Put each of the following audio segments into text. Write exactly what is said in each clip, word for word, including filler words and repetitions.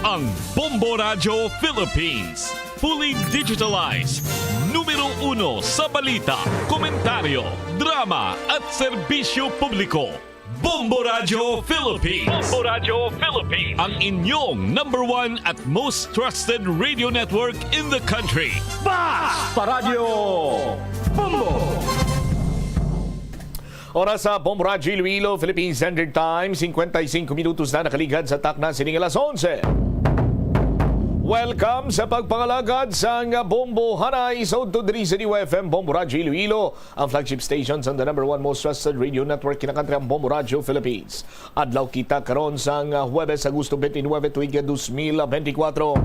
Ang Bombo Radyo Philippines, fully digitalized, numero uno sa balita, komentaryo, drama at serbisyo publiko. Bombo Radyo Philippines. Bombo Radyo Philippines. Ang inyong number one at most trusted radio network in the country. Basta Radyo Bombo! Oras sa Bombo Radyo Iloilo, Philippine Standard Time, cincuenta y cinco minutos na nakaligad sa takna sining alas onse. Welcome sa pagpangalagad sang Bombo Hanay sa udto diri sa D Y F M Bombo Radyo Iloilo, ang flagship station sang the number one most trusted radio network kinakantri, ang Bombo Radyo Philippines. Adlaw kita karon sang Huwebes, Agosto twenty-nine, tuig dos mil benti kwatro.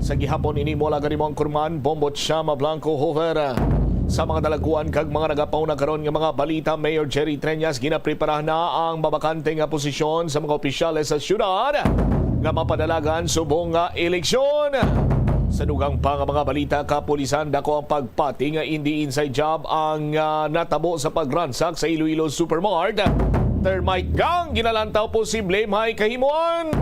Sa gihapon ini mo alagad mo ang kurman, Bombo Chama Blanco Hover. Sa mga dalagkuan kag mga nagapauna karon nga mga balita, Mayor Jerry Treñas ginapreparahan na ang mabakante nga posisyon sa mga opisyales sa syudad nga mapadalagan subong nga eleksyon. Sa dugang pa nga mga balita, kapulisan, dako ang pagpati nga indi inside job ang, ah, natabo sa pagransak sa Iloilo Supermart. Termite gang ginalantaw, posible may kahimuan.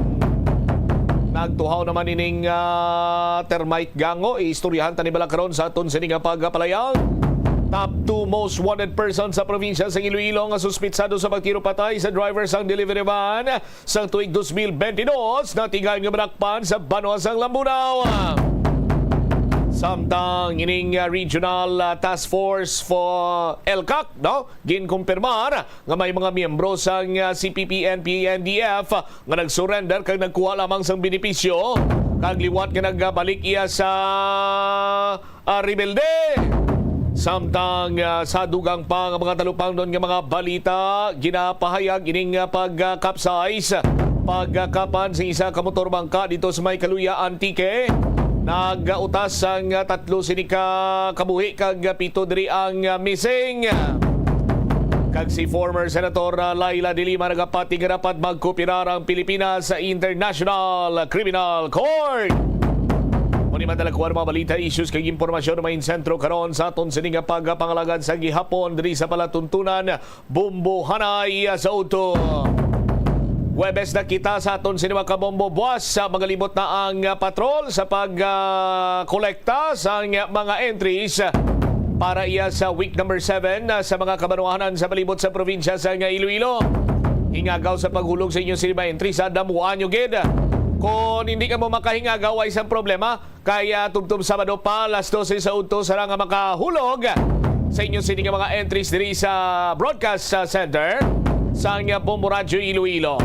Nagtuhaw naman ining, ah, termite gang, o, iistoryahan tani bala karon sa aton sini nga pagpalayag. Top two most wanted person sa probinsya sa Iloilo nga suspitsado sa pagtiro patay sa driver sang delivery van sang tuig dos mil benti dos, natigayon nga madakpan sa banwa sang Lambunao. Samtang ining, ah, Regional, ah, Task Force for ELCAC, no, ginkumpirmar nga may mga miyembro sang, ah, C P P, N P A, N D F, ah, nga nag-surrender kag nagkuha lamang sang benepisyo, kag liwat nga nagbalik iya sa, ah, rebelde. Samtang, ah, sa dugang pa nga mga talupangnon nga mga balita, ginapahayag ining, ah, pag-capsize, pagkapan sa isa ka motor bangka dito sa may Caluya, Antique. Nagautas ang, ah, tatlo sini ka kabuhi kag pito diri ang, ah, missing. Kag si former Senator, ah, Leila de Lima nagapati nga dapat magkooperar ang Pilipinas sa International Criminal Court. Mao ni madala ko ang mga balita, issues kag impormasyon may sentro karon sa aton sini nga pagpangalagad sa gihapon diri sa palatuntunan Bombo Hanay sa udto. Huwebes na kita sa aton sini mga kabombo. Buwas sa magalibot na ang, ah, patrol sa pag, ah, kolekta sa mga entries para iya sa week number seven, ah, sa mga kabanwahanan sa palibot sa probinsya sa nga Iloilo. Hingagaw sa paghulog sa inyong sini mga entries, sa damuan nyo gid. Kung hindi ka mo makahingagaw, ay isang problema. Kay, ah, tubtob Sabado pa, alas dose sa udto, sa nga makahulog sa inyo sini nga mga entries diri sa Broadcast, ah, Center sang, ah, Bombo Radyo Iloilo.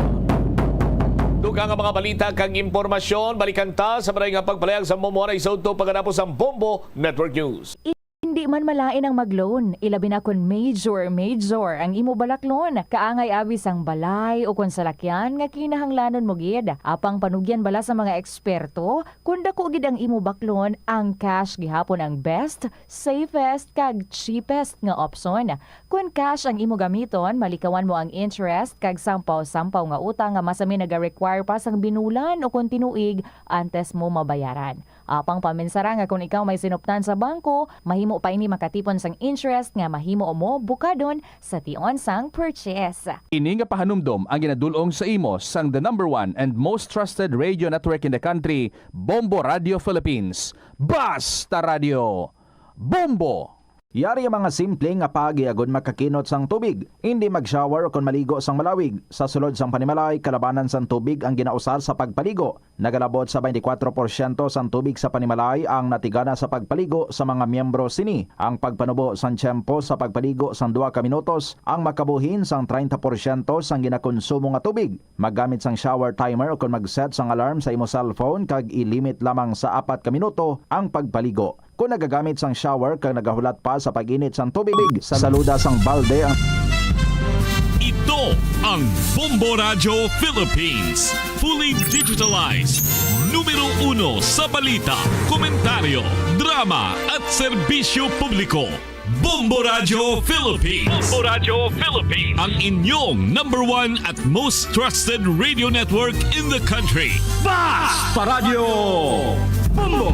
Dugang nga mga balita kag impormasyon, balikan ta sa maray nga pagpalayag sa Bombo Radyo sa udto pagkatapos ang Bombo Network News. Hindi man malain ang mag-loan, ilabi na kon major, major ang imo balaklon. Kaangay abi sang balay o kon salakyan nga kinahanglanon mo gid. Apang panugyan bala sa mga eksperto, kon dako gid ang imo baklon, ang cash gihapon ang best, safest, kag cheapest nga opsyon. Kon cash ang imo gamiton, malikawan mo ang interest kag sampaw-sampaw nga utang nga masami naga-require pa sang binulan o kon tinuig antes mo mabayaran. Apang paminsara nga kon ikaw may sinuptan sa bangko, mahimo pa ini makatipon sang interest nga mahimo mo bukadon sa tion sang purchase. Ini nga pahanumdom ang ginadul-ong sa imo sang the number one and most trusted radio network in the country, Bombo Radio Philippines. Basta Radio Bombo! Yari ang mga simple nga pagi agod makakinot sang tubig. Indi mag-shower o kon maligo sang malawig. Sa sulod sang panimalay, kalabanan sang tubig ang ginausar sa pagpaligo. Nagalabot sa twenty-four porsyento sang tubig sa panimalay ang natigana sa pagpaligo sa mga miyembro sini. Ang pagpanubo sang tiyempo sa pagpaligo sang duha ka minutos ang makabuhin sang treinta porsyento sang ginakonsumo nga tubig. Maggamit sang shower timer o kon mag-set sang alarm sa imo cellphone kag i-limit lamang sa apat ka minuto ang pagpaligo. Kon nagagamit sang shower kag nagahulat pa sa pag-init sang tubig, saluda sang balde ang Ito ang Bombo Radyo Philippines. Fully digitalized. Numero uno sa balita, komentaryo, drama at serbisyo publiko. Bombo Radyo Philippines. Bombo Radyo Philippines. Ang inyong number one at most trusted radio network in the country. Basta Radyo Bombo!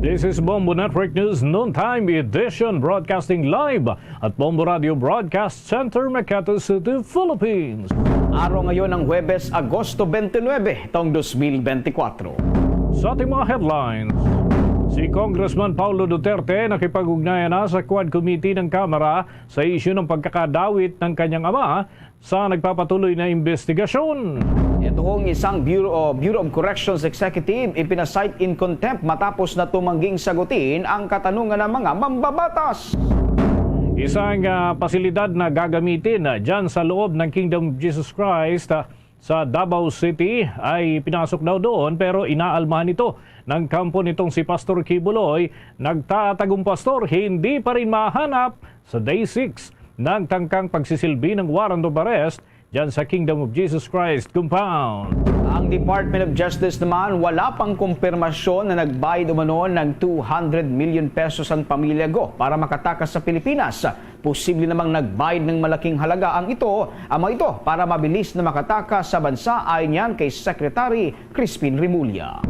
This is Bombo Network News Noontime Edition, broadcasting live at Bombo Radio Broadcast Center, Makati City, Philippines. Araw ngayon ng Huwebes, Agosto twenty-nine, taong dos mil bente kwatro. Sa ating mga headlines, si Congressman Paulo Duterte nakipag-ugnayan na sa Quad Committee ng Kamara sa isyu ng pagkakadawit ng kanyang ama sa nagpapatuloy na investigasyon. Ito hong isang Bureau, Bureau of Corrections Executive, ipinasight in contempt matapos na tumangging sagutin ang katanungan ng mga mambabatas. Isang, ah, pasilidad na gagamitin, ah, dyan sa loob ng Kingdom of Jesus Christ, ah, sa Davao City ay pinasok daw doon, pero inaalmahan ito ng kampo nitong si Pastor Kibuloy. Nagtatagong pastor, hindi pa rin mahanap sa day six ng tangkang pagsisilbi ng warrant of arrest dyan sa Kingdom of Jesus Christ Compound. Ang Department of Justice naman, wala pang kumpirmasyon na nagbayad umano ng two hundred million pesos ang pamilya Go para makatakas sa Pilipinas. Posible namang nagbayad ng malaking halaga ang ito, ang mga ito para mabilis na makatakas sa bansa, ayon yan kay Secretary Crispin Remulla.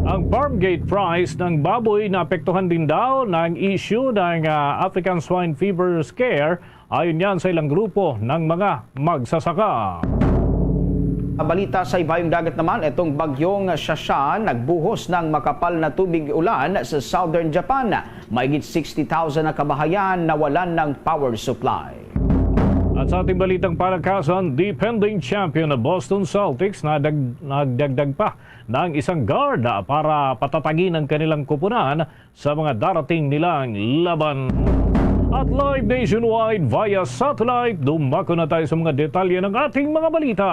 Ang farm gate price ng baboy naapektuhan din daw ng issue ng, ah, African Swine Fever Scare, ayon yan sa ilang grupo ng mga magsasaka. Balita sa ibayong dagat naman, itong bagyong Shashan nagbuhos ng makapal na tubig ulan sa southern Japan. Mahigit sixty thousand na kabahayan nawalan ng power supply. At sa ating balitang palakasan, defending champion na Boston Celtics na dag-, nagdagdag pa ng isang guard para patatagin ang kanilang kupunan sa mga darating nilang laban. At live nationwide via satellite, dumako na tayo sa mga detalye ng ating mga balita.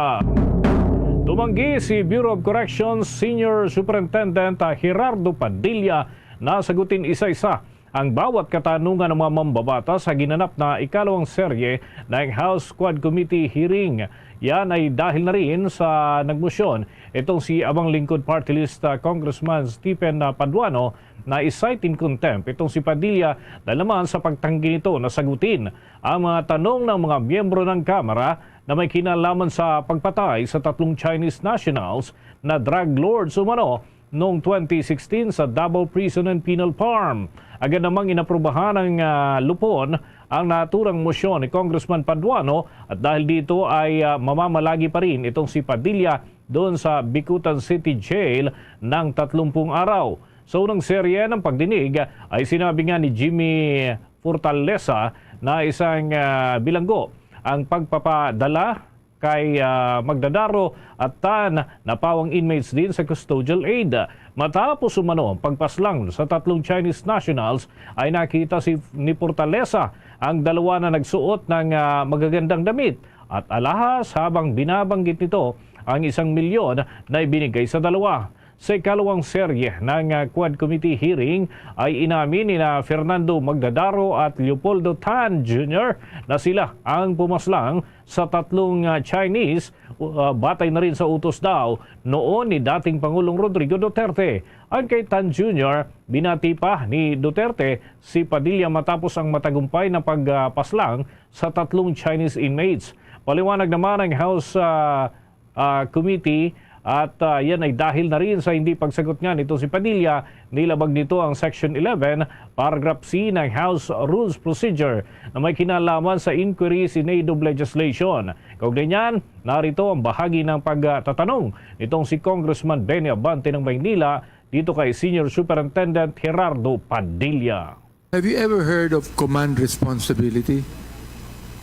Tumanggi si Bureau of Corrections Senior Superintendent, ah, Gerardo Padilla na sagutin isa-isa ang bawat katanungan ng mga mambabata sa ginanap na ikalawang serye ng House Quad Committee hearing. Yan ay dahil na rin sa nagmosyon itong si Abang Lingkod Party List, ah, Congressman Stephen, ah, Paduano na i-cite in contempt itong si Padilla dahil naman sa pagtanggi nito na sagutin ang mga tanong ng mga miyembro ng Kamara na may kinalaman sa pagpatay sa tatlong Chinese nationals na drug lords umano noong twenty sixteen sa Davao Prison and Penal Farm. Agad namang inaprubahan ng, ah, Lupon ang naturang mosyon ni Congressman Paduano at dahil dito ay, ah, mamamalagi pa rin itong si Padilla doon sa Bicutan City Jail ng tatlumpung araw. Sa unang serye ng pagdinig ay sinabi nga ni Jimmy Fortaleza na isang, ah, bilanggo ang pagpapadala kay, ah, Magdadaro at Tan na pawang inmates din sa custodial aid. Matapos umano ang pagpaslang sa tatlong Chinese nationals, ay nakita si, ni Fortaleza ang dalawa na nagsuot ng, ah, magagandang damit at alahas habang binabanggit nito ang isang milyon na ibinigay sa dalawa. Sa ikalawang serye ng, ah, Quad Committee hearing ay inamin nina Fernando Magdadaro at Leopoldo Tan Junior na sila ang pumaslang sa tatlong, ah, Chinese, uh, batay na rin sa utos daw noon ni dating Pangulong Rodrigo Duterte. Ang kay Tan Junior, binati pa ni Duterte si Padilla matapos ang matagumpay na pagpaslang sa tatlong Chinese inmates. Paliwanag naman ang House, ah, ah, Committee at, ah, yan ay dahil na rin sa hindi pagsagot nga nito si Padilla, nilabag nito ang Section eleven, Paragraph C ng House Rules Procedure na may kinalaman sa inquiries in aid of legislation. Kaugnay niyan, narito ang bahagi ng pagtatanong nitong si Congressman Benny Abante ng Maynila dito kay Senior Superintendent Gerardo Padilla. Have you ever heard of command responsibility?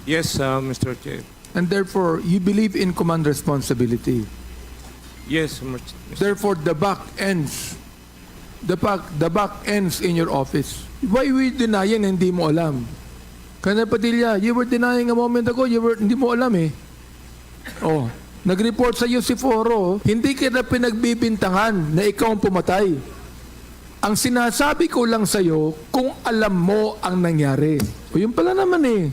Yes, uh, Mister Chair. And therefore, you believe in command responsibility. Yes, Mister Therefore, the buck ends. The buck, the buck ends in your office. Why we denying na hindi mo alam? Colonel Padilla, you were denying a moment ago, you were, hindi mo alam eh. Oh, nag-report sa iyo si Foro, hindi kita pinagbibintangan na ikaw ang pumatay. Ang sinasabi ko lang sa iyo kung alam mo ang nangyari. O, yun pala naman eh.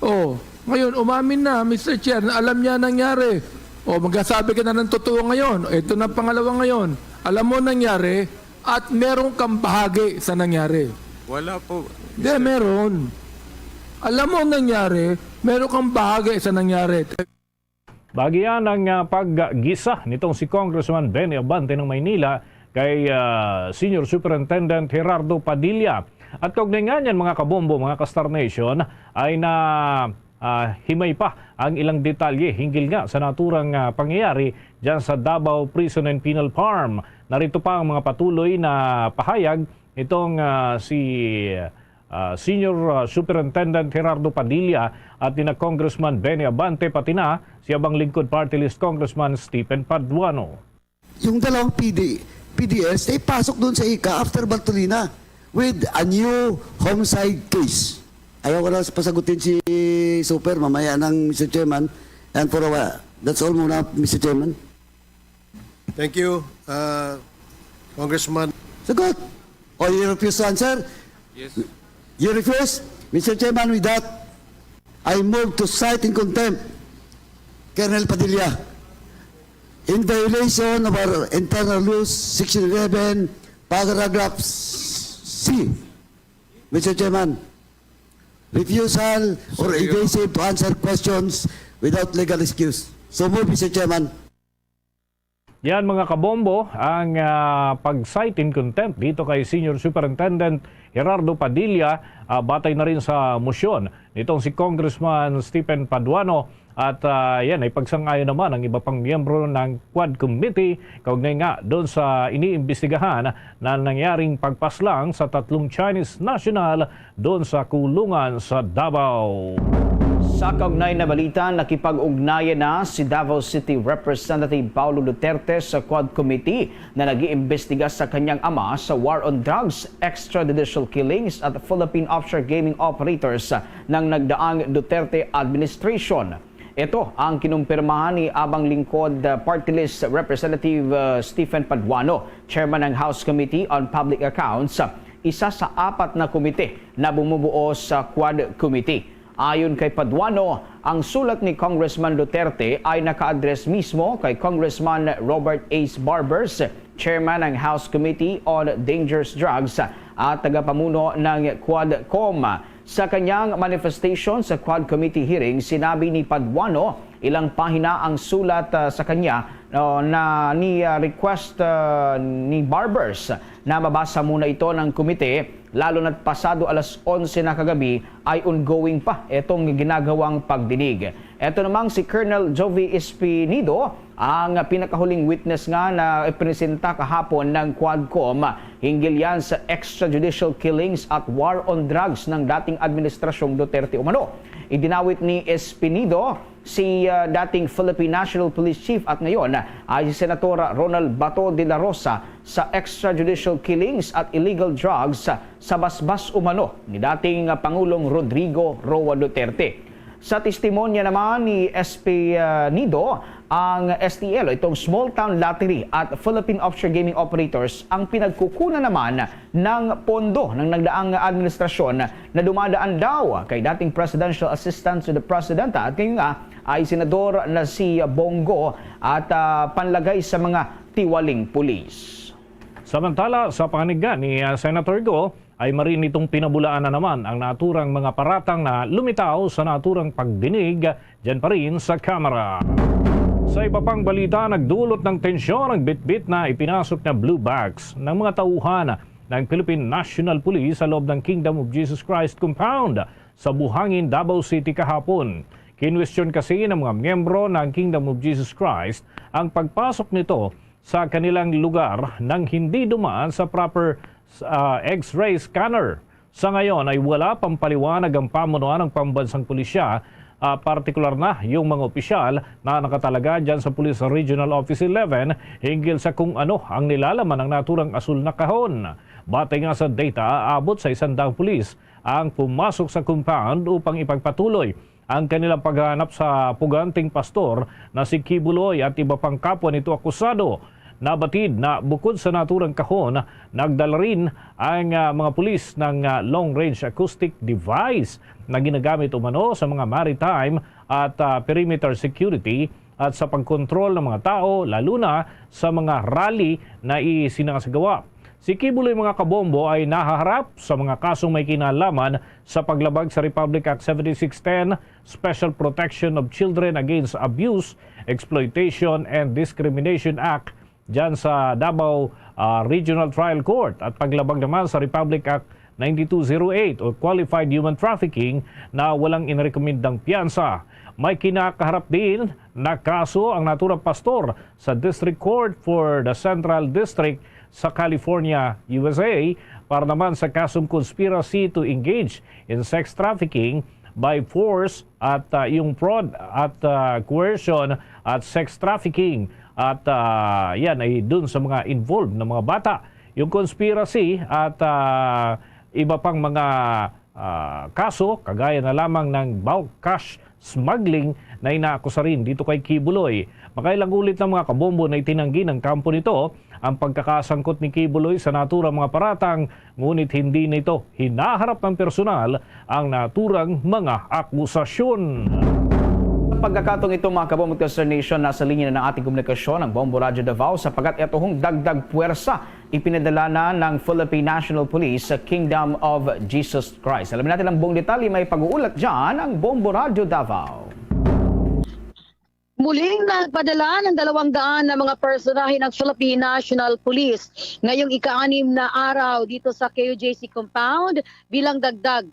Oh, ngayon, umamin na, Mister Chair, na alam niya nangyari. O, magsasabi ka na ng totoo ngayon. Ito na ang pangalawa ngayon. Alam mo nangyari at meron kang bahagi sa nangyari. Wala po, Hindi, Mister meron. Alam mo nangyari, meron kang bahagi sa nangyari. Bahagi yan ang, ah, paggisa nitong si Congressman Benny Abante ng Maynila kay, ah, Senior Superintendent Gerardo Padilla. At kaugnay nga niyan, mga kabombo, mga ka-Star Nation, ay na, ah, himay pa ang ilang detalye hinggil nga sa naturang, ah, pangyayari dyan sa Davao Prison and Penal Farm. Narito pa ang mga patuloy na pahayag nitong, ah, si, ah, Senior, ah, Superintendent Gerardo Padilla at nina Congressman Benny Abante, pati na si Abang Lingkod Party List Congressman Stephen Paduano. Yung dalawang P D, P D S na ipasok doon sa ika after Bartolina with a new homicide case. Ayaw ko na pasagutin si Super, mamaya nang Mister Chairman. And for a while, that's all muna, Mister Chairman. Thank you, uh, Congressman. Sagot! Or you refuse to answer? Yes. You refuse? Mister Chairman, with that, I move to cite in contempt Colonel Padilla in violation of our internal laws, Section eleven, paragraph C. Mister Chairman, refusal or Sir, your evasive to answer questions without legal excuse. So move, Mister Chairman. Yan, mga kabombo, ang, ah, pag-cite in contempt dito kay Senior Superintendent Gerardo Padilla, ah, batay na rin sa motion nitong si Congressman Stephen Paduano. At, ah, yan, ay pagsang-ayon naman ang iba pang miyembro ng Quad Committee kaugnay nga doon sa iniimbestigahan na nangyaring pagpaslang sa tatlong Chinese national doon sa kulungan sa Davao. Sa kaugnay na balita, nakipag-ugnayan na si Davao City Representative Paulo Duterte sa Quad Committee na nag-iimbestiga sa kanyang ama sa war on drugs extrajudicial killings at Philippine offshore gaming operators ng nagdaang Duterte administration. Ito ang kinumpirmahan ni Abang Lingkod, uh, Party List Representative, uh, Stephen Paduano, Chairman ng House Committee on Public Accounts, isa sa apat na komite na bumubuo sa Quad Committee. Ayon kay Paduano, ang sulat ni Congressman Duterte ay naka-address mismo kay Congressman Robert Ace Barbers, Chairman ng House Committee on Dangerous Drugs at tagapamuno ng QuadCom. Sa kanyang manifestation sa Quad Committee hearing, sinabi ni Paduano, ilang pahina ang sulat, ah, sa kanya, no, na ni, ah, request, ah, ni Barbers na mabasa muna ito ng komite, lalo na't pasado alas onse na kagabi ay ongoing pa itong ginagawang pagdinig. Ito namang si Colonel Jovi Espinido ang pinakahuling witness nga na ipresenta kahapon ng QuadCom hinggil yan sa extrajudicial killings at war on drugs ng dating administrasyong Duterte umano. Idinawit ni Espinido si, ah, dating Philippine National Police Chief at ngayon ay si Senator Ronald Bato de la Rosa sa extrajudicial killings at illegal drugs sa basbas umano ni dating Pangulong Rodrigo Roa Duterte. Sa testimonya naman ni S P, ah, Nido, ang S T L, itong Small Town Lottery at Philippine Offshore Gaming Operators ang pinagkukunan naman ng pondo ng nagdaang administrasyon na dumadaan daw kay dating Presidential Assistant to the President at ngayon nga ay Senador na si Bong Go at, ah, panlagay sa mga tiwaling pulis. Samantala, sa panganiga ni, ah, Senator Go, ay marin nitong pinabulaan na naman ang naturang mga paratang na lumitaw sa naturang pagdinig dyan pa rin sa Kamara. Sa iba pang balita, nagdulot ng tensyon ang bitbit na ipinasok na blue bags ng mga tauhan ng Philippine National Police sa loob ng Kingdom of Jesus Christ Compound sa Buhangin, Davao City kahapon. Kinwestiyon kasi ng mga miyembro ng Kingdom of Jesus Christ ang pagpasok nito sa kanilang lugar nang hindi dumaan sa proper, ah, X-ray scanner. Sa ngayon ay wala pang paliwanag ang pamunuan ng pambansang pulisya, ah, partikular na yung mga opisyal na nakatalaga dyan sa Police Regional Office eleven hinggil sa kung ano ang nilalaman ng naturang asul na kahon. Batay nga sa data, aabot sa isang daang pulis ang pumasok sa compound upang ipagpatuloy ang kanilang paghahanap sa puganting pastor na si Kibuloy at iba pang kapwa nito akusado. Nabatid na bukod sa naturang kahon, nagdala rin ang, ah, mga pulis ng, ah, long-range acoustic device na ginagamit umano sa mga maritime at, ah, perimeter security at sa pagkontrol ng mga tao, lalo na sa mga rally na isinasagawa. Si Kibuloy, mga kabombo, ay nahaharap sa mga kasong may kinalaman sa paglabag sa Republic Act seventy-six ten, Special Protection of Children Against Abuse, Exploitation, and Discrimination Act dyan sa Davao, ah, Regional Trial Court at paglabag naman sa Republic Act ninety-two zero eight o qualified human trafficking na walang inirekomendang piyansa. May kinakaharap din na kaso ang naturang pastor sa District Court for the Central District sa California, U S A, para naman sa kasong conspiracy to engage in sex trafficking by force at, ah, yung fraud at, ah, coercion at sex trafficking at, ah, yan ay dun sa mga involved na mga bata. Yung conspiracy at, ah, iba pang mga, ah, kaso, kagaya na lamang ng bulk cash smuggling na inaakusa rin dito kay Kibuloy. Makailang ulit ng mga kabombo na itinanggi ng kampo nito ang pagkakasangkot ni Kibuloy sa naturang mga paratang, ngunit hindi nito hinaharap ng personal ang naturang mga akusasyon. Pagkakataong ito, mga kabombo at ka-Star Nation, nasa linya na ng ating komunikasyon ang Bombo Radyo Davao, sapagkat ito hong dagdag puwersa ipinadala na ng Philippine National Police sa Kingdom of Jesus Christ. Alamin natin ang buong detalye, may pag-uulat dyan ang Bombo Radyo Davao. Muling nagpadala ng dalawang daan na mga personahe ng Philippine National Police ngayong ika-anim na araw dito sa K U J C compound bilang dagdag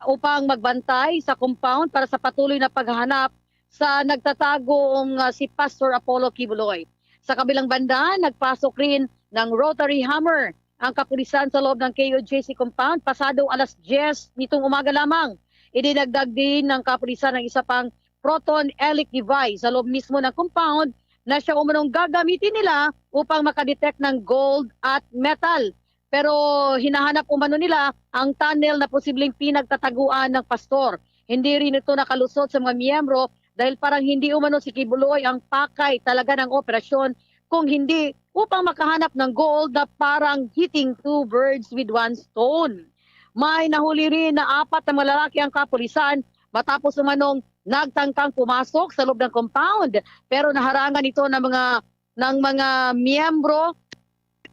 upang magbantay sa compound para sa patuloy na paghahanap sa nagtatagong, ah, si Pastor Apollo Kibuloy. Sa kabilang banda, nagpasok rin ng rotary hammer ang kapulisan sa loob ng K U J C compound pasado alas diyes nitong umaga lamang. Idinagdag din ng kapulisan ang isa pang proton elect device sa loob mismo ng compound na siya umanong gagamitin nila upang makadetect ng gold at metal. Pero hinahanap umano nila ang tunnel na posibleng pinagtataguan ng pastor. Hindi rin ito nakalusot sa mga miyembro dahil parang hindi umano si Kibuloy ang pakay talaga ng operasyon, kung hindi upang makahanap ng gold na parang hitting two birds with one stone. May nahuli rin na apat na mga lalaki ang kapulisan matapos umanong nagtangkang pumasok sa loob ng compound, pero naharangan ito ng mga, ng mga miyembro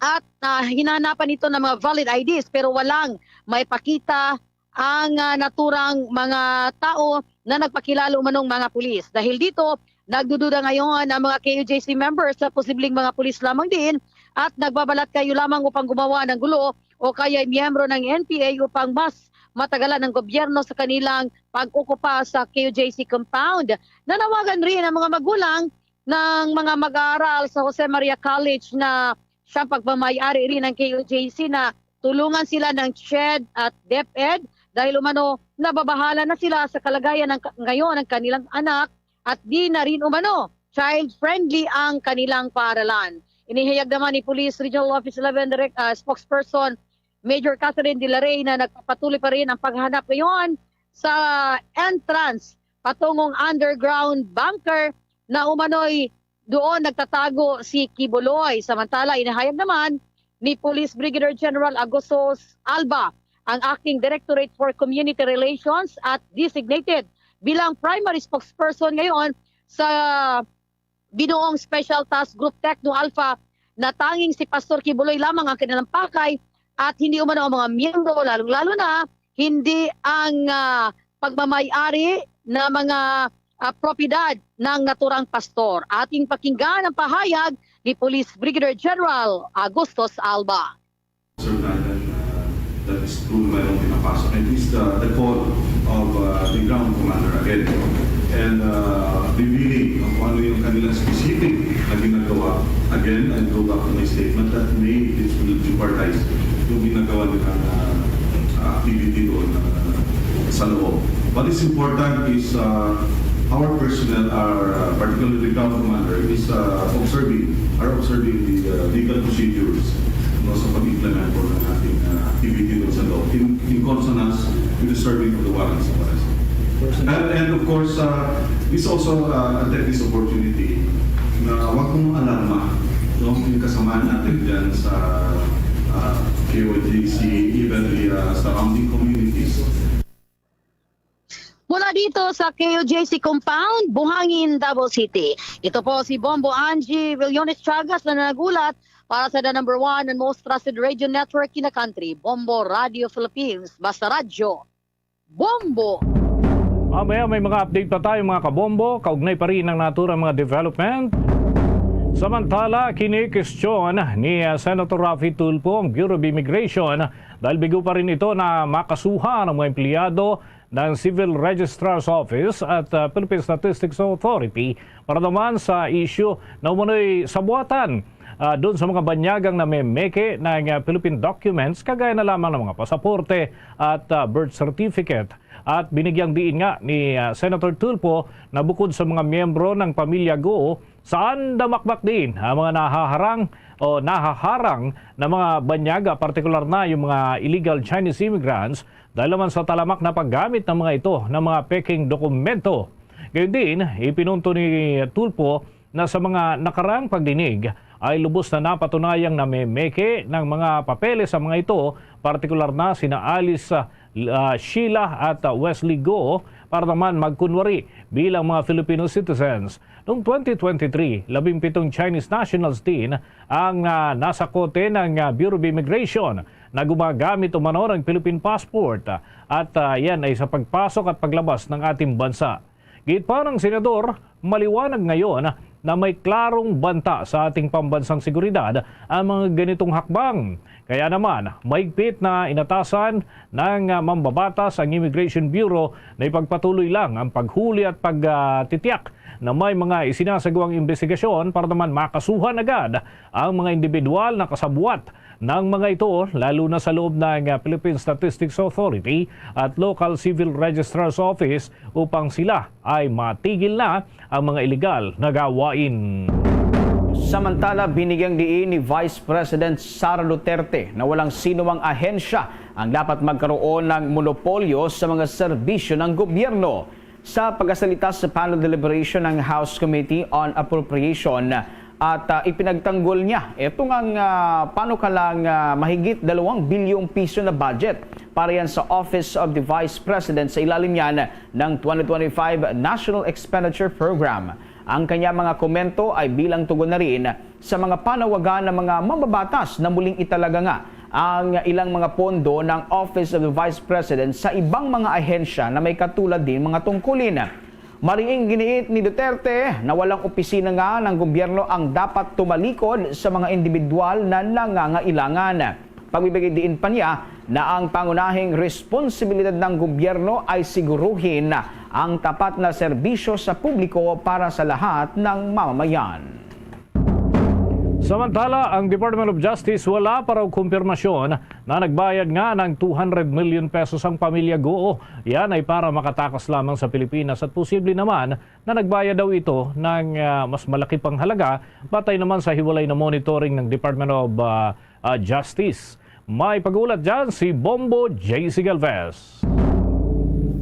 at, ah, hinahanapan ito ng mga valid I Ds, pero walang maipakita ang, ah, naturang mga tao na nagpakilala umanong mga pulis. Dahil dito, nagdududa ngayon ang mga K U J C members sa posibleng mga pulis lamang din at nagbabalat kayo lamang upang gumawa ng gulo o kaya miyembro ng N P A upang mas matagalan ng gobyerno sa kanilang pag-okupa sa K U J C compound. Nanawagan rin ang mga magulang ng mga mag-aaral sa Jose Maria College na siyang pagmamay-ari rin ng K U J C na tulungan sila ng CHED at DepEd dahil umano nababahala na sila sa kalagayan ng ka-, ngayon ng kanilang anak at di na rin umano child-friendly ang kanilang paaralan. Inihayag naman ni Police Regional Office eleven Direct, ah, Spokesperson Major Catherine De La Rey na nagpapatuloy pa rin ang paghanap ngayon sa entrance patungong underground bunker na umano'y doon nagtatago si Kibuloy. Samantala, inihayag naman ni Police Brigadier General Agustus Alba, ang Acting Directorate for Community Relations at designated bilang primary spokesperson ngayon sa binuong Special Task Group Techno Alpha, na tanging si Pastor Kibuloy lamang ang kanilang pakay at hindi umano ang mga miyembro, lalong-lalo na hindi ang, ah, pagmamay-ari na mga, ah, propiedad ng naturang pastor. Ating pakinggan ang pahayag ni Police Brigadier General Agustus Alba. Sir Brian, uh, that is true, mayroong pinapasok. And it's the, the call of, uh, the ground commander again. And, uh, revealing kung ano yung kanilang specific na ginagawa. Again, I go back to my statement that may this will jeopardize yung ginagawa nilang, uh, uh, activity doon, uh, sa loob. What is important is, uh, our personnel are, uh, particularly the ground commander, is, uh, observing, are observing the, uh, legal procedures, no, sa pag-implement po ng ating, uh, activity doon sa loob in, in consonance with the serving of the warrants of arrest. And, and of course, uh, this also, uh, I take this opportunity na wag mong alarma, no, yung kasamaan natin dyan sa, uh, K O J C, even the, uh, surrounding communities. Mula dito sa K U J C Compound, Buhangin, Davao City. Ito po si Bombo Angie Villones Chagas na nanagulat para sa the number one and most trusted radio network in the country, Bombo Radio Philippines. Basta Radyo, Bombo! Mamaya may mga update pa tayo, mga kabombo, kaugnay pa rin ng naturang mga development. Samantala, kini kwestiyon ni, ah, Senator Raffy Tulfo ang Bureau of Immigration dahil bigo pa rin ito na makasuhan ang mga empleyado ng Civil Registrar's Office at, ah, Philippine Statistics Authority para naman sa isyu na umano'y sabuatan, ah, doon sa mga banyagang namemeke ng, ah, Philippine documents, kagaya na lamang ng mga pasaporte at, ah, birth certificate. At binigyang diin nga ni, ah, Senator Tulfo na bukod sa mga miyembro ng pamilya Go, saan damakbak din ang mga nahaharang o nahaharang na mga banyaga, partikular na yung mga illegal Chinese immigrants, dahil naman sa talamak na paggamit ng mga ito ng mga peking dokumento. Gayon din, ipinunto ni Tulfo na sa mga nakarang pagdinig ay lubos na napatunayang namemeke ng mga papeles sa mga ito, partikular na sina Alice, ah, Sheila at, ah, Wesley Go, para naman magkunwari bilang mga Filipino citizens. Noong twenty twenty-three, labing pitong Chinese nationals din ang, ah, nasakote ng, ah, Bureau of Immigration na gumagamit umano ng Philippine passport, at, ah, yan ay sa pagpasok at paglabas ng ating bansa. Giit pa ng senador, maliwanag ngayon na may klarong banta sa ating pambansang seguridad ang mga ganitong hakbang. Kaya naman, mahigpit na inatasan ng, ah, mambabatas ang Immigration Bureau na ipagpatuloy lang ang paghuli at pagtitiyak na may mga isinasagawang imbestigasyon para naman makasuhan agad ang mga individual na kasabwat ng mga ito, lalo na sa loob ng, ah, Philippine Statistics Authority at local civil registrar's office, upang sila ay matigil na ang mga iligal na gawain. Samantala, binigyang diin ni Vice President Sara Duterte na walang sinumang ahensya ang dapat magkaroon ng monopolyo sa mga serbisyo ng gobyerno. Sa pagkasalita sa panel deliberation ng House Committee on Appropriation, at, ah, ipinagtanggol niya itong ang, ah, panukalang, ah, mahigit dalawang bilyong piso na budget para yan sa Office of the Vice President sa ilalim niyan ng twenty twenty-five National Expenditure Program. Ang kanya mga komento ay bilang tugon na rin sa mga panawagan ng mga mambabatas na muling italaga nga ang ilang mga pondo ng Office of the Vice President sa ibang mga ahensya na may katulad din mga tungkulin. Mariing giniit ni Duterte na walang opisina nga ng gobyerno ang dapat tumalikod sa mga individual na nangangailangan. Pagbibigay diin pa niya na ang pangunahing responsibilidad ng gobyerno ay siguruhin ang tapat na serbisyo sa publiko para sa lahat ng mamamayan. Samantala, ang Department of Justice wala pa raw kumpirmasyon na nagbayad nga ng two hundred million pesos ang pamilya Go. Yan ay para makatakas lamang sa Pilipinas at posible naman na nagbayad daw ito ng, ah, mas malaki pang halaga batay naman sa hiwalay na monitoring ng Department of, ah, ah, Justice. May pag-ulat dyan si Bombo J C Galvez.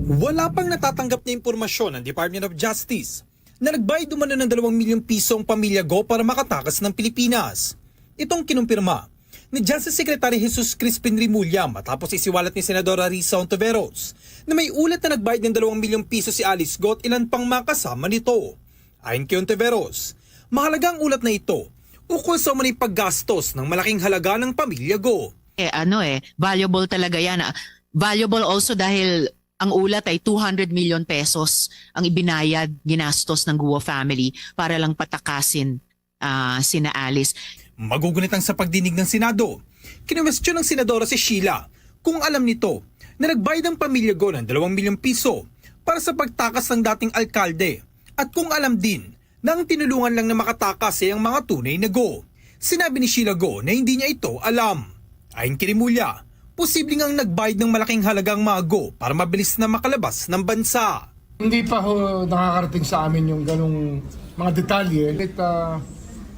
Wala pang natatanggap na impormasyon ang Department of Justice na nagbayad umano ng dalawang milyong piso ang pamilya Go para makatakas ng Pilipinas. Itong kinumpirma ni Justice Secretary Jesus Crispin Remulla matapos isiwalat ni Senadora Risa Hontiveros na may ulat na nagbayad ng dalawang milyong piso si Alice Go at ilan pang mga kasama nito. Ayon kay Hontiveros, mahalaga ang ulat na ito ukol sa umano'y paggastos ng malaking halaga ng pamilya Go. Eh, ano eh, valuable talaga yan, ah. Valuable also dahil ang ulat ay two hundred million pesos ang ibinayad, ginastos ng Guo family para lang patakasin, ah, sina Alice. Magugunit ang sa pagdinig ng Senado. Kinuwestiyon ng Senadora si Sheila kung alam nito na nagbayad ang pamilya Go ng dalawang milyong piso para sa pagtakas ng dating alkalde at kung alam din na ang tinulungan lang na makatakas ay ang mga tunay na Go. Sinabi ni Sheila Go na hindi niya ito alam. Ayon kay Remulla, posible ngang nagbayad ng malaking halaga ang mga Go para mabilis na makalabas ng bansa. Hindi pa ho nakakarating sa amin yung ganong mga detalye. At, ah,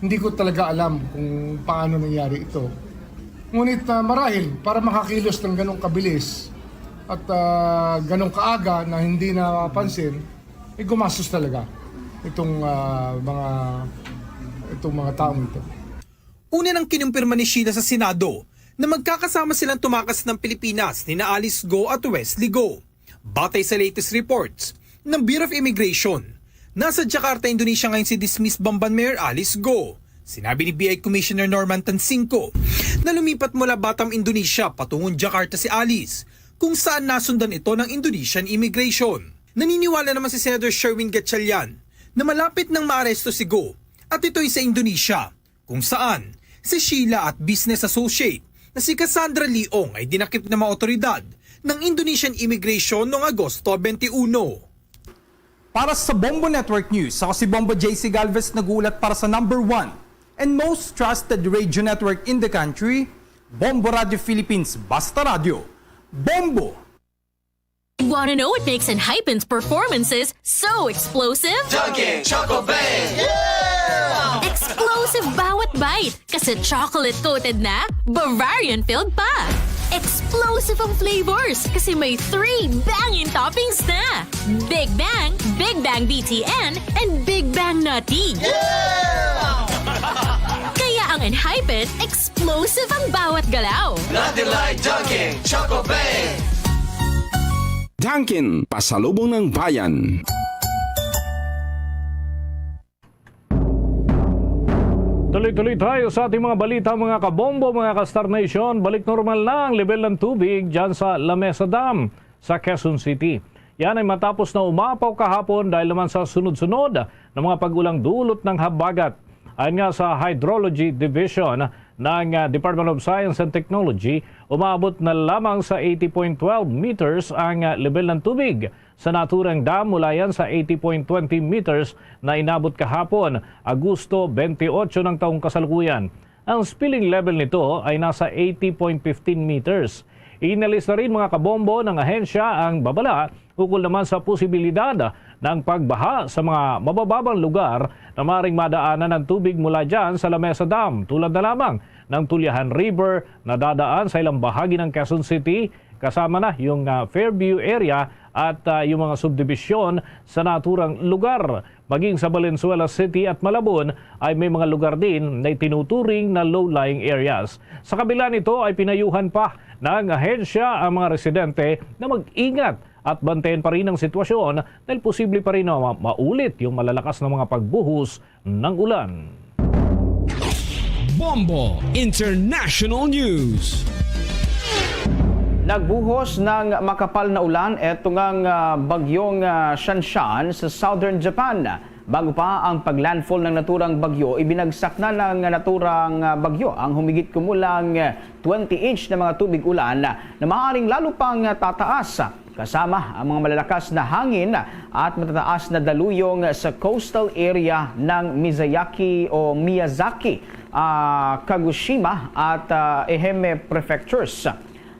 hindi ko talaga alam kung paano nangyari ito. Ngunit, ah, marahil para makakilos ng ganong kabilis at, ah, ganong kaaga na hindi napansin, eh, gumastos talaga itong, ah, mga, itong mga taong ito. Una nang kinumpirma ni Sheila sa Senado na magkakasama silang tumakas ng Pilipinas nina Alice Go at Wesley Go. Batay sa latest reports ng Bureau of Immigration, nasa Jakarta, Indonesia ngayon si dismissed Bamban Mayor Alice Go. Sinabi ni B I Commissioner Norman Tansingco na lumipat mula Batam, Indonesia patungong Jakarta si Alice, kung saan nasundan ito ng Indonesian immigration. Naniniwala naman si Senator Sherwin Gatchalian na malapit nang maaresto si Go At ito'y sa Indonesia, kung saan si Sheila at business associate na si Cassandra Leong ay dinakip ng mga otoridad ng Indonesian Immigration noong Agosto twenty-one. Para sa Bombo Network News, ako si Bombo J C Galvez, nag-uulat para sa number one and most trusted radio network in the country, Bombo Radio Philippines, Basta Radio. Bombo! Want to know what makes Enhypen's performances so explosive? Dunkin' Choco Bang! Explosive bawat bite kasi chocolate-coated na, Bavarian-filled pa. Explosive ang flavors kasi may three banging toppings na. Big Bang, Big Bang B T N, and Big Bang Nutty. Kaya ang Enhypen, explosive ang bawat galaw. Nothing like Dunkin' Choco Bang! Dunkin', pasalubong ng bayan. Tuloy-tuloy tayo sa ating mga balita, mga kabombo, mga ka-Star Nation. Balik normal na ang level ng tubig dyan sa Lamesa Dam sa Quezon City. Yan ay matapos na umapaw kahapon dahil naman sa sunod-sunod na mga pag-ulang dulot ng habagat. Ayon nga sa Hydrology Division ng ah, Department of Science and Technology, umaabot na lamang sa eighty point twelve meters ang ah, level ng tubig sa naturang dam mula yan sa eighty point twenty meters na inabot kahapon, Agosto twenty-eight ng taong kasalukuyan. Ang spilling level nito ay nasa eighty point fifteen meters. Inalis na rin, mga kabombo, ng ahensya ang babala ukol naman sa posibilidad ng pagbaha sa mga mabababang lugar na maring madaanan ng tubig mula dyan sa Lamesa Dam, tulad na lamang ng Tuliahan River na dadaan sa ilang bahagi ng Quezon City, kasama na yung ah, Fairview area at ah, yung mga subdibisyon sa naturang lugar. Maging sa Valenzuela City at Malabon ay may mga lugar din na itinuturing na low-lying areas. Sa kabila nito ay pinayuhan pa ng ahensya ang mga residente na mag-ingat at bantayan pa rin ang sitwasyon dahil posible pa rin na ma- maulit yung malalakas na mga pagbuhos ng ulan. Bombo International News. Nagbuhos ng makapal na ulan eto ngang ah, bagyong ah, Shanshan sa southern Japan. Bago pa ang paglandfall ng naturang bagyo, ibinagsak na ng naturang ah, bagyo ang humigit kumulang ah, twenty inch na mga tubig ulan na maaaring lalo pang ah, tataas, kasama ang mga malalakas na hangin at matataas na daluyong sa coastal area ng Mizayaki o Miyazaki, ah, Kagoshima at ah, Ehime prefectures.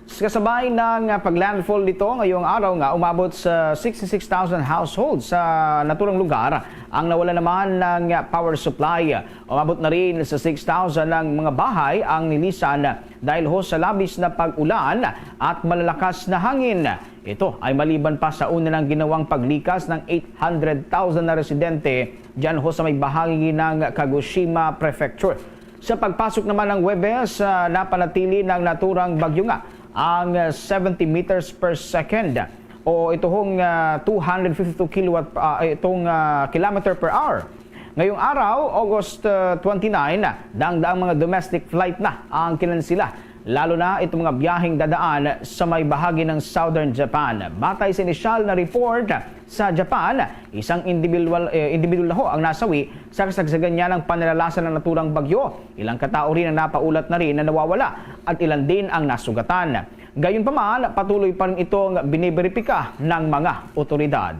Kasabay ng paglandfall nito ngayong araw nga, umabot sa sixty-six thousand households sa naturang lugar ang nawala naman ng power supply. Umabot na rin sa six thousand ang mga bahay ang nilisan dahil ho sa labis na pag-ulan at malalakas na hangin. Ito ay maliban pa sa una nang ginawang paglikas ng eight hundred thousand na residente dyan ho sa may bahagi ng Kagoshima Prefecture. Sa pagpasok naman ng Huwebes, ah, napanatili ng naturang bagyo nga ang ah, seventy meters per second o ito hong ah, two hundred fifty-two kilowatt ah, itong ah, kilometer per hour. Ngayong araw, August ah, twenty-nine, dangdaang mga domestic flight na ang kinansila, lalo na itong mga biyaheng dadaan sa may bahagi ng Southern Japan. Batay sa inisyal na report, sa Japan, isang individual, eh, individual na ho ang nasawi sa kasagsagan niya ng panalalasan ng naturang bagyo. Ilang katao rin ang napaulat na rin na nawawala at ilan din ang nasugatan. Gayunpaman, patuloy pa rin itong biniberipika ng mga otoridad.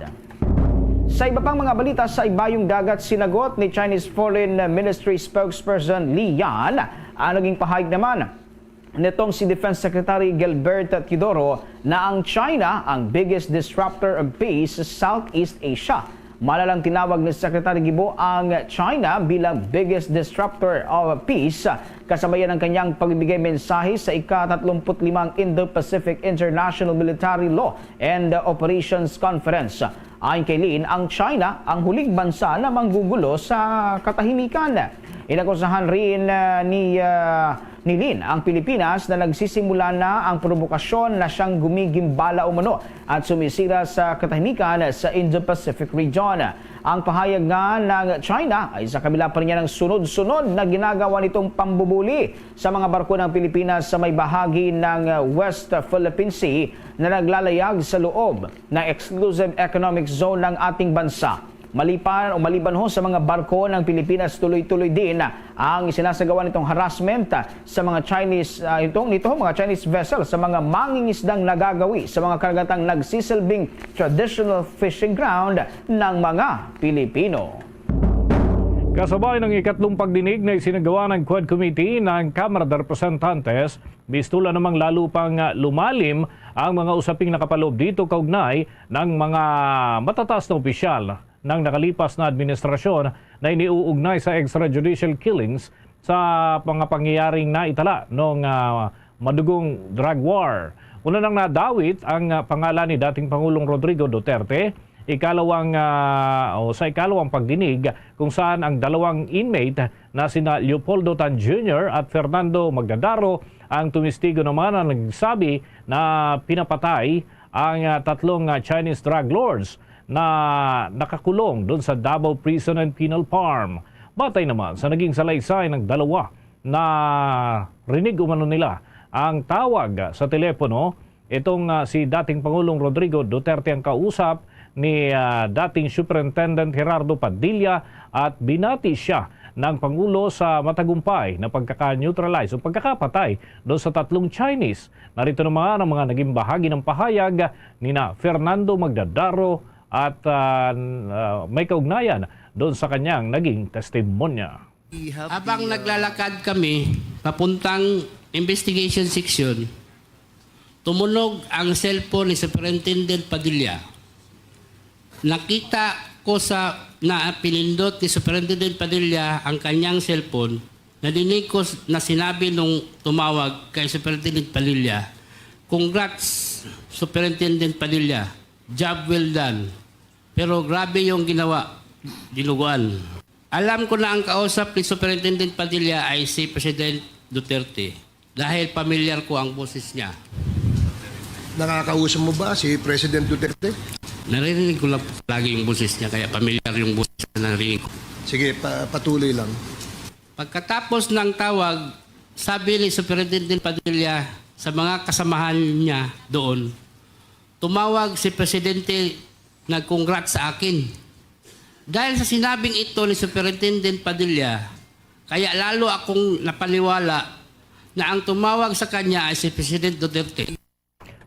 Sa iba pang mga balita, sa Ibayong Dagat, sinagot ni Chinese Foreign Ministry spokesperson Li Yan ang naging pahayag naman nitong si Defense Secretary Gilbert Teodoro na ang China ang biggest disruptor of peace sa Southeast Asia. Malalang tinawag ni Secretary Gibo ang China bilang biggest disruptor of peace, kasabay ang kanyang pagbibigay mensahe sa ika-tatlumput-limang Indo-Pacific International Military Law and Operations Conference. Ayon kay Lin, ang China ang huling bansa na manggugulo sa katahimikan. Inakusahan rin ah, ni ah, ni Lin ang Pilipinas na nagsisimula na ang provokasyon na siyang gumigimbala umano at sumisira sa katahimikan sa Indo-Pacific region. Ang pahayag nga ng China ay sa kabila pa rin niya ng sunod-sunod na ginagawa nitong pambubuli sa mga barko ng Pilipinas sa may bahagi ng West Philippine Sea na naglalayag sa loob ng exclusive economic zone ng ating bansa. Maliban o maliban ho sa mga barko ng Pilipinas, tuloy-tuloy din ang isinasagawa nitong harassment, ah, sa mga Chinese, ah, itong nito, mga Chinese vessel sa mga mangingisdang nagagawi sa mga karagatang nagsisilbing traditional fishing ground ng mga Pilipino. Kasabay ng ikatlong pagdinig na isinagawa ng Quad Committee ng Kamara de Representantes, misto la namang lalo pang, ah, lumalim ang mga usaping nakapaloob dito kaugnay ng mga matataas na opisyal ng nakalipas na administrasyon na iniuugnay sa extrajudicial killings sa mga pangyayaring naitala nung, ah, madugong drug war. Una nang nadawit ang, ah, pangalan ni dating Pangulong Rodrigo Duterte, ikalawang, ah, o sa ikalawang pagdinig kung saan ang dalawang inmate na sina Leopoldo Tan Junior at Fernando Magdadaro ang tumistigo naman ang nagsabi na pinapatay ang, ah, tatlong, ah, Chinese drug lords na nakakulong doon sa Davao Prison and Penal Farm. Batay naman sa naging salaysay ng dalawa, narinig umano nila ang tawag sa telepono itong, ah, si dating Pangulong Rodrigo Duterte ang kausap ni, ah, dating Superintendent Gerardo Padilla at binati siya ng Pangulo sa matagumpay na pagkaka-neutralize o pagkakapatay doon sa tatlong Chinese. Narito naman ang mga naging bahagi ng pahayag nina Fernando Magdadaro at, ah, n-, ah, may kaugnayan doon sa kanyang naging testimonya. Habang naglalakad kami papuntang investigation section, tumunog ang cellphone ni Superintendent Padilla. Nakita ko sa na pinindot ni Superintendent Padilla ang kanyang cellphone. Nadinig ko s-, na sinabi nung tumawag kay Superintendent Padilla, "Congrats, Superintendent Padilla. Job well done." Pero grabe yung ginawa, dinuguan. Alam ko na ang kausap ni Superintendent Padilla ay si President Duterte dahil pamilyar ko ang boses niya. Nakakausap mo ba si President Duterte? Naririnig ko lang lagi yung boses niya, kaya pamilyar yung boses na naririnig ko. Sige, pa- patuloy lang. Pagkatapos ng tawag, sabi ni Superintendent Padilla sa mga kasamahan niya doon, "Tumawag si Presidente, nag-congrats sa akin." Dahil sa sinabing ito ni Superintendent Padilla, kaya lalo akong napaniwala na ang tumawag sa kanya ay si President Duterte.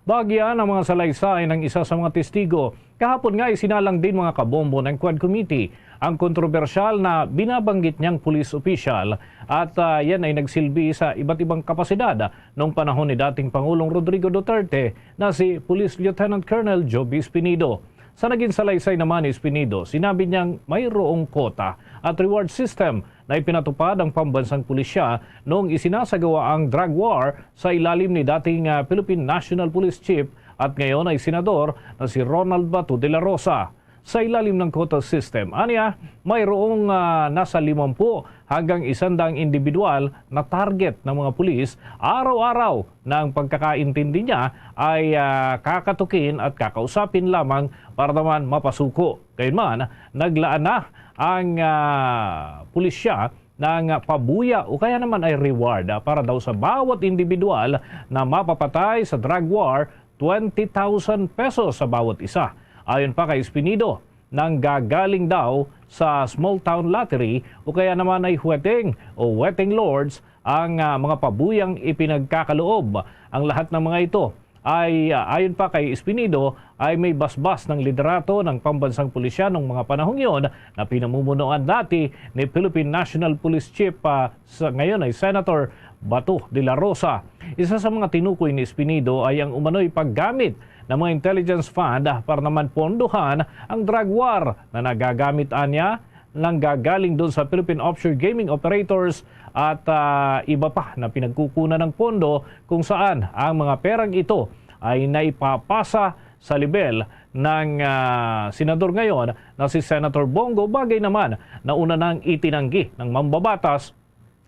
Bahagyan ang mga salaysay ng isa sa mga testigo. Kahapon nga, isinalang din, mga kabombo, ng Quad Committee ang kontrobersyal na binabanggit niyang police official at, ah, yan ay nagsilbi sa iba't ibang kapasidad noong panahon ni dating Pangulong Rodrigo Duterte na si Police Lieutenant Colonel Joby Espinido. Sa naging salaysay naman ni Espinido, sinabi niyang mayroong quota at reward system na ipinatupad ang pambansang pulisya noong isinasagawa ang drug war sa ilalim ni dating, ah, Philippine National Police Chief at ngayon ay senador na si Ronald Bato de la Rosa. Sa ilalim ng quota system, anya, mayroong, ah, nasa limampu hanggang isandang individual na target ng mga pulis araw-araw na ang pagkakaintindi niya ay, ah, kakatukin at kakausapin lamang para naman mapasuko. Gayunman, naglaan na ang, ah, pulisya ng pabuya o kaya naman ay reward, ah, para daw sa bawat individual na mapapatay sa drug war, twenty thousand pesos sa bawat isa. Ayon pa kay Espinido, nanggagaling daw sa small town lottery o kaya naman ay wetting o wetting lords ang, ah, mga pabuyang ipinagkakaloob. Ang lahat ng mga ito ay, ah, ayon pa kay Espinido, ay may basbas ng liderato ng pambansang pulisya noong mga panahong yon na pinamumunuan dati ni Philippine National Police Chief, ah, sa ngayon ay Senator Bato de la Rosa. Isa sa mga tinukoy ni Espinido ay ang umano'y paggamit ng mga intelligence fund, ah, para naman pondohan ang drug war na nagagamit anya nanggagaling doon sa Philippine Offshore Gaming Operators at, ah, iba pa na pinagkukunan ng pondo kung saan ang mga perang ito ay naipapasa sa level ng, ah, senador ngayon na si Senator Bong Go, bagay naman na una nang itinanggi ng mambabatas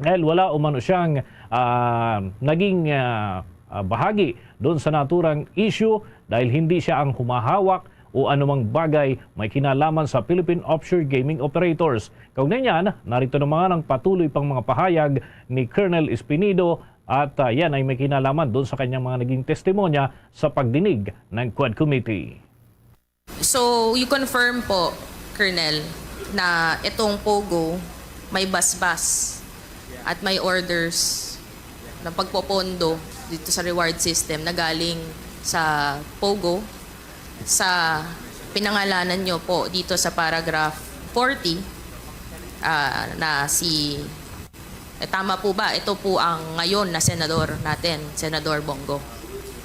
dahil wala umano siyang, ah, naging, ah, ah, bahagi doon sa naturang issue dahil hindi siya ang humahawak o anumang bagay may kinalaman sa Philippine Offshore Gaming Operators. Kaugnay niyan, narito naman ang patuloy pang mga pahayag ni Colonel Espinido at, ah, yan ay may kinalaman doon sa kanyang mga naging testimonya sa pagdinig ng Quad Committee. So, you confirm po, Colonel, na itong POGO may basbas at may orders na pagpopondo dito sa reward system na galing sa POGO sa pinangalanan nyo po dito sa paragraph forty, ah, na si, eh, tama po ba? Ito po ang ngayon na senador natin, Senador Bong Go.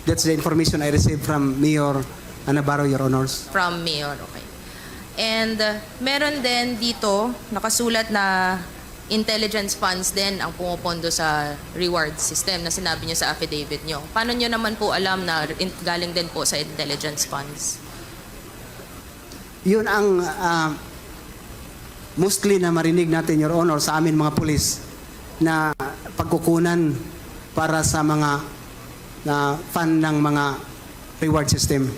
That's the information I received from Mayor Navarro, Your Honors. From Mayor, okay. And uh, meron din dito nakasulat na intelligence funds din ang pumupondo sa reward system na sinabi niyo sa affidavit niyo. Paano niyo naman po alam na in- galing din po sa intelligence funds? Yun ang ah, mostly na marinig natin, Your Honor, sa amin mga pulis na pagkukunan para sa mga na fund ng mga reward system.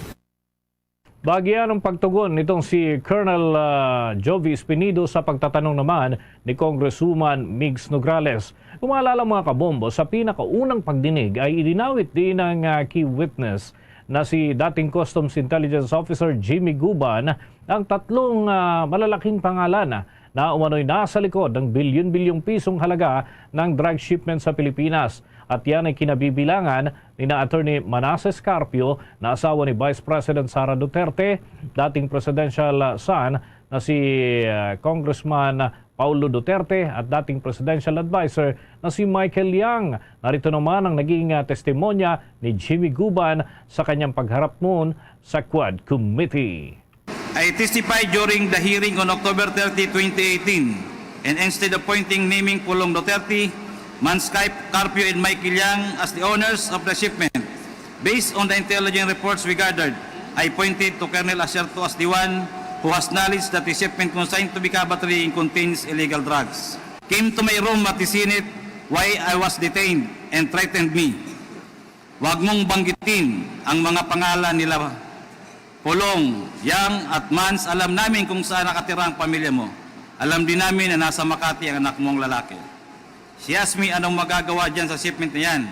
Bahagi ang pagtugon nitong si Colonel ah, Jovi Espinido sa pagtatanong naman ni Congresswoman Migs Nograles. Kung maalala, mga kabombo, sa pinakaunang pagdinig ay idinawit din ang ah, key witness na si dating Customs Intelligence Officer Jimmy Guban ang tatlong ah, malalaking pangalan na umano'y nasa likod ng bilyon-bilyong pisong halaga ng drug shipment sa Pilipinas. At yan ay kinabibilangan ni na Attorney Manases Carpio na asawa ni Vice President Sara Duterte, dating presidential son na si ah, Congressman Paulo Duterte at dating presidential adviser na si Michael Yang. Narito naman ang naging ah, testimonya ni Jimmy Guban sa kanyang pagharap noon sa Quad Committee. I testified during the hearing on October thirty, twenty eighteen, and instead of appointing naming Pulong Duterte, Mansky, Carpio, and Michael Yang as the owners of the shipment, based on the intelligence reports we gathered, I pointed to Colonel Acerto as the one who has knowledge that the shipment consigned to Becaba Trading contains illegal drugs. Came to my room at the Senate why I was detained and threatened me. Huwag mong banggitin ang mga pangalan nila Pulong, Yang, at Mans. Alam namin kung saan nakatira ang pamilya mo. Alam din namin na nasa Makati ang anak mong lalaki. She asked me anong magagawa dyan sa shipment na yan.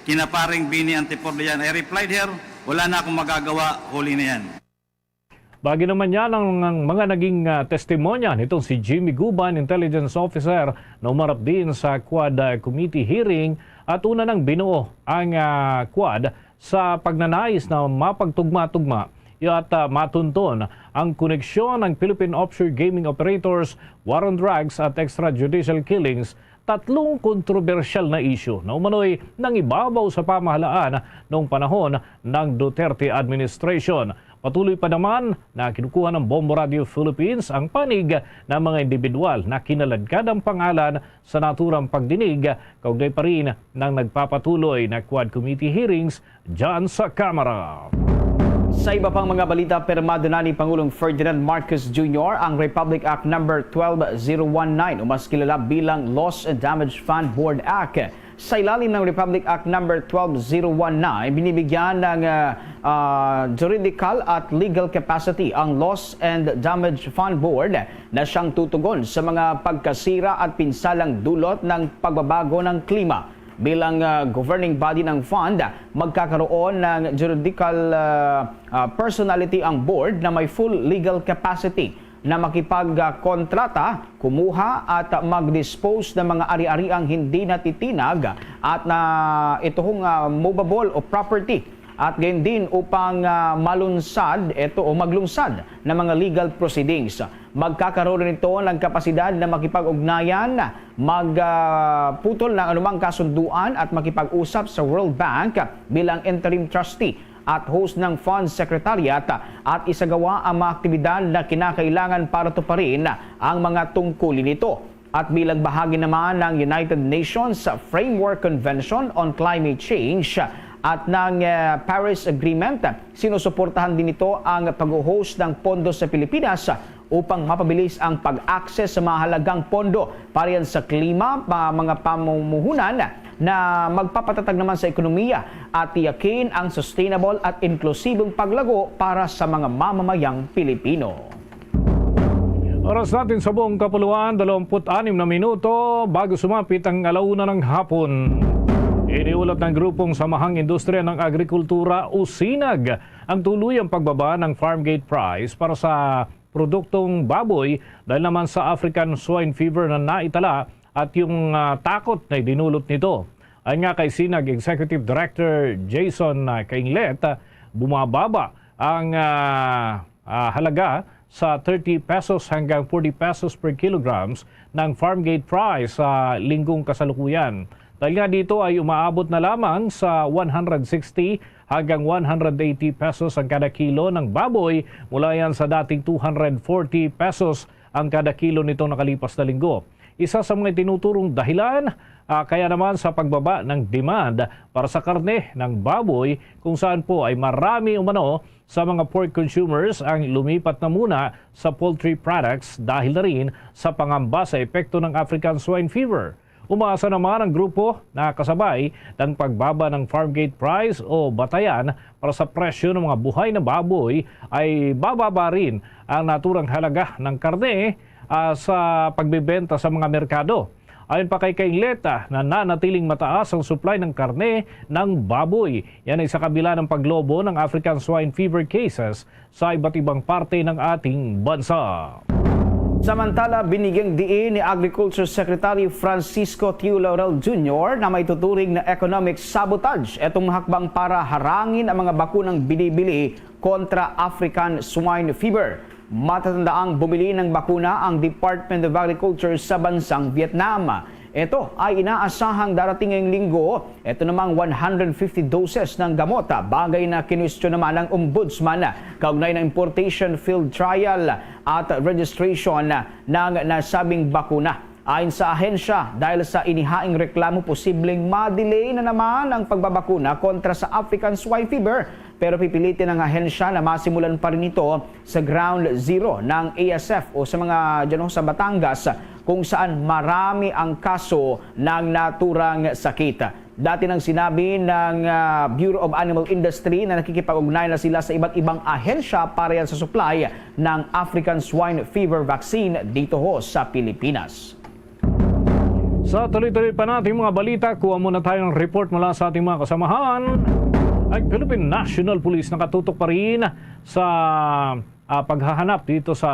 Kina Paring Bini Antipor na yan. I replied her, wala na akong magagawa, huli na yan. Bahagi naman niya ng mga naging ah, testimonya nitong si Jimmy Guban, intelligence officer na umarap din sa Quad ah, Committee hearing, at una nang binuo ang ah, Quad sa pagnanais na mapagtugma-tugma at ah, matunton ang koneksyon ng Philippine offshore gaming operators, war on drugs at extrajudicial killings, tatlong kontrobersyal na isyu na umano'y nangibabaw sa pamahalaan noong panahon ng Duterte administration. Patuloy pa naman na kinukuha ng Bombo Radio Philippines ang panig ng mga individual na kinaladkad ang pangalan sa naturang pagdinig kaugnay pa rin ng nagpapatuloy na Quad Committee hearings dyan sa Kamara. Sa iba pang mga balita, pirmado na ni Pangulong Ferdinand Marcos Junior ang Republic Act Number twelve zero one nine o mas kilala bilang Loss and Damage Fund Board Act. Sa ilalim ng Republic Act Number twelve zero one nine, binibigyan ng ah, ah, juridical at legal capacity ang Loss and Damage Fund Board na siyang tutugon sa mga pagkasira at pinsalang dulot ng pagbabago ng klima. Bilang ah, governing body ng fund, magkakaroon ng juridical ah, ah, personality ang board na may full legal capacity na makipagkontrata, kumuha at mag-dispose ng mga ari-ariang hindi natitinag at na ito hong ah, movable o property, at gayon din upang ah, malunsad ito o maglungsad ng mga legal proceedings. Magkakaroon rin ito ng kapasidad na makipag-ugnayan, magputol ng anumang kasunduan at makipag-usap sa World Bank bilang interim trustee at host ng Fund Secretariat at isagawa ang mga aktibidad na kinakailangan para tuparin ang mga tungkulin nito. At bilang bahagi naman ng United Nations Framework Convention on Climate Change at ng eh, Paris Agreement, sinusuportahan din nito ang pag-host ng pondo sa Pilipinas upang mapabilis ang pag-access sa mahalagang pondo para yan sa klima, pa- mga pamumuhunan na magpapatatag naman sa ekonomiya at tiyakin ang sustainable at inklusibong paglago para sa mga mamamayang Pilipino. Oras natin sa buong kapuluan, dalawampu't anim na minuto bago sumapit ang alauna ng hapon. Iniulat ng grupong Samahang Industriya ng Agrikultura o sinag ang tuluyang pagbaba ng farm gate price para sa produktong baboy dahil naman sa African Swine Fever na naitala at yung, ah, takot na idinulot nito. Ayon nga kay CINAG Executive Director Jason, ah, Cainglet, ah, bumababa ang, ah, ah, halaga sa thirty pesos hanggang forty pesos per kilograms ng farm gate price sa linggong kasalukuyan. Dahil nga dito ay umaabot na lamang sa one hundred sixty hanggang one hundred eighty pesos ang kada kilo ng baboy, mula yan sa dating two hundred forty pesos ang kada kilo nitong nakalipas na linggo. Isa sa mga tinuturong dahilan, ah, kaya naman sa pagbaba ng demand para sa karne ng baboy, kung saan po ay marami umano sa mga pork consumers ang lumipat na muna sa poultry products dahil na rin sa pangamba sa epekto ng African Swine Fever. Umaasa naman ang grupo na kasabay ng pagbaba ng farm gate price o batayan para sa presyo ng mga buhay na baboy ay bababa rin ang naturang halaga ng karne, ah, sa pagbebenta sa mga merkado. Ayon pa kay Cainglet, nananatiling mataas ang supply ng karne ng baboy. Yan ay sa kabila ng paglobo ng African Swine Fever cases sa iba't ibang parte ng ating bansa. Samantala, binigyang diin ni Agriculture Secretary Francisco Tio Laurel Junior na maituturing na economic sabotage itong hakbang para harangin ang mga bakunang binibili kontra African Swine Fever. Matatandaang bumili ng bakuna ang Department of Agriculture sa bansang Vietnam. Ito ay inaasahang darating ngayong linggo. Ito namang one hundred fifty doses ng gamot, bagay na kinwestiyon naman ng Ombudsman kaugnay ng importation, field trial at registration ng nasabing bakuna. Ayon sa ahensya, dahil sa inihaing reklamo, posibleng ma-delay na naman ang pagbabakuna kontra sa African Swine Fever, pero pipilitin ng ahensya na masimulan pa rin ito sa ground zero ng A S F o sa mga dyan ho sa Batangas, kung saan marami ang kaso ng naturang sakit. Dati nang sinabi ng, ah, Bureau of Animal Industry na nakikipag-ugnayan na sila sa iba't ibang ahensya para yan sa supply ng African Swine Fever Vaccine dito ho sa Pilipinas. Sa tuloy-tuloy pa nating mga balita, kuha muna tayo ng report mula sa ating mga kasamahan. Ang Philippine National Police nakatutok pa rin sa, ah, paghahanap dito sa,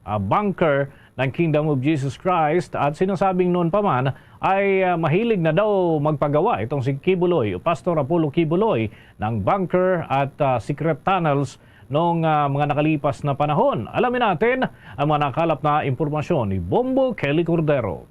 ah, bunker ng Kingdom of Jesus Christ, at sinasabing noon pa man ay, ah, mahilig na daw magpagawa itong si Quiboloy o Pastor Apollo Quiboloy ng bunker at, ah, secret tunnels noong, ah, mga nakalipas na panahon. Alamin natin ang mga nakalap na impormasyon ni Bombo Kelly Cordero.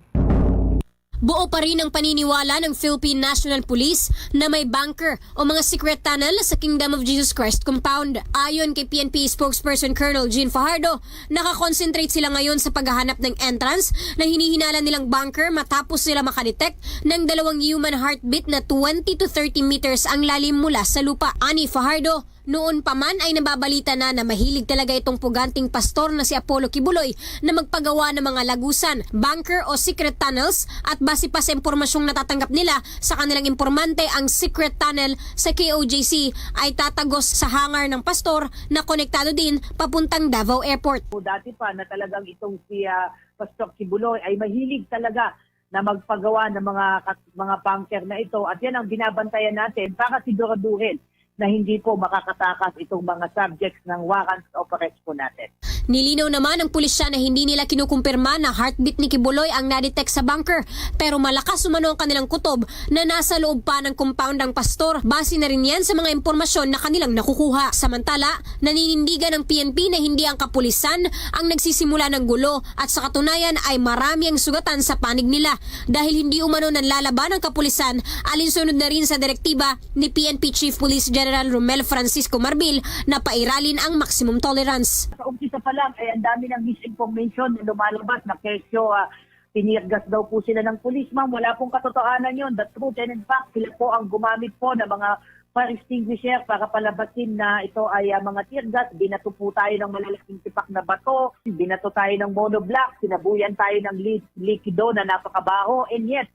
Buo pa rin ang paniniwala ng Philippine National Police na may bunker o mga secret tunnel sa Kingdom of Jesus Christ compound. Ayon kay P N P spokesperson Colonel Jean Fajardo, nakakonsentrate sila ngayon sa paghahanap ng entrance na hinihinala nilang bunker matapos sila makadetect ng dalawang human heartbeat na twenty to thirty meters ang lalim mula sa lupa. Ani Fajardo, noon pa man ay nababalita na na mahilig talaga itong puganting pastor na si Apollo Kibuloy na magpagawa ng mga lagusan, bunker o secret tunnels, at base pa sa impormasyong natatanggap nila sa kanilang impormante, ang secret tunnel sa K O J C ay tatagos sa hangar ng pastor na konektado din papuntang Davao Airport. Dati pa na talagang itong si, ah, Pastor Kibuloy ay mahilig talaga na magpagawa ng mga kat-, mga bunker na ito, at yan ang binabantayan natin para siguraduhin na hindi po makakatakas itong mga subjects ng warrant of arrest po natin. Nilinaw naman ng pulisya na hindi nila kinukumpirma na heartbeat ni Kibuloy ang nadetect sa bunker, pero malakas umano ang kanilang kutob na nasa loob pa ng compound ang pastor, base na rin yan sa mga impormasyon na kanilang nakukuha. Samantala, naninindigan ang P N P na hindi ang kapulisan ang nagsisimula ng gulo, at sa katunayan ay marami ang sugatan sa panig nila dahil hindi umano nanlalaban ang kapulisan, alinsunod na rin sa direktiba ni P N P Chief Police General Romel Francisco Marbil na pairalin ang maximum tolerance. Sa umpisa pa lang ay ang dami ng misinformation na lumalabas na kesyo, ah, tiniyargas daw po sila ng pulis. Ma'am, wala pong katotohanan yon. The truth and in fact, sila po ang gumamit po ng mga fire extinguisher para palabasin na ito ay, ah, mga tear gas. Binato po tayo ng malalaking tipak na bato, binato tayo ng monoblock, sinabuyan tayo ng li-, likido na napakabaho. And yet,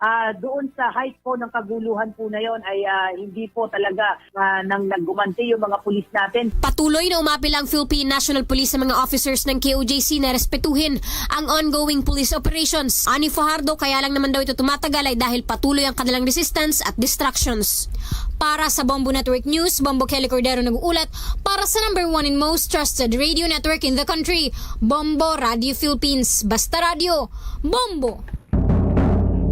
ah, doon sa height po ng kaguluhan po na yon ay, ah, hindi po talaga, ah, nang naggumanti yung mga pulis natin. Patuloy na umapil ang Philippine National Police sa mga officers ng K O J C na respetuhin ang ongoing police operations. Ani Fajardo, kaya lang naman daw ito tumatagal ay dahil patuloy ang kanilang resistance at distractions. Para sa Bombo Network News, Bombo Kelly Cordero nag-uulat para sa number one and most trusted radio network in the country, Bombo Radio Philippines. Basta Radio, Bombo!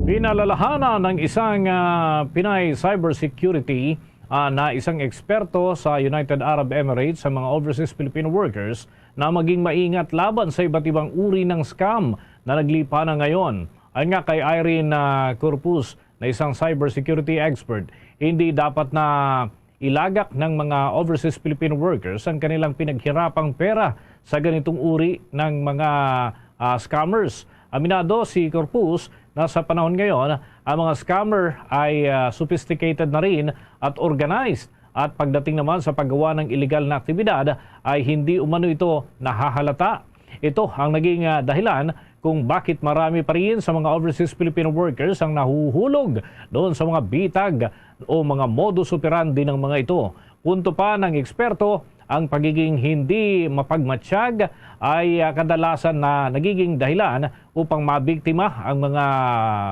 Pinalalahanan ng isang, ah, Pinay cybersecurity, ah, na isang eksperto sa United Arab Emirates sa mga overseas Filipino workers na maging maingat laban sa iba't ibang uri ng scam na naglipa na ngayon. Ayon nga kay Irene, ah, Corpus, na isang cybersecurity expert, hindi dapat na ilagak ng mga overseas Filipino workers ang kanilang pinaghirapang pera sa ganitong uri ng mga, ah, scammers. Aminado si Corpus na sa panahon ngayon, ang mga scammer ay, ah, sophisticated na rin at organized, at pagdating naman sa paggawa ng iligal na aktibidad ay hindi umano ito nahahalata. Ito ang naging, ah, dahilan kung bakit marami pa rin sa mga overseas Filipino workers ang nahuhulog doon sa mga bitag o mga modus operandi ng mga ito. Punto pa ng eksperto, ang pagiging hindi mapagmatsyag ay, ah, kadalasan na nagiging dahilan upang mabiktima ang mga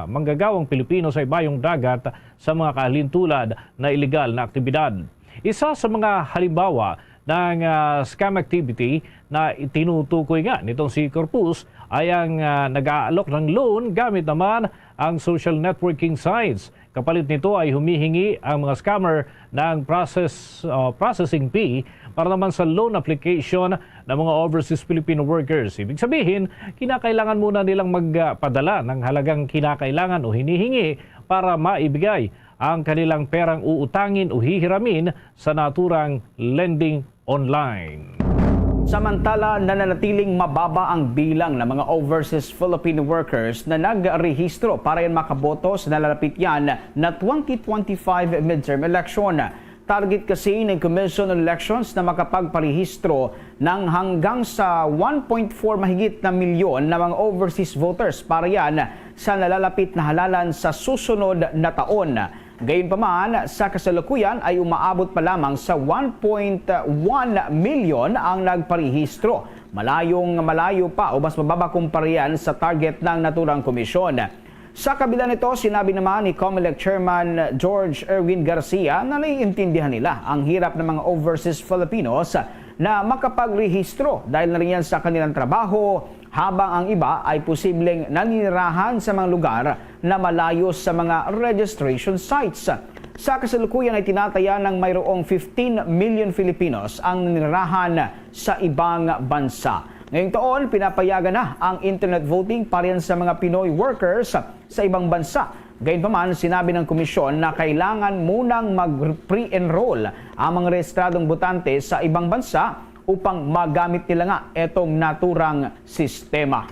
manggagawang Pilipino sa ibayong dagat sa mga kahalintulad na iligal na aktibidad. Isa sa mga halimbawa ng, ah, scam activity na itinutukoy nga nitong si Corpus ay ang, ah, nag-aalok ng loan gamit naman ang social networking sites. Kapalit nito ay humihingi ang mga scammer ng process, ah, processing fee para naman sa loan application ng mga overseas Filipino workers. Ibig sabihin, kinakailangan muna nilang magpadala ng halagang kinakailangan o hinihingi para maibigay ang kanilang perang uutangin o hihiramin sa naturang lending online. Samantala, nananatiling mababa ang bilang ng mga overseas Filipino workers na nagrehistro para yan makaboto sa nalalapit yan na twenty twenty-five midterm election. Target kasi ng Commission on Elections na makapagparehistro ng hanggang sa one point four mahigit na milyon na mga overseas voters para yan sa nalalapit na halalan sa susunod na taon. Gayunpaman, sa kasalukuyan ay umaabot pa lamang sa one point one milyon ang nagparehistro. Malayong malayo pa o mas mababa kumpara yan sa target ng naturang komisyon. Sa kabila nito, sinabi naman ni Comelec Chairman George Erwin Garcia na naiintindihan nila ang hirap ng mga overseas Filipinos na makapagrehistro dahil na rin yan sa kanilang trabaho, habang ang iba ay posibleng naninirahan sa mga lugar na malayo sa mga registration sites. Sa kasalukuyan ay tinataya ng mayroong fifteen million Filipinos ang naninirahan sa ibang bansa. Ngayong taon, pinapayagan na ang internet voting para yan sa mga Pinoy workers sa ibang bansa. Gayunpaman, sinabi ng komisyon na kailangan munang mag-pre-enroll ang mga rehistradong botante sa ibang bansa upang magamit nila nga etong naturang sistema.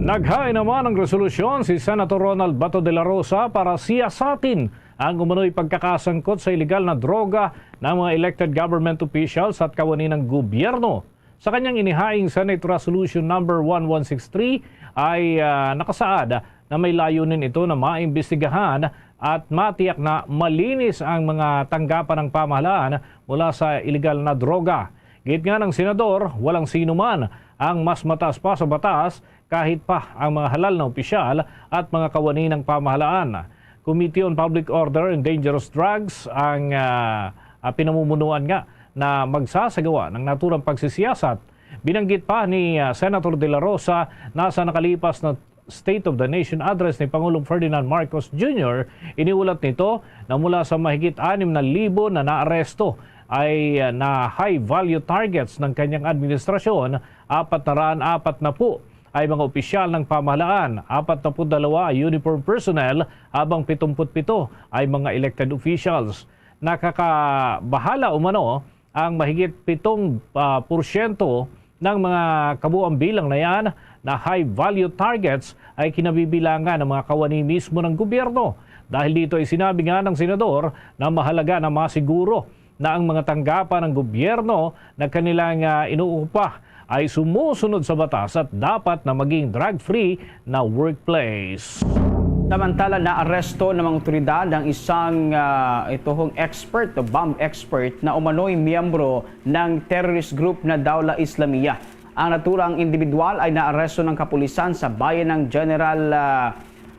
Naghain naman ng resolusyon si Senator Ronald Bato de la Rosa para siyasatin ang umano'y pagkakasangkot sa iligal na droga ng mga elected government officials at kawani ng gobyerno. Sa kanyang inihaing Senate Resolution Number one one six three ay, ah, nakasaad na may layunin ito na maimbestigahan at matiyak na malinis ang mga tanggapan ng pamahalaan mula sa iligal na droga. Giit nga ng senador, walang sino man ang mas mataas pa sa batas kahit pa ang mga halal na opisyal at mga kawani ng pamahalaan. Committee on Public Order and Dangerous Drugs ang, ah, ah, pinamumunuan nga na magsasagawa ng naturang pagsisiyasat. Binanggit pa ni, ah, Senator De La Rosa na sa nakalipas na State of the Nation Address ni Pangulong Ferdinand Marcos Junior, iniulat nito na mula sa mahigit anim na libo na naaresto ay, ah, na high-value targets ng kanyang administrasyon, apat na raan apat na po ay mga opisyal ng pamahalaan, apat na put dalawa ay uniform personnel, habang pitumput pito ay mga elected officials. Nakakabahala umano ang mahigit pitong, ah, porsyento ng mga kabuang bilang na yan na high-value targets ay kinabibilangan ng mga kawani mismo ng gobyerno. Dahil dito ay sinabi nga ng senador na mahalaga na masiguro na ang mga tanggapan ng gobyerno na kanilang, ah, inuupa ay sumusunod sa batas at dapat na maging drug-free na workplace. Samantala, naaresto ng mga otoridad ang isang, ah, ito hong expert o bomb expert na umano'y miyembro ng terrorist group na Dawla Islamiyah. Ang naturang individual ay naaresto ng kapulisan sa bayan ng General, ah,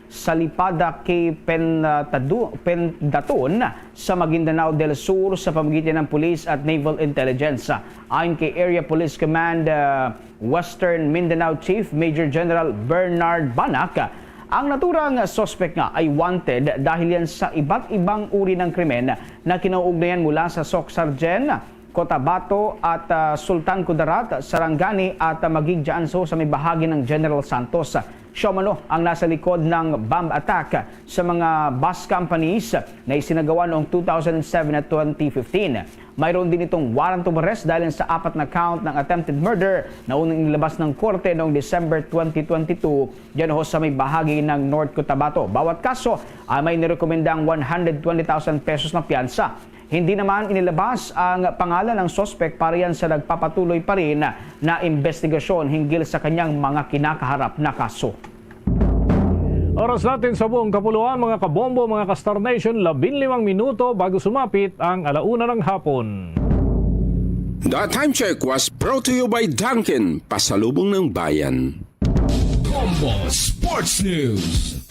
sa Lipada kay Pentadu-, Pendaton sa Maguindanao del Sur sa pamagitan ng Police at Naval Intelligence. Ayon kay Area Police Command, ah, Western Mindanao Chief Major General Bernard Banac, ang naturang suspek nga ay wanted dahil yan sa iba't ibang uri ng krimen na kinauugnayan mula sa Soc Sargen, Cotabato at, ah, Sultan Kudarat, Sarangani at, ah, Magig Janso sa may bahagi ng General Santos. Siya umano ang nasa likod ng bomb attack sa mga bus companies na isinagawa noong two thousand seven at twenty fifteen. Mayroon din itong warrant of arrest dahil sa apat na count ng attempted murder na unang inilabas ng korte noong December twenty twenty-two, dyan ho sa may bahagi ng North Cotabato. Bawat kaso ay may nirekomendang one hundred twenty thousand pesos na piyansa. Hindi naman inilabas ang pangalan ng suspek para yan sa nagpapatuloy pa rin na investigasyon hinggil sa kanyang mga kinakaharap na kaso. Oras natin sa buong kapuluan, mga kabombo, mga ka-Star Nation, labing limang minuto bago sumapit ang alauna ng hapon. The time check was brought to you by Dunkin, pasalubong ng bayan. Bombo Sports News.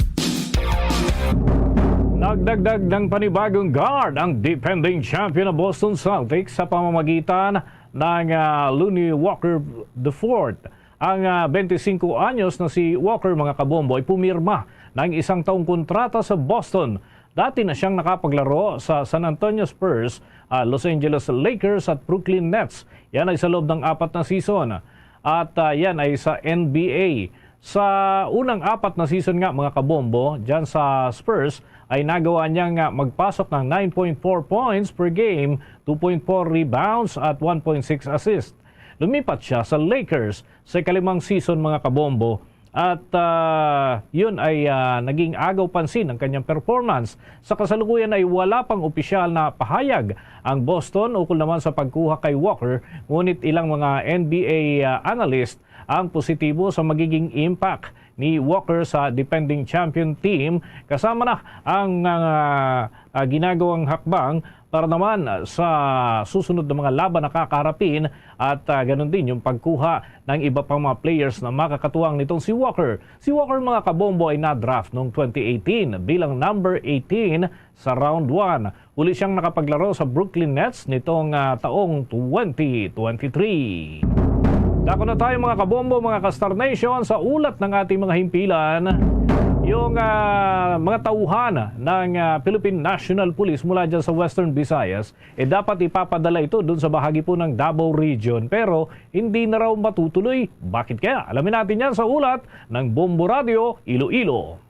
Nagdagdag ng panibagong guard ang defending champion na Boston Celtics sa pamamagitan ng, ah, Lonnie Walker the fourth. Ang, ah, twenty-five anyos na si Walker, mga kabombo, ay pumirma ng isang taong kontrata sa Boston. Dati na siyang nakapaglaro sa San Antonio Spurs, ah, Los Angeles Lakers at Brooklyn Nets. Yan ay sa loob ng apat na season. At, ah, yan ay sa N B A. Sa unang apat na season nga, mga kabombo, dyan sa Spurs, ay nagawa niya nga magpasok ng nine point four points per game, two point four rebounds at one point six assist. Lumipat siya sa Lakers sa ikalimang season, mga kabombo, at, ah, yun ay, ah, naging agaw pansin ang kanyang performance. Sa kasalukuyan ay wala pang opisyal na pahayag ang Boston ukol naman sa pagkuha kay Walker, ngunit ilang mga N B A, ah, analyst ang positibo sa magiging impact ni Walker sa defending champion team, kasama na ang, ah, ah, ginagawang hakbang para naman sa susunod na mga laban na kakaharapin at, ah, ganun din yung pagkuha ng iba pang mga players na makakatuwang nitong si Walker. Si Walker, mga kabombo, ay na-draft noong twenty eighteen bilang number eighteen sa round one. Uli siyang nakapaglaro sa Brooklyn Nets nitong, ah, taong twenty twenty-three. Dako na tayo, mga kabombo, mga ka-Star Nation, sa ulat ng ating mga himpilan. Yung, ah, mga tauhan ng, ah, Philippine National Police mula dyan sa Western Visayas, eh, dapat ipapadala ito dun sa bahagi po ng Davao Region. Pero hindi na raw matutuloy. Bakit kaya? Alamin natin yan sa ulat ng Bombo Radio Iloilo.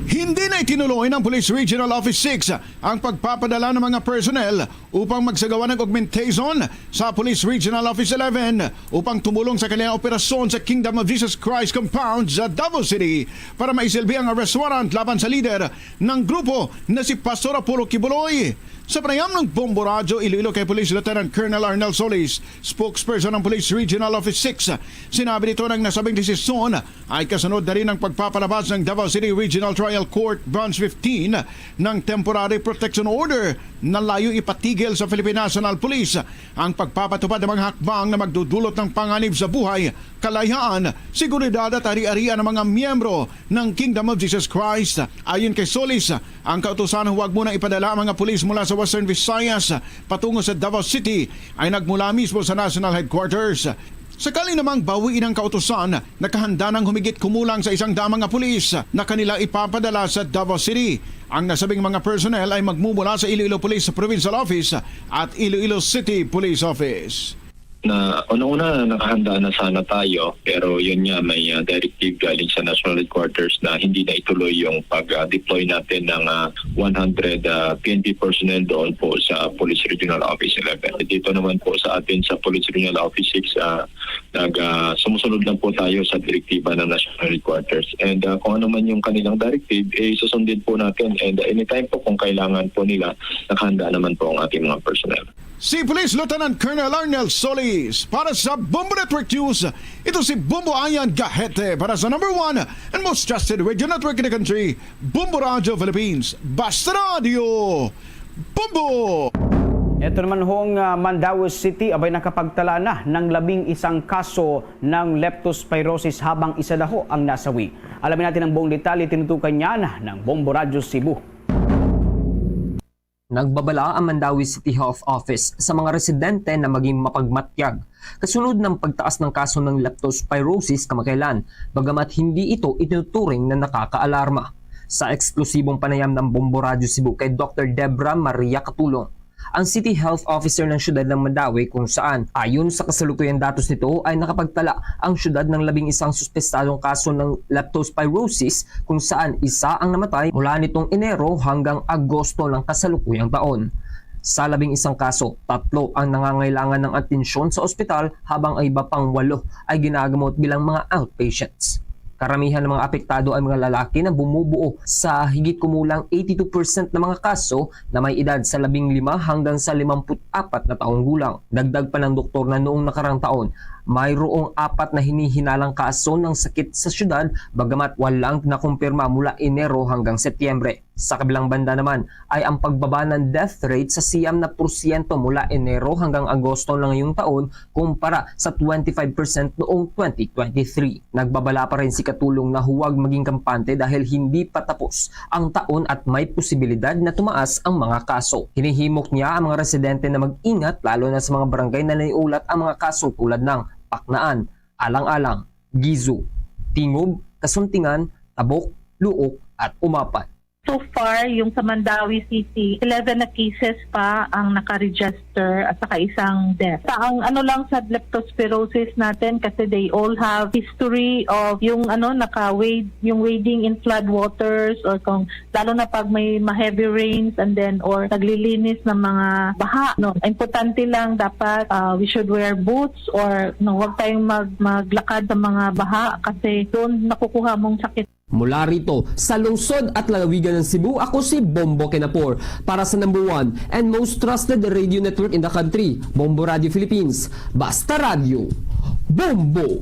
Hindi na itinuloy ng Police Regional Office six ang pagpapadala ng mga personnel upang magsagawa ng augmentation sa Police Regional Office eleven upang tumulong sa kanilang operasyon sa Kingdom of Jesus Christ Compound sa Davao City para maisilbi ang arrest warrant laban sa lider ng grupo na si Pastor Apollo Kibuloy. Sa panayam ng Bombo Radyo Iloilo kay Police Lieutenant Colonel Arnel Solis, spokesperson ng Police Regional Office six, sinabi nito na ang nasabing desisyon ay kasunod na rin ng pagpapalabas ng Davao City Regional Trial Court Branch fifteen ng Temporary Protection Order na layo ipatigil sa Philippine National Police ang pagpapatupad ng mga hakbang na magdudulot ng panganib sa buhay, kalayaan, seguridad at ari-arian ng mga miyembro ng Kingdom of Jesus Christ. Ayon kay Solis, ang kautusan huwag munang ipadala ang mga pulis mula sa Western Visayas patungo sa Davao City ay nagmula mismo sa National Headquarters. Sakali namang bawiin ang kautusan, nakahanda ng humigit kumulang sa isang daang mga pulis na kanila ipapadala sa Davao City. Ang nasabing mga personnel ay magmumula sa Iloilo Police Provincial Office at Iloilo City Police Office. Na unang-una, nakahanda na sana tayo, pero yun nga, may, ah, directive galing sa National Headquarters na hindi na ituloy yung pag-deploy natin ng, ah, one hundred, ah, P N P personnel doon po sa Police Regional Office eleven. Dito naman po sa atin sa Police Regional Office six, ah, nag, ah, sumusunod lang po tayo sa direktiba ng National Headquarters. And, ah, kung ano man yung kanilang directive, eh, susundin po natin. And, ah, anytime po kung kailangan po nila, nakahanda naman po ang ating mga personnel. Si Police Lieutenant Colonel Arnel Solis para sa Bombo Network News. Ito si Bombo Ayan Gahete para sa number one and most trusted radio network in the country, Bombo Radio Philippines. Basta Radio, Bombo! Ito naman hong, ah, Mandaue City, abay, nakapagtala na ng labing isang kaso ng leptospirosis, habang isa na ho ang nasawi. Alamin natin ang buong detalye, tinutukan niyan ng Bombo Radyo Cebu. Nagbabala ang Mandaue City Health Office sa mga residente na maging mapagmatyag kasunod ng pagtaas ng kaso ng leptospirosis kamakailan, bagamat hindi ito itinuturing na nakakaalarma. Sa eksklusibong panayam ng Bombo Radyo Cebu kay Doktor Debra Maria Catulong, ang City Health Officer ng siyudad ng Mandaue, kung saan, ayon sa kasalukuyang datos nito, ay nakapagtala ang siyudad ng labing isang suspestadong kaso ng leptospirosis, kung saan isa ang namatay mula nitong Enero hanggang Agosto ng kasalukuyang taon. Sa labing isang kaso, tatlo ang nangangailangan ng atensyon sa ospital, habang ang iba pang walo ay ginagamot bilang mga outpatients. Karamihan ng mga apektado ay mga lalaki na bumubuo sa higit kumulang eighty-two percent ng mga kaso na may edad sa labing lima hanggang sa limampu't apat na taong gulang. Dagdag pa ng doktor na noong nakarang taon, mayroong apat na hinihinalang kaso ng sakit sa syudad, bagamat walang nakumpirma mula Enero hanggang Setyembre. Sa kabilang banda naman ay ang pagbaba ng death rate sa siyam na porsyento mula Enero hanggang Agosto ng ngayong taon, kumpara sa twenty-five percent noong twenty twenty-three. Nagbabala pa rin si Catulong na huwag maging kampante dahil hindi pa tapos ang taon at may posibilidad na tumaas ang mga kaso. Hinihimok niya ang mga residente na mag-ingat, lalo na sa mga barangay na naiulat ang mga kaso tulad ng Paknaan, Alang-alang, Gizu, Tingub, Kasuntingan, Tabok, Luok, at Umapan. So far, yung sa Mandaue City, eleven na cases pa ang naka-register at saka isang death. Sa ang ano lang sa leptospirosis natin, kasi they all have history of yung ano, naka-wade, yung wading in flood waters, or kung lalo na pag may ma-heavy rains and then or naglilinis ng mga baha, no. Importante lang dapat, ah, we should wear boots or no, wag tayong mag maglakad sa mga baha kasi doon nakukuha mong sakit. Mula rito sa lungsod at lalawigan ng Cebu, ako si Bombo Kinapor para sa number one and most trusted radio network in the country, Bombo Radio Philippines. Basta Radyo, Bombo!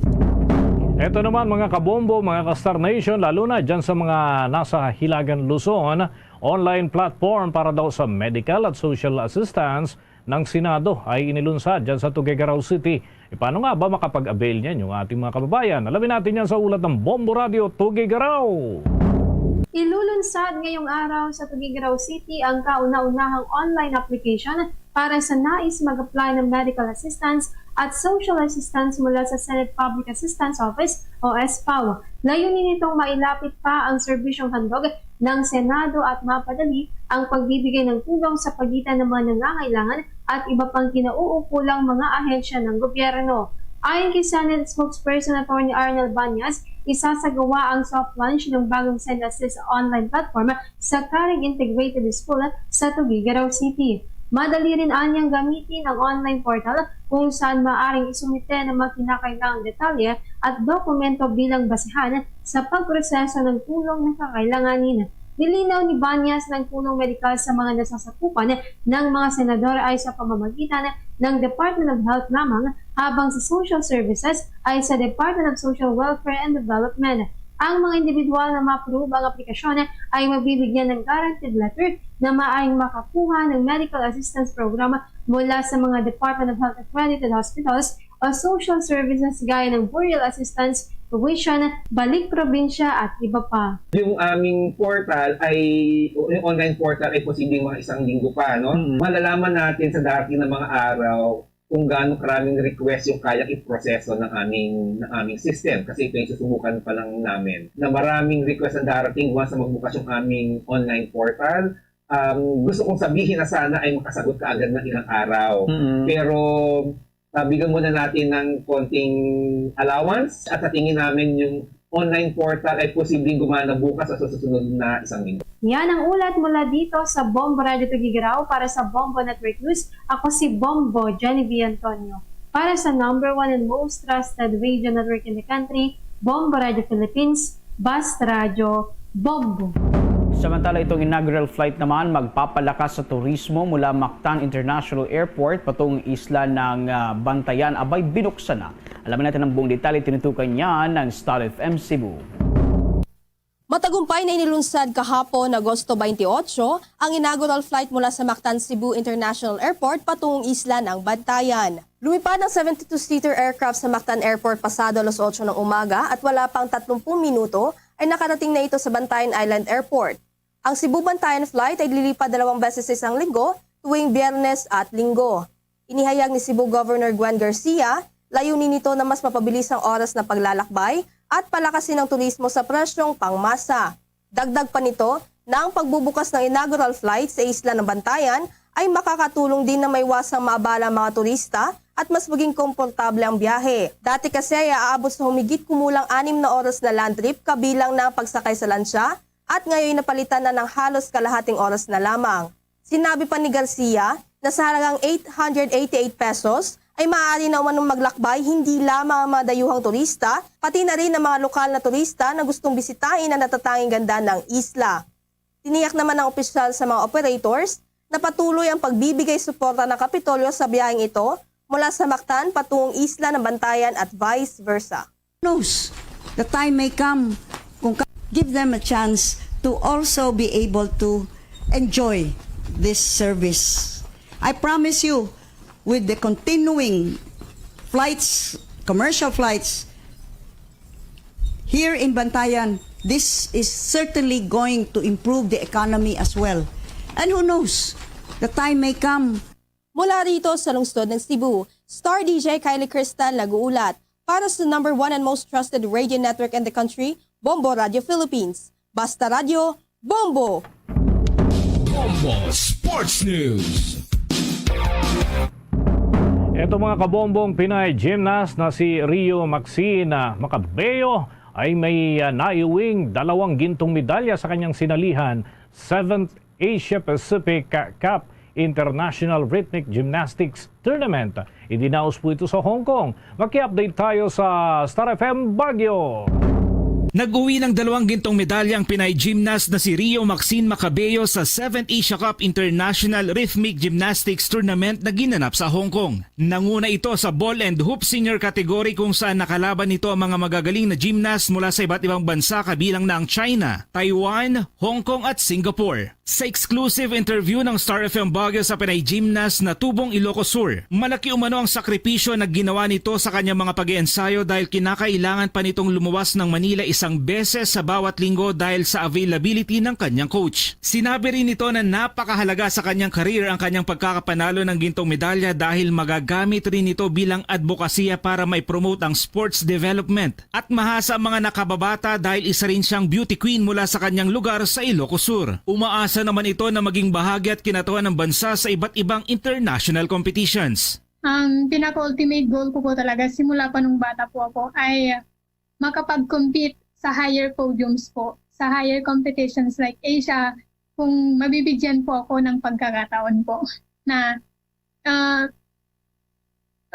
Eto naman, mga kabombo, mga ka-Star Nation, lalo na dyan sa mga nasa Hilagang Luzon, online platform para daw sa medical at social assistance ng Senado ay inilunsad dyan sa Tuguegarao City. E, paano nga ba makapag-avail niyan yung ating mga kababayan? Alamin natin yan sa ulat ng Bombo Radio Tuguegarao. Ilulunsad ngayong araw sa Tuguegarao City ang kauna-unahang online application para sa nais mag-apply ng medical assistance at social assistance mula sa Senate Public Assistance Office o S P A W. Layunin nitong mailapit pa ang serbisyong handog ng Senado at mapadali ang pagbibigay ng tulong sa pagitan ng mga nangangailangan at iba pang kinauukulang mga ahensya ng gobyerno. Ayon kay Senate Spokesperson Attorney Arnel Banyas, isasagawa ang soft launch ng bagong Sen Assist online platform sa Carig Integrated School sa Tuguegarao City. Madali rin anyang gamitin ang online portal kung saan maaaring isumite ang mga kinakailangang detalye at dokumento bilang basehan sa pagproseso ng tulong na kakailanganin. Nilinaw ni Banyas na ang tulong medikal sa mga nasasakupan ng mga senador ay sa pamamagitan ng Department of Health lamang, habang sa social services ay sa Department of Social Welfare and Development. Ang mga individual na ma-approve ang aplikasyon ay mabibigyan ng guaranteed letter na maaaring makakuha ng medical assistance program mula sa mga Department of Health accredited hospitals o social services gaya ng burial assistance, tuition, balik probinsya, at iba pa. Yung aming portal ay, yung online portal ay posibleng mga isang linggo pa, no? Mm. Malalaman natin sa darating na mga araw kung gaano karaming request yung kayang iproseso ng aming, ng aming system, kasi ito yung susubukan pa lang namin, na maraming request ang darating once na magbukas yung aming online portal. Um, gusto kong sabihin na sana ay makasagot ka agad ng ilang araw. Mm. Pero, ah, bigyan muna natin ng konting allowance at sa tingin namin yung online portal ay posibleng gumana bukas o sa susunod na isang linggo. Yan ang ulat mula dito sa Bombo Radio Tuguegarao. Para sa Bombo Network News, ako si Bombo Genevieve Antonio. Para sa number one and most trusted radio network in the country, Bombo Radio Philippines, Basta Radyo, Bombo. Samantala, itong inaugural flight naman magpapalakas sa turismo mula Mactan International Airport patungong isla ng, ah, Bantayan, abay, binuksan na. Alamin natin ang buong detalye, tinutukan niya ng Star F M Cebu. Matagumpay na inilunsad kahapon, Agosto twenty-eight, ang inaugural flight mula sa Mactan Cebu International Airport patungong isla ng Bantayan. Lumipad ang seventy-two-seater aircraft sa Mactan Airport pasado alas otso ng umaga at wala pang tatlumpu minuto ay nakarating na ito sa Bantayan Island Airport. Ang Cebu Bantayan flight ay lilipad dalawang beses sa isang linggo, tuwing Biyernes at Linggo. Inihayag ni Cebu Governor Gwen Garcia, layunin nito na mas mapabilis ang oras ng paglalakbay at palakasin ang turismo sa presyong pangmasa. Dagdag pa nito na ang pagbubukas ng inaugural flight sa isla ng Bantayan ay makakatulong din na maiwasang maabala ang mga turista at mas maging komportable ang biyahe. Dati kasi ay aabot sa humigit kumulang anim na oras na land trip kabilang na ang pagsakay sa lansya at ngayon napalitan na ng halos kalahating oras na lamang. Sinabi pa ni Garcia na sa halagang eight hundred eighty-eight pesos ay maaari na umanong maglakbay hindi lamang ang mga dayuhang turista, pati na rin ang mga lokal na turista na gustong bisitahin ang natatanging ganda ng isla. Tiniyak naman ng opisyal sa mga operators na patuloy ang pagbibigay suporta ng Kapitolyo sa biyaheng ito mula sa Mactan patungong isla ng Bantayan at vice versa. Knows, the time may come kung ka- give them a chance to also be able to enjoy this service. I promise you, with the continuing flights, commercial flights here in Bantayan, this is certainly going to improve the economy as well. And who knows, the time may come Mula rito sa lungsod ng Cebu, Star D J Kylie Crystal nag-uulat para sa number one and most trusted radio network in the country, Bombo Radio Philippines. Basta Radyo, Bombo! Bombo Sports News. Ito, mga kabombong, Pinay gymnast na si Rio Maxine, ah, Macabeo ay may, ah, naiuwing dalawang gintong medalya sa kanyang sinalihan, seventh Asia Pacific Cup International Rhythmic Gymnastics Tournament. Idinaos po ito sa Hong Kong. Maki-update tayo sa Star F M Baguio. Nag-uwi ng dalawang gintong medalya ang Pinay gymnast na si Rio Maxine Macabeo sa seventh Asia Cup International Rhythmic Gymnastics Tournament na ginanap sa Hong Kong. Nanguna ito sa ball and hoop senior category, kung saan nakalaban nito ang mga magagaling na gymnast mula sa iba't ibang bansa, kabilang na ang China, Taiwan, Hong Kong at Singapore. Sa exclusive interview ng Star F M Baguio sa Pinay gymnast na tubong Ilocos Sur, malaki umano ang sakripisyo na ginawa nito sa kanyang mga pag-iensayo dahil kinakailangan pa nitong lumuwas ng Manila isang beses sa bawat linggo dahil sa availability ng kanyang coach. Sinabi rin nito na napakahalaga sa kanyang career ang kanyang pagkakapanalo ng gintong medalya dahil magagamit rin ito bilang adbokasya para mai-promote ang sports development. At mahasa ang mga nakababata dahil isa rin siyang beauty queen mula sa kanyang lugar sa Ilocos Sur. Umaasa naman ito na maging bahagi at kinatuhan ng bansa sa iba't ibang international competitions. Ang pinaka-ultimate goal ko po talaga, simula pa nung bata po ako, ay makapag-compete sa higher podiums po, sa higher competitions like Asia, kung mabibigyan po ako ng pagkakataon po na ah,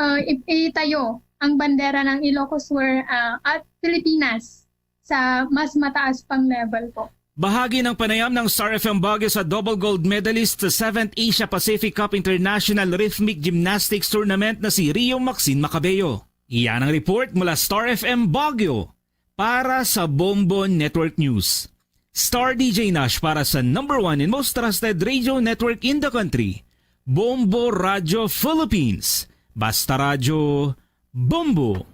ah, i- itayo ang bandera ng Ilocos Sur, ah, at Pilipinas sa mas mataas pang level po. Bahagi ng panayam ng Star F M Baguio sa double gold medalist sa seventh Asia Pacific Cup International Rhythmic Gymnastics Tournament na si Rio Maxine Macabeo. Iyan ang report mula Star F M Baguio para sa Bombo Network News. Star D J Nash para sa number one and most trusted radio network in the country, Bombo Radio Philippines. Basta Radyo, Bombo!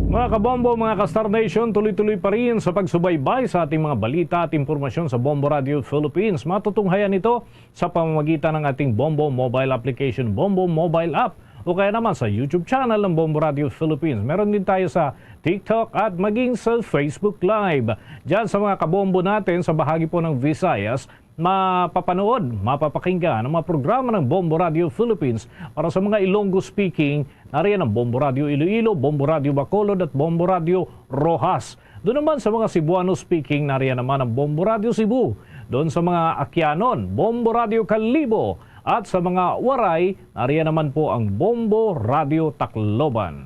Mga kabombo, mga ka-Star Nation, tuloy-tuloy pa rin sa pagsubaybay sa ating mga balita at impormasyon sa Bombo Radio Philippines. Matutunghayan ito sa pamamagitan ng ating Bombo Mobile Application, Bombo Mobile App, o kaya naman sa YouTube channel ng Bombo Radio Philippines. Meron din tayo sa TikTok at maging sa Facebook Live. Diyan sa mga kabombo natin sa bahagi po ng Visayas, mapapanood, mapapakinggan ang mga programa ng Bombo Radio Philippines. Para sa mga Ilonggo speaking, nariyan ang Bombo Radio Iloilo, Bombo Radio Bacolod at Bombo Radio Roxas. Doon naman sa mga Cebuano speaking, nariyan naman ang Bombo Radio Cebu. Doon sa mga Aquianon, Bombo Radio Kalibo. At sa mga Waray, nariyan naman po ang Bombo Radio Tacloban.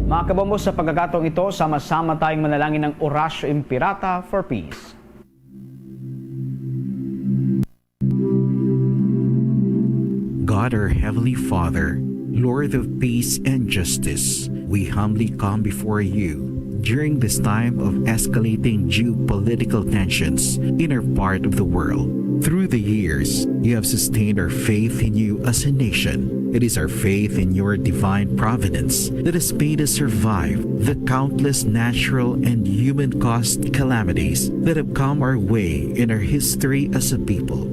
Mga kabombo, sa pagkakataong ito, sama-sama tayong manalangin ng Oratio Imperata for Peace. God, our Heavenly Father, Lord of peace and justice, we humbly come before you, during this time of escalating geopolitical tensions in our part of the world. Through the years, you have sustained our faith in you as a nation. It is our faith in your divine providence that has made us survive the countless natural and human caused calamities that have come our way in our history as a people.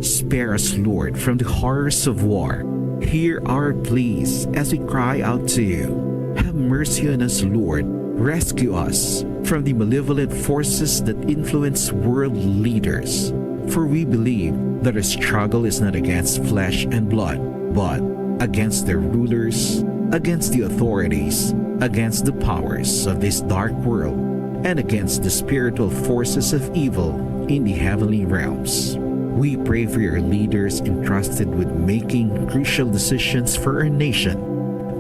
Spare us, Lord, from the horrors of war. Hear our pleas as we cry out to you. Have mercy on us, Lord. Rescue us from the malevolent forces that influence world leaders. For we believe that our struggle is not against flesh and blood, but against their rulers, against the authorities, against the powers of this dark world, and against the spiritual forces of evil in the heavenly realms. We pray for your leaders entrusted with making crucial decisions for our nation.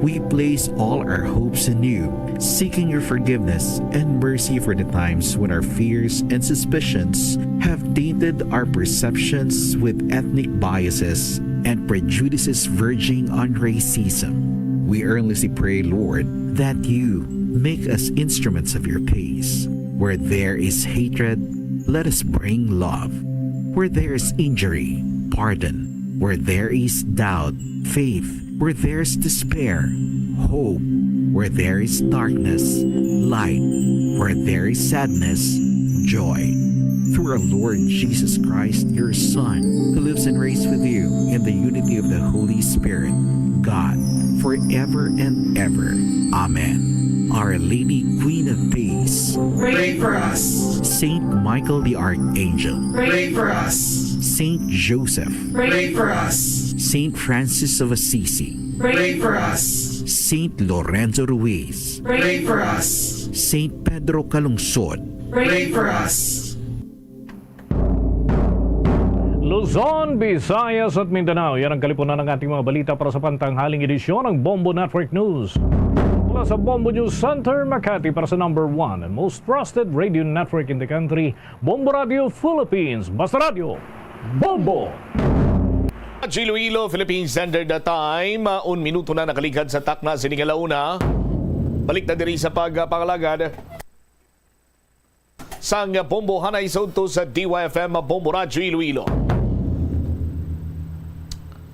We place all our hopes in you, seeking your forgiveness and mercy for the times when our fears and suspicions have tainted our perceptions with ethnic biases and prejudices verging on racism. We earnestly pray, Lord, that you make us instruments of your peace. Where there is hatred, let us bring love. Where there is injury, pardon. Where there is doubt, faith. Where there is despair, hope. Where there is darkness, light. Where there is sadness, joy. Through our Lord Jesus Christ, your Son, who lives and reigns with you in the unity of the Holy Spirit, God, forever and ever. Amen. Our Lady, Queen of Peace, pray for us. Saint Michael the Archangel, pray for us. Saint Joseph, pray for us. Saint Francis of Assisi, pray for us. Saint Lorenzo Ruiz, pray for us. Saint Pedro Calungsod, pray for us. Luzon, Visayas at Mindanao. Yan ang kalipunan ng ating mga balita para sa pantanghaling edisyon ng Bombo Network News. Mula sa Bombo News Center, Makati, para sa number one and most trusted radio network in the country, Bombo Radio Philippines. Basta Radio, Bombo! Radyo Iloilo, Philippine Standard Time. Ah, un minuto na nakaligad sa takna sini nga launa. Balik na diri sa pagpangalagad sang Bombo, hanay sa udto sa D Y F M Bombo Radyo Iloilo.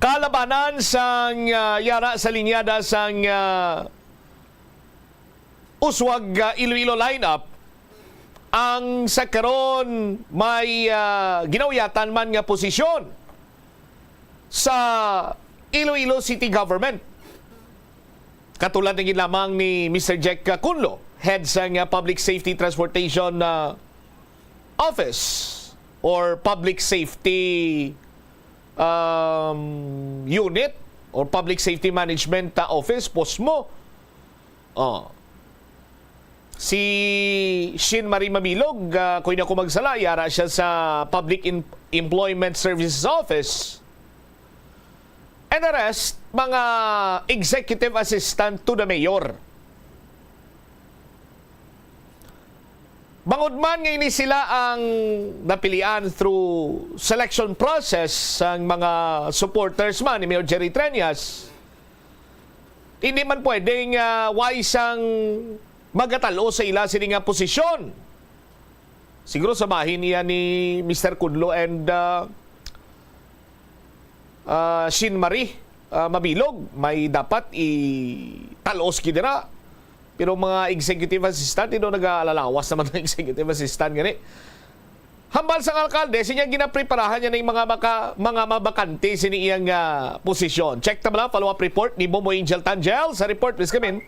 Kalabanan sang, ah, yara sa linyada sang, ah, Uswag, ah, Iloilo lineup ang sa karon may, ah, ginauyatan man nga posisyon sa Iloilo City Government. Katulad na gid lamang ni Mister Jack Cunlo, head sang, ah, Public Safety Transportation, ah, Office or Public Safety, um, Unit or Public Safety Management, ah, Office, POSMO. Oh. Si Shin Marie Mabilog, ah, kung di ako magsala, yara siya sa Public Em-, Employment Services Office. And the rest, mga executive assistant to the mayor. Bangod man nga ini sila ang napilian through selection process sang mga supporters man ni Mayor Jerry Treñas, hindi man pwedeng, ah, wais sang magatal-os sa ila sini nga posisyon. Siguro sa bahin niya ni Mister Cunlo and, ah, ah, Shin Marie, ah, Mabilog, may dapat ital-os gid dira. Pero mga executive assistant, you know, nag-aalalawas naman ang executive assistant gani. Hambal sang alkalde, siya ginapreparahan niya ning mga maka-, mga mabakante sini iyang, ah, posisyon. Check ta bala, follow-up report ni Bombo Angel Tangel. Sa report, please come in.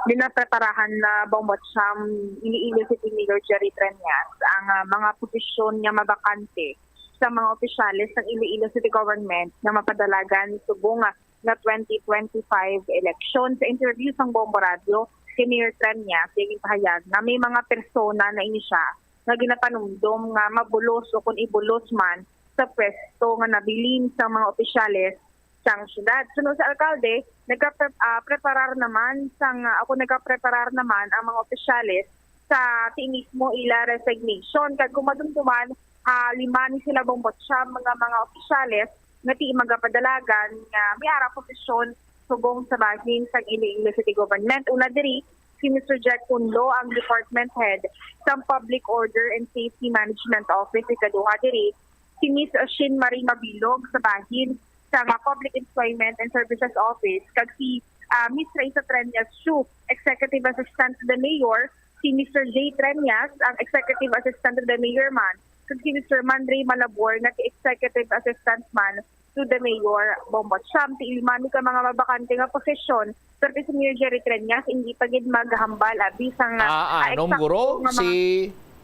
Ginapreparahan na Bombo Cham, Iloilo City Mayor Jerry Treñas ang, ah, mga posisyon nga mabakante sa mga opisyales ng Iloilo City Government nga mapadalagan subong nga twenty twenty-five election. Sa interview sang Bombo Radio kay Mayor Treñas, iyang ipahayag nga may mga persona na ini siya nga ginapanumdom nga mabulos o kung ibulos man sa pwesto nga nabilin sang mga opisyales sang syudad. Suno sa alkalde, nagka-pre-, ah, preparar naman sang, ah, ako nagka-preparar naman ang mga opisyales sa ti mismo ila resignation. Kag kung madumduman, ah, lima ni sila Bombo Cham nga mga opisyales nga ti magapadalagan nga may ara posisyon subong sa bahin sang Iloilo City Government. Una diri, si Mister Jack Punlo ang department head sa Public Order and Safety Management Office ikaduha diri, si Miss Shin Marie Mabilog sa bahin sa nga Public Employment and Services Office, kag si ah, Miss Raisa Treñas Chu, Executive Assistant to the Mayor, si Mister J Treñas, ang Executive Assistant to the Mayor man, kag si Mister Mandre Malabor nga si Executive Assistant man to the Mayor, Bombo Cham. Ti lima ni ka mga mabakante nga posisyon, pero ti si Mayor Jerry Treñas hindi pa gid maghambal abi sang, Ah, ah, anom, eksakto guro, nga mga si,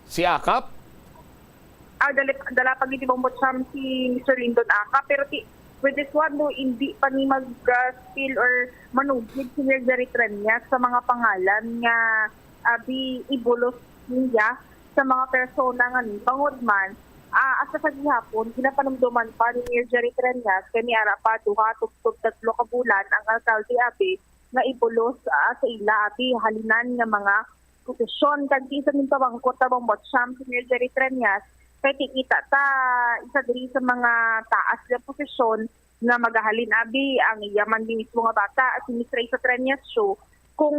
si Akap? Ah, dali, dala pa gid Bombo Cham si Mister Lindon Akap, pero ti, with this one, no, hindi pa ni mag, ah, spill or manugid si Mayor Jerry Treñas sa mga pangalan nga abi ibulos niya sa mga persona nga ni. Bangod man, ah, hasta sa gihapon, ginapanumduman pa ni Mayor Jerry Treñas kay may ara pa duha tubtob tatlo ka bulan ang alkalde abi nga ibulos, ah, sa ila abi halinan nga mga posisyon. Kag isa ning pamangkot ta, Bombo Cham, si Mayor Jerry Treñas, kay ti kita ta isa diri sa mga taas nga posisyon nga magahalin abi ang iya man mismo nga bata, si Miss Raisa Treñas Chu, kung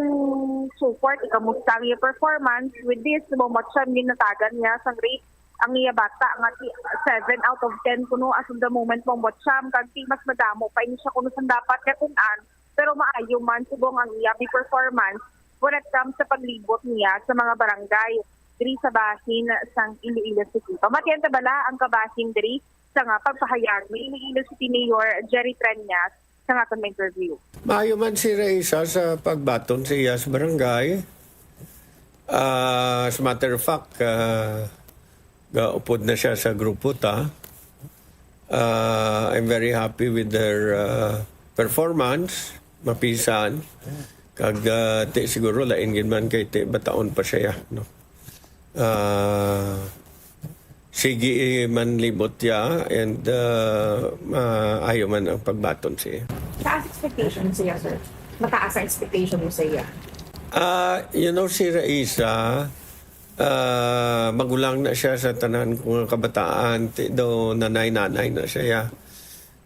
so far, ikamusta ang iya performance. With this, Bombo Cham, ginatagan niya sang rate ang iya bata nga ti seven out of ten kuno as of the moment, Bombo Cham, kag ti mas madamo pa ini siya kuno sang dapat nga tun-an, pero maayo man subong ang iya performance when it comes sa paglibot niya sa mga barangay diri sa bahin sang Iloilo City. Pamatian ta bala ang kabahin diri sa nga pagpahayag ni Iloilo City Mayor Jerry Treñas sa nga aton interview. Maayo man si Raisa sa pagbaton sa iya sa barangay. Ah, as a matter of fact, ah, gaupod na siya sa grupo ta. Ah, I'm very happy with her, ah, performance, mapisan. Kag, ah, ti siguro lain gid man kay ti bataon pa siya, no? Ah, sige man libot ya and, ah, maayo man ang pagbaton siya. Taas expectation siya, sir? Mataas ang expectation mo sa iya? Ah, you know, si Raisa, ah, magulang na siya sa tanan ko nga kabataan. Ti daw nanay-nanay na siya.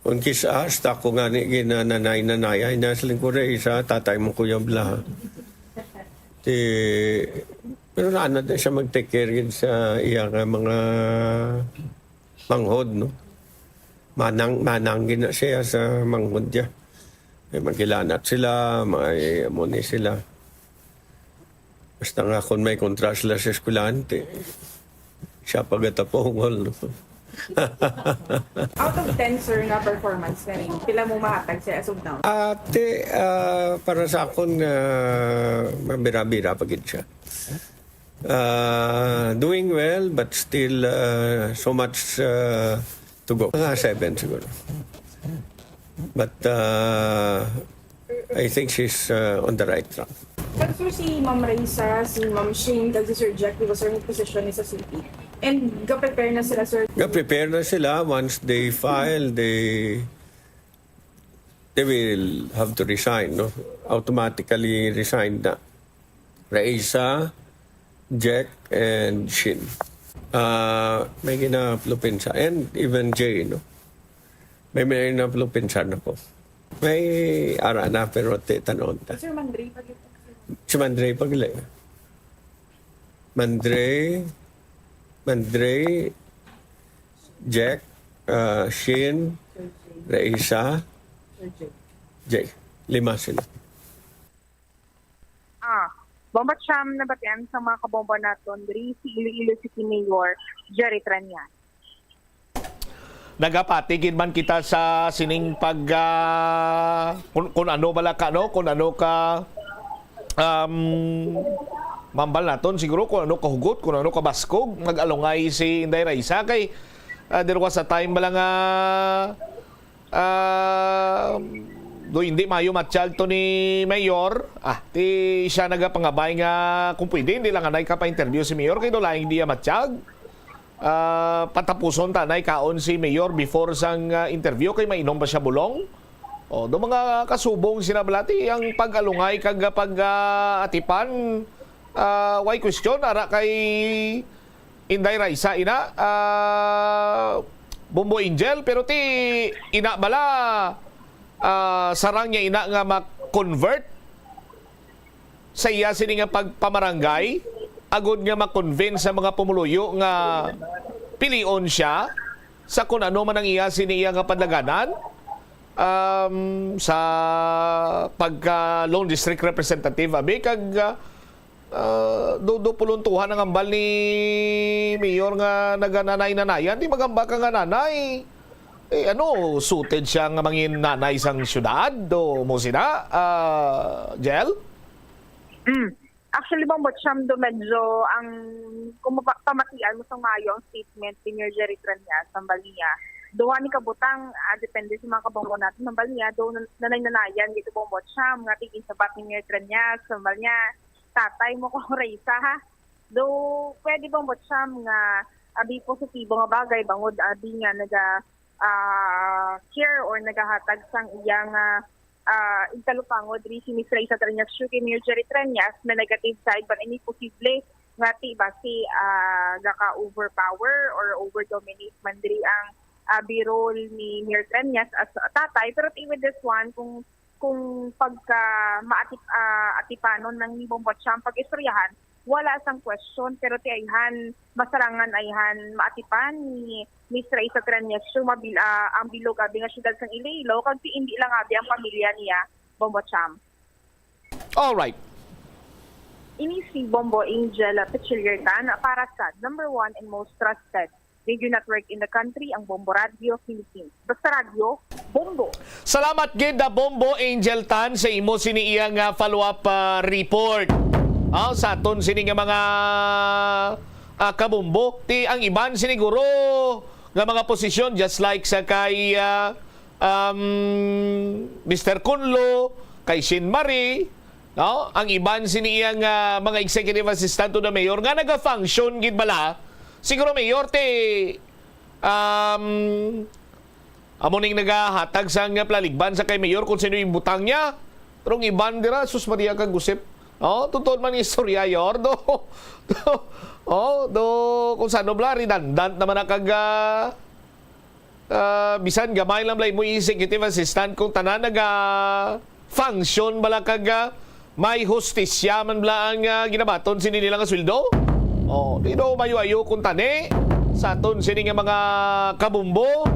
Kung kis-, hasta ko gani ginananay-nanay, ay, nasa lingkod ay isa, tatay mo, Kuya Bla. Ti, pero naanad na siya mag-take care gid sa iya nga mga manghod, no? Manang, manang gid na siya sa manghod niya. May magkilanat sila, may amo ni sila. Basta nga kung may kontra sila sa eskwelahan, ti, siya pagatapungol, no? Out of ten, sir, nga performance na rin, pila mo mahatag sa as of now? Ate, ah, para sa akon nga mabira-bira pa gid siya. Ah, doing well, but still, ah, so much, ah, to go. Mga seven siguro. But, ah, I think she's, uh, on the right track. Pero, sir, si Ma'am Raisa, si Ma'am Shane, kag si Sir Jack, di ba, sir, may posisyon ni sa city? And ga-prepare na sila, sir? Ga-prepare na sila. Once they file, they, they will have to resign, no? Automatically resign na. Raisa, Jack, and Shin. Ah, may ginaplupinsa. And even Jay, no? May, may naplupinsa na po. May ara na, pero ti tanon ta. Sir Mandre, pag- Si Mandre, pag-, Mandre, Mandre, Jack, ah, Shin, Raisa, Sir Jay. Jay. Lima sila. Ah, Bombo Cham, nabatian sa mga kabomba naton diri si Iloilo City Mayor Jerry Treñas. Nagapati gid man kita sa sining pag, ah, kun, kun ano bala ka, no? Kun ano ka, um, mambal naton siguro kun ano ka hugot, kun ano ka baskog, mag-alungay si Inday Raisa kay, ah, there was a time bala nga, ah, do hindi maayo matyag to ni Mayor. Ah, ti siya nagapangabay nga kung pwede, hindi lang anay ka pa-interview si Mayor kay do lain hindi iya matyag. Ah, patapuson ta nay kaon si Mayor before sang, ah, interview kay mainom pa siya bulong. O, do mga kasubong sina balati ang pag-alungay kag pag, ah, atipan, ah, way question ara kay Inday Raisa ina, ah, Bombo Angel, pero ti ina bala, ah, sarang niya ina nga ma-convert sa iya sini nga pagpamarangay, agod nga ma-convince sa mga pumuluyo nga pilion siya sa kun ano man ang iya sini iya nga panlaganan, um, sa pagka lone district representative, abi, kag, ah, ah, do, do puluntuhan ang ambal ni Mayor nga nagananay-nanayan. Di magamba ka nga nanay. Eh, ano, suited siya nga mangin nanay sang syudad? Do mo sina, ah, Jel? Mm. Actually, Bombo Cham, do medyo ang, kung mapa- pamatian mo sa maayo ang statement ni Mayor Jerry Treñas, ang bali niya, duha ni kabutang, ah, depende sa mga kabombo natin, ang bali niya, do nan- nanay-nanayan dito, Bombo Cham, nga tigin sabat ni Mayor Treñas, ang bali niya, tatay mo ko Reysa, ha? Do, pwede, Bombo Cham, nga abi positibo nga bagay, bangod abi nga naga, ah, care or nagahatag sang iya nga, ah, igtalupangod diri si Miss Reysa Treñas Shu kay Mayor Jerry Treñas na negative side, but ini posible nga ti basi, ah, gaka-overpower or overdominate man diri ang, ah, birol ni Mayor Treñas as a tatay. Pero ti with this one, kung kung pagka maatip, ah, atipanon nang ni Bombo Cham pag-istoryahan, wala sang question, pero ti ayhan, masarangan ayhan maatipan ni Miss Reysa Treñas Shu mabil, ah, ang bilog abi nga syudad sang Iloilo, kag ti indi lang abi ang pamilya niya, Bombo Cham. Alright. Ini si Bombo Angel Pichiliertan para sa number one and most trusted radio network in the country, ang Bombo Radio Philippines. Basta radyo, bombo! Salamat gid, ah, Bombo Angel Tan, sa imo sini iya nga follow-up, ah, report. Ah, sa aton sini nga mga, ah, kabombo, ti ang iban siniguro nga mga posisyon, just like sa kay, ah, um, Mister Kunlo, kay Shin Marie, no? Ang iban sini iya nga mga executive assistant to the mayor nga naga-function gid bala. Siguro, Mayor, ti, um, amo ning nagahatag sang palaligban sa kay mayor kung sino ibutang niya. Pero ang iban dira, sus Maria kag Josep. Oh, totoo man ang istorya, yor. Do, do, oh, do, kung sano bala, redundant naman na kag, ah, ah, bisan gamay lang bala imo executive assistant kung tanan naga-function bala kag, ah, may hustisya man bala ang, ah, ginabaton sini nila nga sweldo. Oh, di do mayo-ayo kung tani sa aton sini nga mga kabumbo.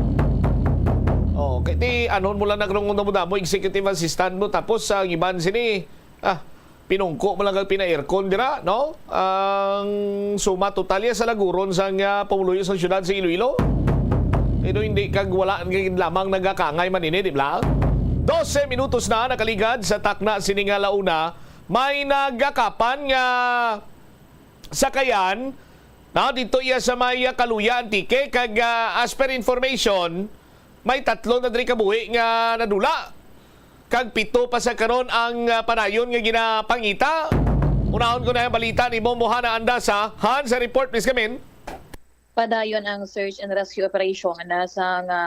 Oh, kay ti anon mo lang nagrungon mo damo executive assistant mo, tapos ang iban sini, ah, pinungko mo lang kag pina-aircon dira, no? Ang suma total ya sa laguron sang, ah, pumuluyo sang siyudad sa Iloilo. Pero hindi kag wala gid lamang nagakangay man ini, di ba? Dose minutos na nakaligad sa takna sini nga launa. May nagakapan nga sakayan, no, dito iya sa may, ah, Kaluya, Antique, kag, ah, as per information, may tatlo na diri kabuhi nga nadula, kag pito pa sa karon ang, ah, panayon nga ginapangita. Unahon ko na ang balita ni Bombo Hana Andasa. Han, sa report, please, kamin. Padayon ang search and rescue operation na sa nga,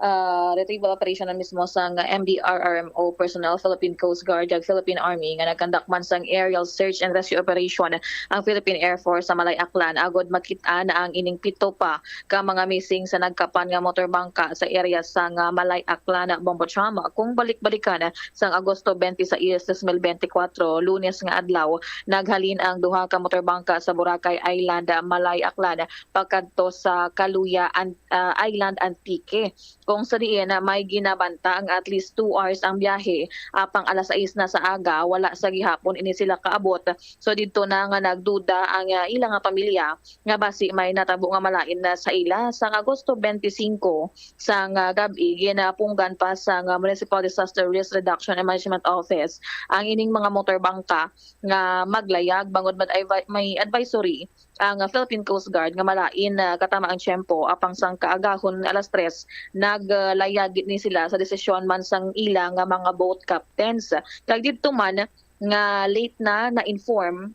ah, retrieval operation na mismo sang M D R R M O personnel, Philippine Coast Guard, ug Philippine Army nga nagkandak man sang aerial search and rescue operation ang Philippine Air Force sa Malay Aklan, agod makit-an ang ining pito pa ka mga missing sa nagkapan nga motorbangka sa area sang, ah, Malay Aklan, Bombo Cham. Kung balik-balikan, sang Agosto twenty-six, dos mil bente kwatro, Lunes nga adlaw, naghalin ang duha ka motorbangka sa Boracay Island, Malay Aklan, pakadto sa Kaluya, An-, ah, Island, Antique. Kung sa diin, ah, may ginabanta ang at least two hours ang biyahe, apang alas sais na sa aga, wala sa gihapon ini sila kaabot. So, didto na nga nagduda ang, ah, ila nga pamilya nga basi may natabo nga malain na sa ila. Sang Agosto twenty-singko, sang, ah, gab-i, ginapunggan pa sang, ah, Municipal Disaster Risk Reduction and Management Office ang ining mga motorbangka nga maglayag, bangod may advi-, may advisory ang, ah, Philippine Coast Guard nga malain na katama ang tiyempo, apang sang kaagahon alas tres, naglayag ni sila sa desisyon man sang ila nga mga boat captains. Kag didto man nga late na na-inform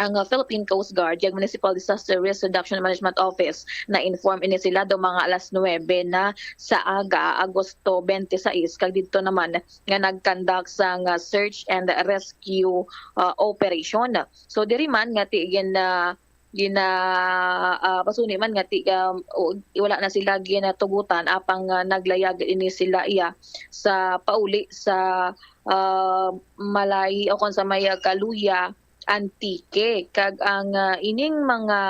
ang, ah, Philippine Coast Guard, yung Municipal Disaster Risk Reduction Management Office, na-inform ini sila do mga alas nuwebe na sa aga, Agosto twenty-six, kag didto naman nga nag-conduct sang, ah, search and rescue, ah, operation. So, diri man nga ti-, gin, ah, gina ah, pasuni man nga ti um, o wala na sila ginatugutan apang, ah, naglayag ini sila iya sa pauli sa, ah, Malay o kon sa may, ah, Caluya, Antique. Kag ang, ah, ining mga,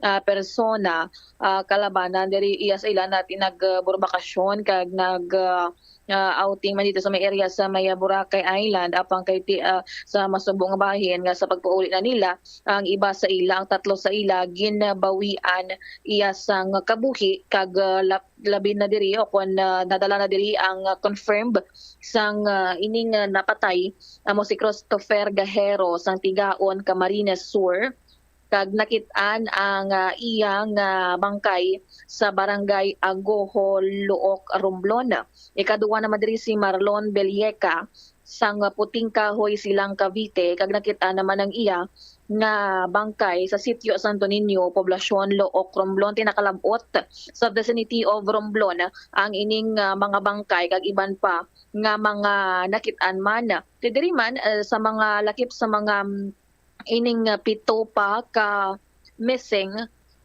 ah, persona, ah, kalabanan diri iya sa ila na nagburbakasyon kag nag, ah, ah, outing man dito sa may area sa may, ah, Boracay Island apang kay ti ah, sa mas subong nga bahin nga sa pagpauli na nila, ang iba sa ila, ang tatlo sa ila, ginabawian iya sang kabuhi kag, ah, lap labi na diri o kon, ah, nadala na diri ang, ah, confirmed sang, ah, ining, ah, napatay, amo si Christopher Gahero sang Tigaon, Camarines Sur, kag nakit-an ang, ah, iyang, ah, bangkay sa Barangay Agoho, Luok, Romblon. Ikaduha naman diri si Marlon Belieca sang Puting Kahoy, Silang, Cavite, kag nakit-an naman ang iya nga bangkay sa Sitio Santo Niño, Poblacion, Look, Romblon. Ti nakalab-ot sa vicinity of Romblon ang ining, ah, mga bangkay kag iban pa nga mga nakit-an man. Ti diri man, ah, sa mga lakip sa mga, mm, ining, ah, pito pa ka missing,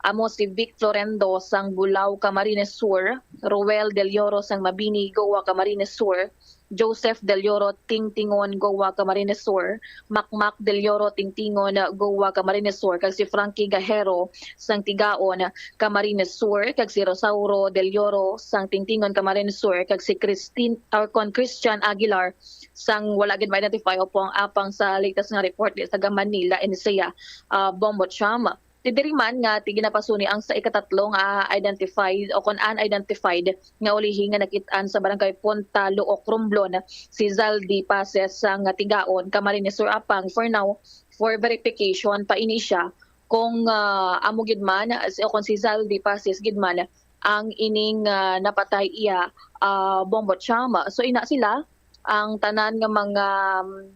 amo si Vic Florendo sang Bulao, Camarines Sur, Roel Del Oro sang Mabini, Goa, Camarines Sur, Joseph Del Oro, Tingtingon, Goa, Camarines Sur, Makmak Del Oro, Tingtingon, Goa, Camarines Sur, kag si Frankie Gahero sang Tigaon, Camarines Sur, kag si Rosauro Del Oro sang Tingtingon, Camarines Sur, kag si Christine, or kon Christian Aguilar sang wala gid ma-identify, upang apang sa latest nga report di sa taga Manila, N C A, ah, Bombo Cham. Ti diri man nga ti ginapasuni ang sa ikatatlo nga identified o kon unidentified nga ulihi nga nakit-an sa barangay Punta Luok, Romblon, si Zaldi Pases sang Tigaon, Camarines Sur, apang for now, for verification pa ini siya kung, ah, amo gid man si, o kung si Zaldi Pases gid man ang ining, ah, napatay iya, ah, Bombo Cham. So ina sila ang tanan nga mga, um,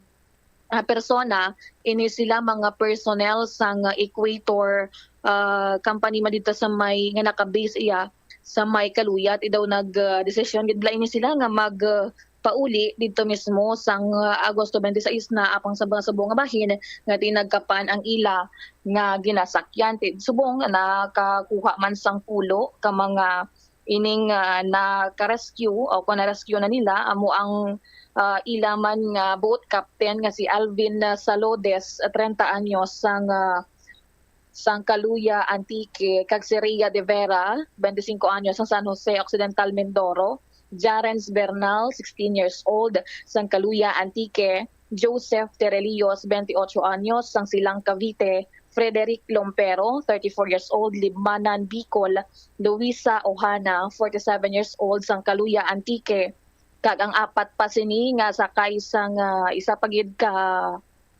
ah, persona, ini sila mga personnel sang Equator, ah, company man dito sa may, nga naka-base iya sa may Caluya. Ti daw nag, ah, desisyon gid bala ini sila nga mag, ah, pauli dito mismo sang, ah, Agosto twenty-six na, apang sa mga subong nga bahin nga ti nagkapan ang ila nga ginasakyan. Ti subong nakakuha man sang pulo ka mga ining, ah, naka-rescue o kung na-rescue na nila, amo ang, ah, ila man nga boat captain nga si Alvin, ah, Salodes, treinta anyos, sang, ah, sang Caluya, Antique, kag si Rhea De Vera, twenty-cinco anyos, sang San Jose Occidental, Mindoro, Jarens Bernal, sixteen years old, sang Caluya, Antique, Joseph Terelios, twenty-ocho anyos, sang Silang, Cavite, Frederick Lompero, thirty-four years old, Libmanan, Bicol, Luisa Ohana, forty-seven years old, sang Caluya, Antique, kag ang apat pa sini nga sakay sang, ah, isa pa gid ka,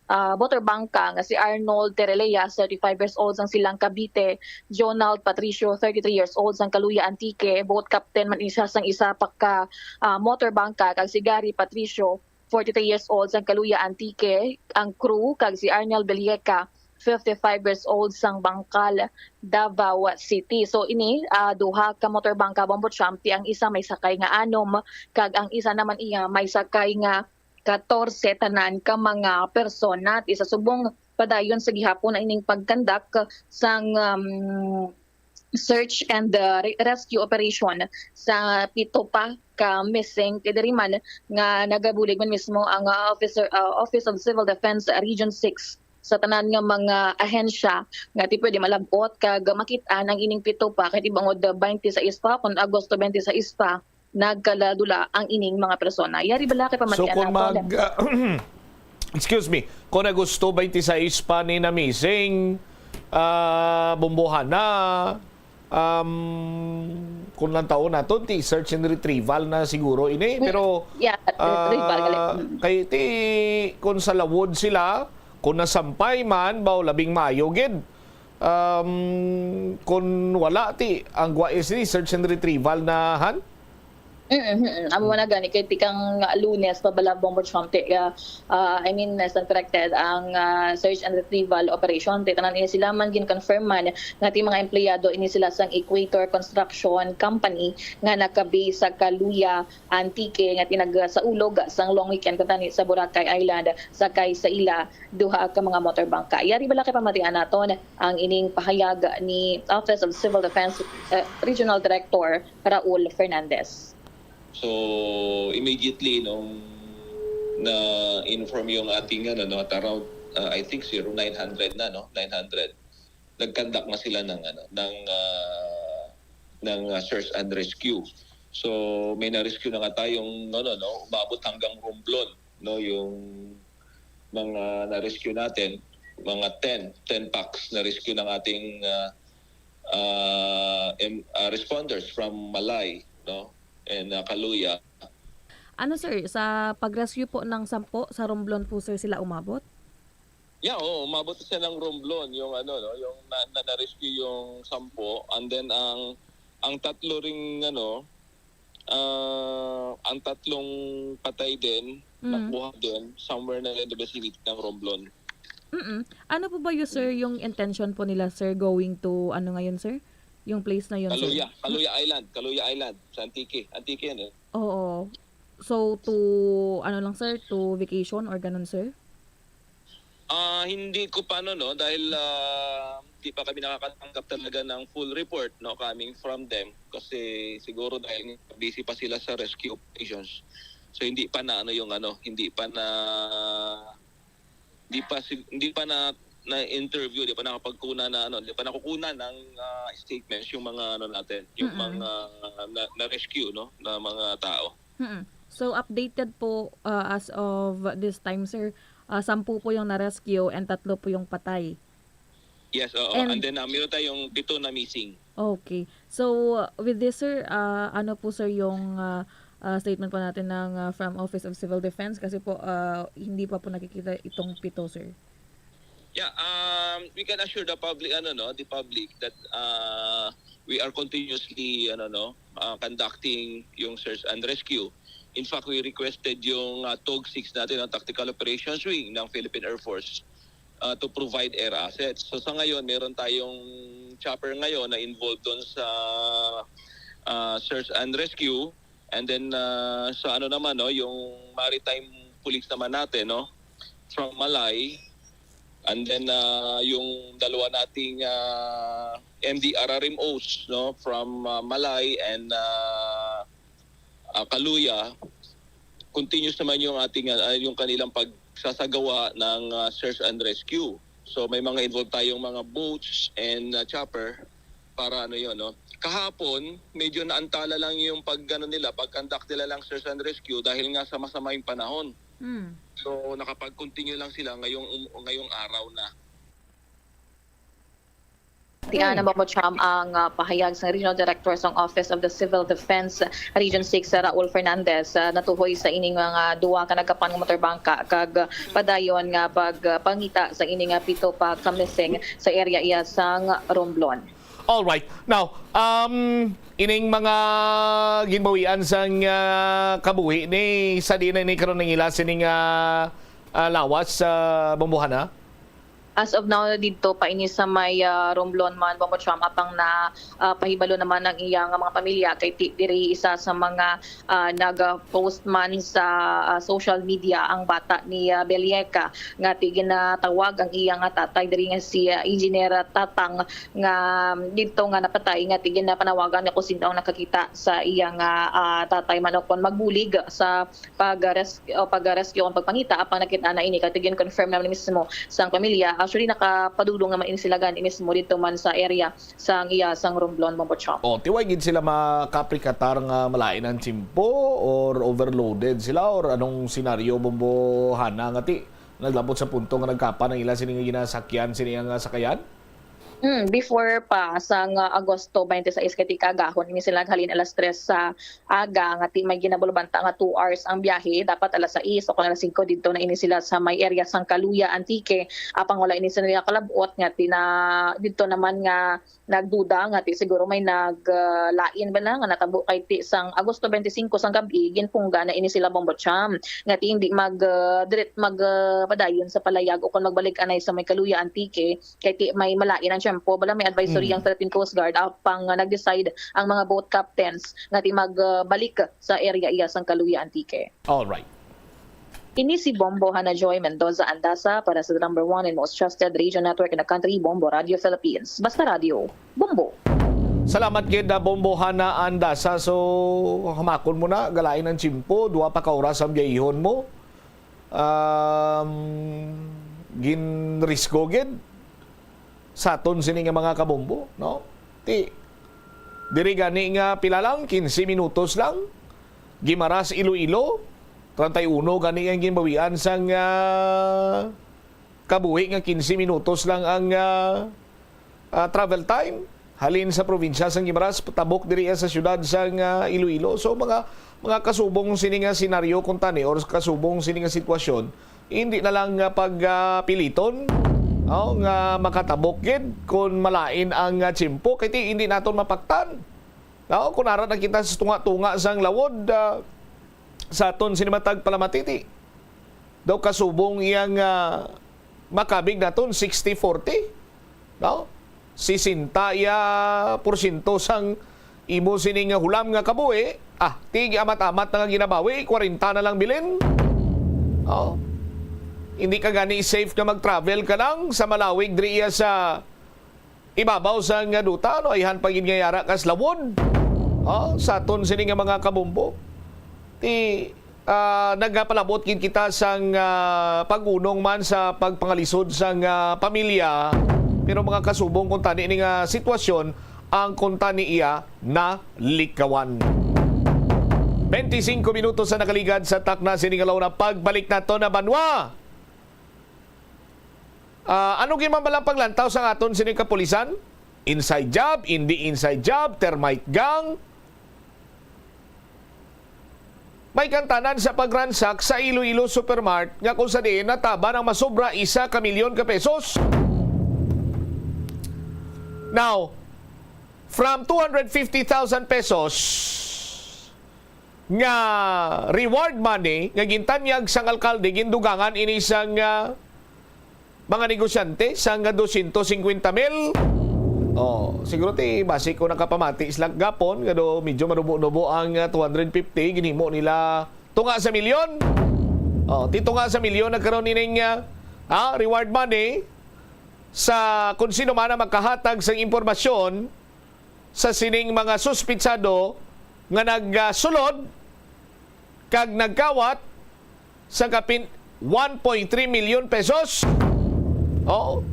ah, motor bangka nga si Arnold Tereleas, thirty-five years old, sang Silang, Cavite, Jonald Patricio, thirty-three years old, sang Caluya, Antique, boat captain man isa sang isa pa ka, ah, motor bangka, kag si Gary Patricio, forty-three years old, sang Caluya, Antique, ang crew, kag si Arnel Belieca, fifty-five years old, sang Bangkal, Davao City. So ini, ah, duha ka motor bangka, Bombo Champ, ti ang isa may sakay nga anom, kag ang isa naman iya may sakay nga katorse tanan ka mga persona. Ti sa subong padayon sa gihapon na ining pag-conduct sang, um, search and, uh, re-, rescue operation sa pito pa ka missing. Kay diri man nga nagabulig man mismo ang, uh, officer, uh, Office of Civil Defense, uh, Region six sa tanan nga mga ahensya nga ti pwede malab-ot kag makit-an ang ining pito pa, kay ti bangod, uh, twenty-six pa, kon Agosto twenty-six pa, nagkaladula ang ining mga persona. Yari bala kay So pamatian kung naton. mag, excuse me, kung Agosto twenty-six pa ni na-missing, ah, Bombohana, um, kung lang taon naton, ti search and retrieval na siguro ini. Pero, Yeah, retrieval, gali. ah, Mm. kay ti, kung sa lawod sila, kung nasampay man, baw labing maayo gid. Um, kung wala, ti, ang gwais ni search and retrieval na, han? Mm, mm. Amo man na gani, kay tikang Lunes pa bala, Bombo Chom, ti, ah, ah, I mean, as corrected, ang, ah, search and retrieval operation, ti tanan ini sila man gin-confirman nga ti mga empleyado ini sila sang Equator Construction Company nga naka-base sa Caluya, Antique, nga tinagsaulog sang long weekend kuntani sa Boracay Island sakay sa ila duha ka mga motor bangka. Yari bala kay pamatian naton ang ining pahayag ni Office of Civil Defense, eh, Regional Director Raul Fernandez. So, immediately nung na-inform yung ating, ano, no, at around, uh, I think, zero nine hundred na, no? Nine hundred. Nag-conduct na sila ng, ano, ng, uh, ng, uh, search and rescue. So, may na-rescue na nga tayong, ano, no, umabot hanggang Romblon, no, yung mga na-rescue natin, mga ten, ten packs na-rescue ng ating, uh, uh, em- uh, responders from Malay, no, and, uh, Caluya. Ano, sir, sa pag-rescue po ng sampo, sa Romblon po, sir, sila umabot? Yeah, oo, umabot siya ng Romblon, yung, ano, no, yung na, na, na-rescue yung sampo, and then ang ang tatlo ring, ano, ah, ang tatlong patay din, Mm. nakuha din somewhere na in the vicinity ng Romblon. Mm. Ano po ba yun, sir, yung intention po nila, sir, going to, ano ngayon, sir? Yung place na yun, sir? Caluya, Caluya Island, Caluya Island, sa Antique. Antique yan eh. Oo. So, to, ano lang, sir, to vacation or ganun, sir? Ah, hindi ko pa, no, no, dahil, ah, di pa kami nakakatanggap talaga ng full report, no, coming from them, kasi siguro dahil busy pa sila sa rescue operations. So hindi pa na, ano, yung, ano, hindi pa na di pa sig- hindi pa na na interview, di pa nakapagkuna na, ano, di pa nakukunan ng, ah, statements yung mga, ano, natin, yung Mm-mm. mga na, na rescue, no, na mga tao. Mm. So, updated po, uh, as of this time, sir. Uh, sampu po yung na-rescue and tatlo po yung patay. Yes, oo. And- And then, ah, meron tayong pito na missing. Okay. So, uh, with this, sir, uh, ano po, sir, yung uh, uh, statement po natin ng uh, from Office of Civil Defense? Kasi po, uh, hindi pa po nakikita itong pito, sir. Yeah, um, we can assure the public, ano, no, the public that, uh, we are continuously, ano, no, uh, conducting yung search and rescue. In fact, we requested yung, uh, TOG six natin, ang Tactical Operations Wing ng Philippine Air Force, uh, to provide air assets. So sa ngayon, meron tayong chopper ngayon na involved doon sa, uh, search and rescue. And then, uh, sa, ano naman, no, yung maritime police naman natin, no, from Malay. And then, uh, yung dalawa nating, uh, M D R R M Os, no, from, uh, Malay and, uh, uh, Caluya, continuous naman yung ating, uh, yung kanilang pagsasagawa ng, uh, search and rescue. So may mga involved tayong mga boats and, uh, chopper para, ano yun, no? Kahapon, medyo naantala lang yung pag, ano, nila, pag-conduct nila lang search and rescue dahil nga sa masamang panahon. Mm. So nakapag-continue lang sila ngayong, um, ngayong araw na. Tiana Bobocham ang, ah, pahayag sa Regional Director sang Office of the Civil Defense Region six, Raul Fernandez, ah, natuhoy sa ining mga duwa ka nagkapan nga motor bangka kag padayon nga pagpangita sa ini nga pito pa ka missing sa area iya sang Romblon. All right. Now, um, ining mga ginbawian sang, ah, kabuhi ni sa di na ini karon nangila sining, ah, ah, lawas sa Bombohana? As of now, didto pa ini sa may, ah, Romblon man, Bombo Cham, apang na, ah, pahibalo naman ang iyang mga pamilya kay ti-, diri isa sa mga, ah, nag-post man sa, ah, social media ang bata ni, ah, Belieka nga ti ginatawag ang iyang, ah, tatay diri nga si, ah, Engineer Tatang nga didto nga napatay nga ti ginapanawagan nga kung sino ang nakakita sa iyang, ah, ah, tatay man o kon magbulig sa pag-res-, o pag-rescue o pagpangita apang nakita na ini kay ti gin-confirm na mismo sang pamilya. Actually, nakapadulong naman ini sila gani mismo didto man sa area sang iya sang Romblon, Bombo Cham. O, tiway gid sila makaprikatar nga malain ang tiyempo or overloaded sila or anong senaryo, Bombo Hana, nga ti naglabot sa punto nga nagkapan ang ila sini nga ginasakyan sini nga sakayan? Mm, before pa sang, ah, Agosto twenty-six, kay ti kaagahon ini sila naghalin alas tres sa aga, nga ti may ginabulbanta nga two hours ang biyahe, dapat alas sais o kon alas singko didto na ini sila sa may area sang Caluya, Antique. Apang wala ini sila kalab-ot nga ti na, didto naman nga nagduda nga ti siguro may nag, ah, lain bala nga natabo kay ti sang Agosto twenty-singko sang gab-i, ginpungga na ini sila Bombo Cham, nga ti hindi mag, ah, direct mag, ah, padayon sa palayag o kon magbalik anay sa may Caluya, Antique. Kay ti may malain ang tiyempo, bala may advisory Mm. ang Philippine Coast Guard, apang, ah, nag-decide ang mga boat captains nga ti magbalik sa area iya sang Caluya, Antique. All right. Ini si Bombo Hana Joy Mendoza Andasa para sa the number one and most trusted radio network in the country, Bombo Radio Philippines. Basta Radio, Bombo. Salamat gid, ah, Bombo Hana Andasa. So, hamakon mo na, galain ang tiyempo, duha pa ka oras ang biyahon mo. Um, ginrisgo gid sa aton sini nga mga kabombo, no? Ti, diri gani nga pila lang, quince minutos lang. Guimaras, Iloilo, treinta y uno gani ang ginbawian sang, ah, kabuhi nga quince minutos lang ang, ah, ah, travel time halin sa probinsya sang Guimaras, tabok diri sa siyudad sang, ah, Iloilo. So, mga, mga kasubong sini nga senaryo kuntani or kasubong sini nga sitwasyon, hindi na lang nga pag, ah, piliton, oh, nga makatabok gid kung malain ang, ah, tiyempo, kay ti hindi naton mapaktan. No? Kung ara na kita sa tunga-tunga sang lawod, ah, sa aton sini matag palamatiti. Daw kasubong iyang, ah, makabig naton sixty forty, no? Sesenta iya porsyento sang imo sini nga hulam nga kabuhi, ah, ti amat-amat na nga ginabawi, kwarenta na lang bilin. Oh. Hindi ka gani safe nga mag-travel ka lang sa malawig diri iya sa ibabaw sang duta, no? Ayhan pa gid nga yara kas lawod. Oh, sa aton sini nga mga kabombo. Ti, ah, nagapalabot gid kita sang, ah, pag-unong man sa pagpangalisod sang, ah, pamilya. Pero mga kasubong, kung tani ni nga sitwasyon, ang kung tani iya nalikawan. Twenty-cinco minutos sa nakaligad sa takna sini nga launa. Pagbalik nato na banwa. Ah, ano gid man balang paglantaw sang aton sini kapulisan? Inside job, hindi inside job, termite gang. May kantanan sa pagransak sa Iloilo Supermart nga kung sa diin nataban ang masobra isa ka milyon ka pesos. Now, from two hundred fifty thousand pesos, nga reward money nga gintanyag sang alkalde, gindugangan ini sang, ah, mga negosyante sang dosyentos singkwenta mil. Oh, siguro ti basi ko nakapamati sila gapon nga do medyo manubo-nubo ang, ah, two hundred fifty, ginhimo nila tunga sa milyon. Oh, ti tunga sa milyon na karon ining, ah, ah, reward money sa kung sino man ang makahatag sang impormasyon sa sining mga suspitsado nga nagsulod kag nagkawat sa kapin one point three million pesos. Oo.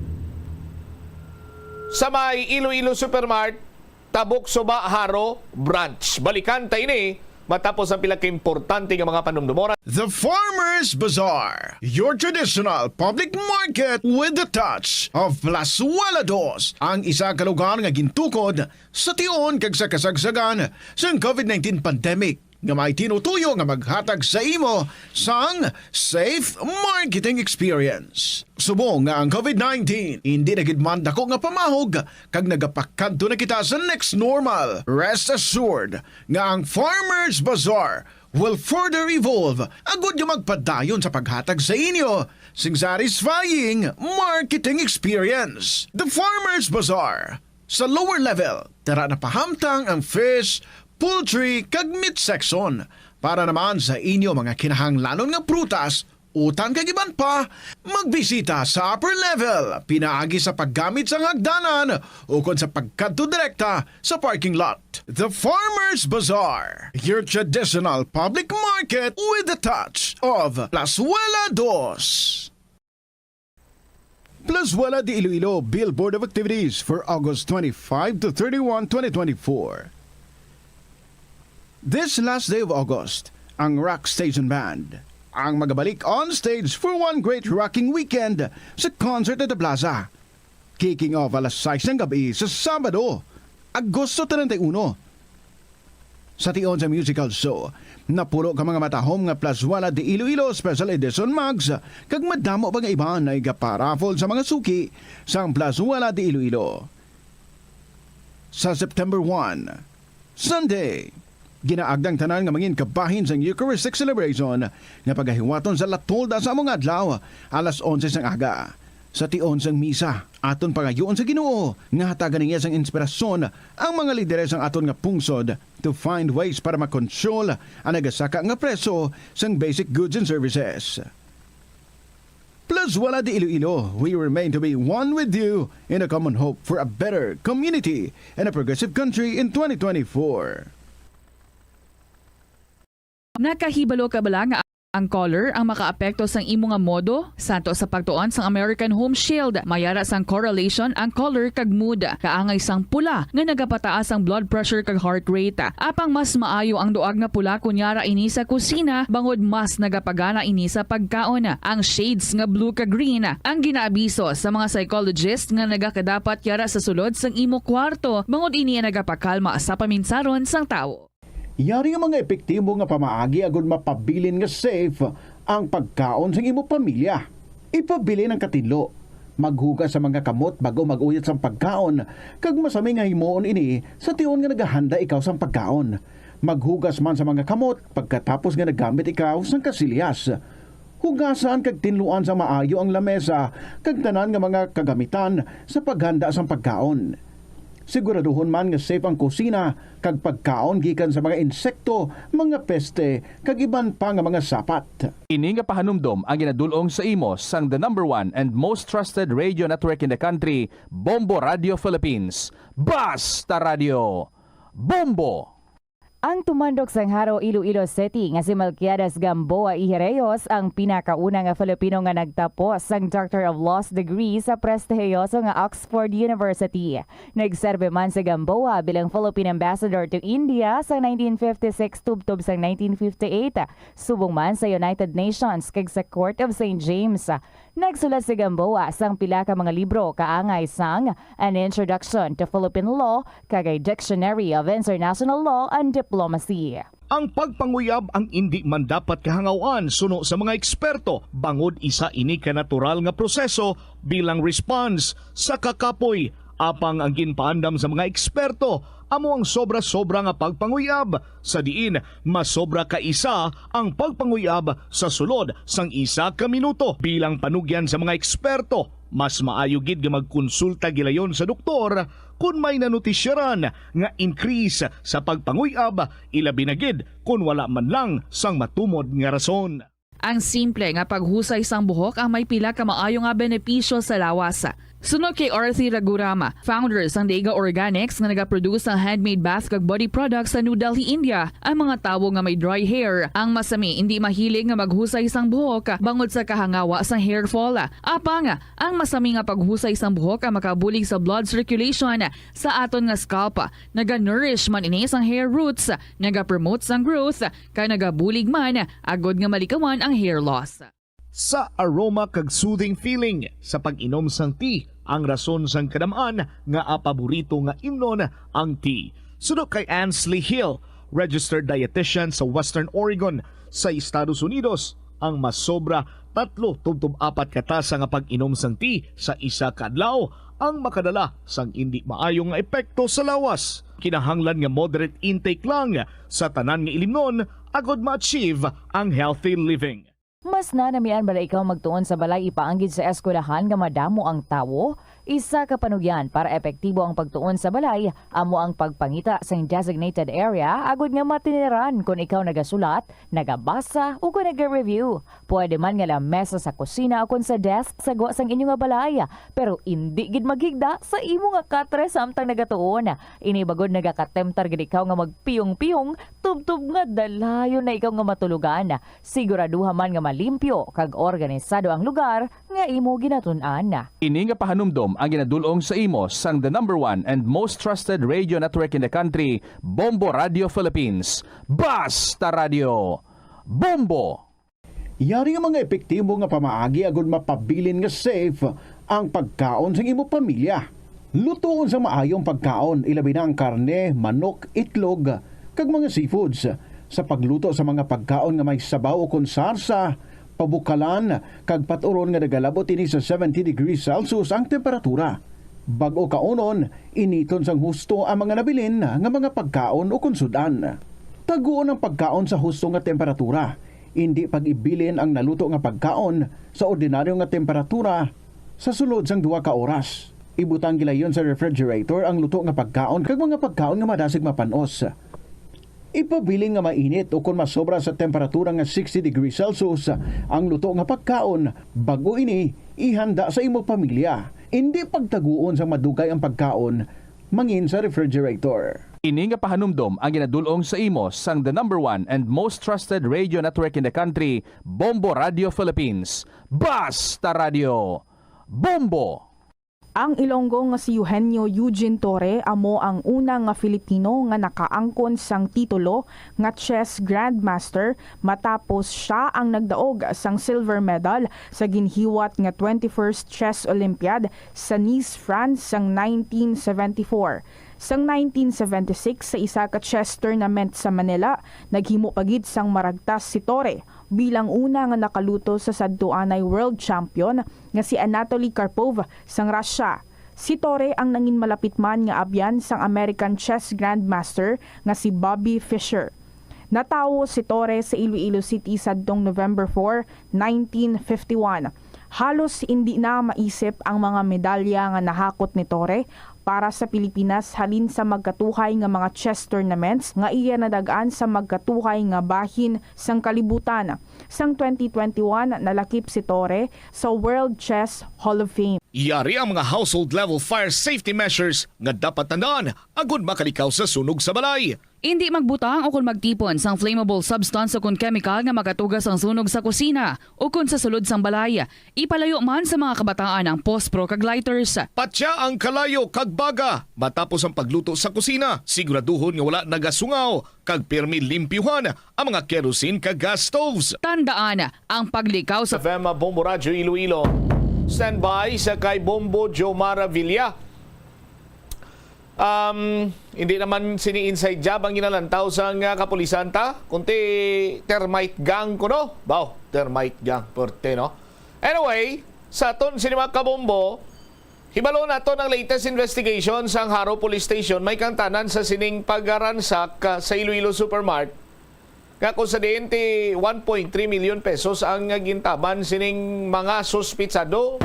Sa may Iloilo Supermart, Tabok Suba, Jaro Branch. Balikan ta ini matapos ang pila ka importante nga mga panumdumon. The Farmers Bazaar, your traditional public market with the touch of Plazuela Dos, ang isa ka lugar nga gintukod sa tion kag sa kasagsagan sang COVID nineteen pandemic, nga may tinutuyo nga maghatag sa imo sang safe marketing experience. Subong nga ang COVID nineteen hindi na gid man dako nga pamahog kag nagapakadto na kita sa next normal, rest assured nga ang Farmers Bazaar will further evolve agud nga magpadayon sa paghatag sa inyo sing satisfying marketing experience. The Farmers Bazaar, sa lower level, tara na pahamtang ang fish, poultry, kag meat section. Para naman sa inyo mga kinahanglanon nga prutas, utang kag iban pa, magbisita sa upper level pinaagi sa paggamit sang hagdanan ukon sa pagkadto direkta sa parking lot. The Farmers Bazaar, your traditional public market with the touch of Plazuela Dos. Plazuela de Iloilo Billboard of Activities for August twenty-five to thirty-one, twenty twenty-four. This last day of August, ang Rock Station Band ang magabalik on stage for one great rocking weekend sa concert at the plaza. Kicking off alas sais ng gabi sa Sabado, Agosto treinta y uno. Sa tion sa musical show, napulo ka mga matahom nga Plazuela de Iloilo Special Edition mugs, kag madamo pa nga iban nga igaparaffle sa mga suki sang Plazuela de Iloilo. Sa September one, Sunday, ginaagda ang tanan nga mangin kabahin sang Eucharistic celebration nga pagahiwaton sa La Tolda sa among adlaw, alas onse sang aga. Sa tion sang misa, aton pangayoon sa Ginoo nga hatagan niya sang inspirasyon ang mga lideres sang aton nga pungsod to find ways para makontrol ang nagasaka nga presyo sang basic goods and services. Plazuela de Iloilo, we remain to be one with you in a common hope for a better community and a progressive country in twenty twenty-four. Nakahibalo ka bala nga ang color ang makaapekto sang imo nga modo? Santo sa pagtuon sang American Home Shield, may ara sang correlation ang color kag mood. Kaangay sang pula nga nagapataas ang blood pressure kag heart rate. Apang mas maayo ang duag nga pula kon yara ini sa kusina, bangod mas nagapagana ini sa pagkaon. Ang shades nga blue kag green ang ginaabiso sa mga psychologist nga nagakadapat yara sa sulod sang imo kwarto, bangod ini ang nagapakalma sa paminsaron sang tawo. Yari nga mga epektibo nga pamaagi agud mapabilin nga safe ang pagkaon sang imo pamilya. Ipabilin ang katinlo. Maghugas sa mga kamot bago mag-uyat sang pagkaon, kag masami nga himuon ini sa tion nga nagahanda ikaw sang pagkaon. Maghugas man sa mga kamot pagkatapos nga naggamit ikaw sang kasilyas. Hugasan kag tinluan sa maayo ang lamesa kag tanan nga mga kagamitan sa paghanda sang pagkaon. Siguraduhon man nga safe ang kusina kag pagkaon gikan sa mga insekto, mga peste, kag iban pa nga mga sapat. Ini nga pahanumdom ang ginadul-ong sa imo sang the number one and most trusted radio network in the country, Bombo Radio Philippines. Basta Radio, Bombo! Ang tumandok sang Jaro, Iloilo City nga si Melquiades Gamboa Ijerreos ang pinakauna nga Filipino nga nagtapos sang Doctor of Laws degree sa prestihiyoso nga Oxford University. Nagserbi man si Gamboa bilang Philippine Ambassador to India sa nineteen fifty-six tubtob sang nineteen fifty-eight, subong man sa United Nations kag sa Court of Saint James. Nagsulat si Gamboa sang pila ka mga libro kaangay sang An Introduction to Philippine Law kag a Dictionary of International Law and Diplomacy. Ang pagpanguyab ang indi man dapat kahangaw-an suno sa mga eksperto, bangod isa ini ka natural nga proseso bilang response sa kakapoy. Apang ang ginpaandam sa mga eksperto amo ang sobra-sobra nga pagpanguyab, sa diin masobra ka isa ang pagpanguyab sa sulod sang isa ka minuto. Bilang panugyan sa mga eksperto, mas maayo gid nga magkonsulta gilayon sa doktor kon may nanotisyaran nga increase sa pagpanguyab, ilabi na gid kon wala man lang sang matumod nga rason. Ang simple nga paghusay sang buhok ang may pila ka maayo nga benepisyo sa lawas. Suno kay Arthi Ragurama, founder sang Dega Organics nga nagaproduce sang handmade bath kag body products sa New Delhi, India, ang mga tawo nga may dry hair, ang masami indi mahilig nga maghusay sang buhok bangod sa kahangawa sang hair fall. Apang ang masami nga paghusay sang buhok ang makabulig sa blood circulation sa aton nga scalp. Naga-nourish man ini sang hair roots, nagapromote sang growth, kag nagabulig man agud nga malikawan ang hair loss. Sa aroma kag soothing feeling sa pag-inom sang tea ang rason sang kadam-an nga paborito nga imnon ang tea. Suno kay Ansley Hill, registered dietitian sa Western Oregon sa Estados Unidos, ang masobra tatlo tubtob apat ka tasa nga pag-inom sang tea sa isa ka adlaw ang makadala sang indi maayo nga epekto sa lawas. Kinahanglan nga moderate intake lang sa tanan nga ilimnon agud ma-achieve ang healthy living. Mas nanamian bala ikaw magtuon sa balay ipaanggid sa eskwelahan nga madamo ang tawo? Isa ka panugyan para epektibo ang pagtuon sa balay amo ang pagpangita sang designated area agud nga matiniran kon ikaw nagasulat, nagabasa, ukon naga-review. Pwede man nga lamesa sa kusina ukon sa desk sa gwa sang inyo nga balay, pero indi gid maghigda sa imo nga katre samtang nagatuon. Ini bangod nagakatemptar gid ikaw nga magpiyong-piyong tubtob nga dalayon na ikaw nga matulogan. Siguraduha man nga malimpyo kag organisado ang lugar nga imo ginatun-an. Ini nga pahanumdom ang ginadul-ong sa imo sang the number one and most trusted radio network in the country, Bombo Radio Philippines. Basta Radio, Bombo! Yari nga mga epektibo nga pamaagi agud mapabilin nga safe Ang pagkaon sang imo pamilya. Lutoon sa maayo ang pagkaon, ilabi na ang karne, manok, itlog, kag mga seafoods. Sa pagluto sa mga pagkaon nga may sabaw ukon sarsa, pabukalan, kag pat-uron nga nagalabot ini sa seventy degrees Celsius ang temperatura. Bag-o kaunon, initon sang husto ang mga nabilin nga mga pagkaon ukon sud-an. Taguon ang pagkaon sa husto nga temperatura. Indi pag-ibilin ang naluto nga pagkaon sa ordinaryo nga temperatura sa sulod sang duha ka oras. Ibutang gilayon sa refrigerator ang luto nga pagkaon kag mga pagkaon nga madasig mapan-os. Ipabilin nga mainit ukon masobra sa temperatura nga sixty degrees Celsius ang luto nga pagkaon, bag-o ini ihanda sa imo pamilya. Indi pagtaguon sang madugay ang pagkaon mangin sa refrigerator. Ini nga pahanumdom ang ginadul-ong sa imo sang the number one and most trusted radio network in the country, Bombo Radio Philippines. Basta Radio Bombo! Ang Ilonggo nga si Eugenio Eugene Torre amo ang una nga Filipino nga nakaangkon sang titulo nga chess grandmaster matapos sia ang nagdaog sang silver medal sa ginhiwat nga twenty-first Chess Olympiad sa Nice, France sang nineteen seventy-four. Sang nineteen seventy-six, sa isa ka chess tournament sa Manila, naghimo pa gid sang maragtas si Torre bilang una nga nakaluto sa sadtuanay world champion nga si Anatoly Karpov sang Russia. Si Torre ang nangin malapit man nga abyan sang American chess grandmaster nga si Bobby Fischer. Natawo si Torre sa Iloilo City sadtong November four, nineteen fifty-one. Halos indi na maisip ang mga medalya nga nahakot ni Torre para sa Pilipinas halin sa magkatuhay nga mga chess tournaments nga iya nadag-an sa magkatuhay nga bahin sang kalibutan. Sang twenty twenty-one, nalakip si Torre sa World Chess Hall of Fame. Yari ang mga household level fire safety measures nga dapat tandaan agud makalikaw sa sunog sa balay. Indi magbutang ukon magtipon sang flammable substance ukon kemikal nga makatuga sang sunog sa kusina ukon sa sulod sang balay. Ipalayo man sa mga kabataan ang pospro kag lighters. Patya ang kalayo kag baga matapos ang pagluto sa kusina. Siguraduhon nga wala nagasungaw kag pirmi limpyuhan ang mga kerosene kag gas stoves. Tandaan, ang paglikaw sa F M Bombo Radyo Iloilo. Standby sa kay Bombo Jomar Villa. Um, hindi naman sini inside job ang ginalantaw sang, ah, kapulisan ta, kundi termite gang kuno. Baw, termite gang, porte, no? Anyway, sa aton sini mga kabombo, hibalo naton ang latest investigation sang Jaro Police Station, may kaangtanan sa sining pagransak, ah, sa Iloilo Supermart. Nga kung sa diin ti one point three million pesos ang gintaban sining mga suspitsado,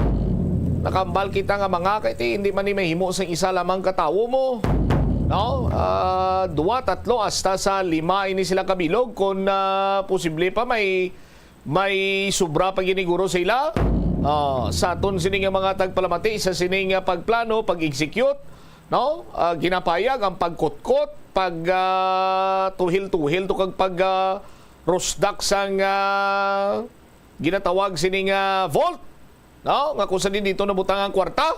nakambal kita nga mga kay ti hindi man ni mahimo sang isa lamang ka tawo mo. No? Ah, duwa, tatlo, hasta sa lima ini sila kabilog kung, ah, posible pa may, may sobra pa giniguro sa ila. Ah, sa aton sini nga mga tagpalamati sa sini nga pagplano, pag-execute, no? Ah, ginapayag ang pagkutkot, pag, ah, tuhil-tuhil to kag pag, ah, rusdak sang, ah, ginatawag sini nga vault, no? Nga kung sa din dito nabutang ang kwarta.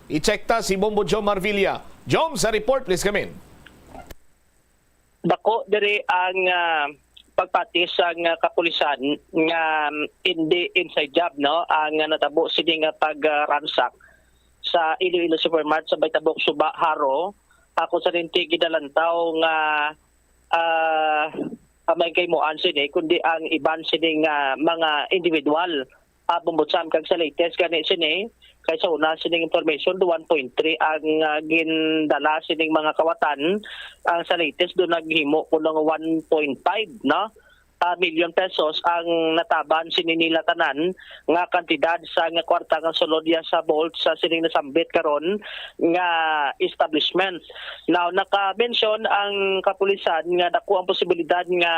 I-check ta si Bombo Jom Marvilla. Jom, sa report, please come in. Dako diri ang, ah, pagpati sang, ah, kapulisan nga, um, hindi inside job, no, ang, ah, natabo sini nga pag, ah, ransak sa Iloilo Supermart sa may tabok suba Jaro, ah, kung sa dinti gidalantaw nga, ah, ah, may kaymuan sini, kundi ang iban sini nga mga individual. Ah, Bombo Jam, kag sa latest gani sini, kay sa una sining information, one point three ang, ah, gindala sining mga kawatan. Ang sa latest, do naghimo kuno nga one point five, no? Ah, million pesos ang nataban sini nila tanan nga kantidad sa nga kwarta nga sulod ya sa vault sa sining nasambit karon nga establishment. Now, naka-mention ang kapulisan nga dako ang posibilidad nga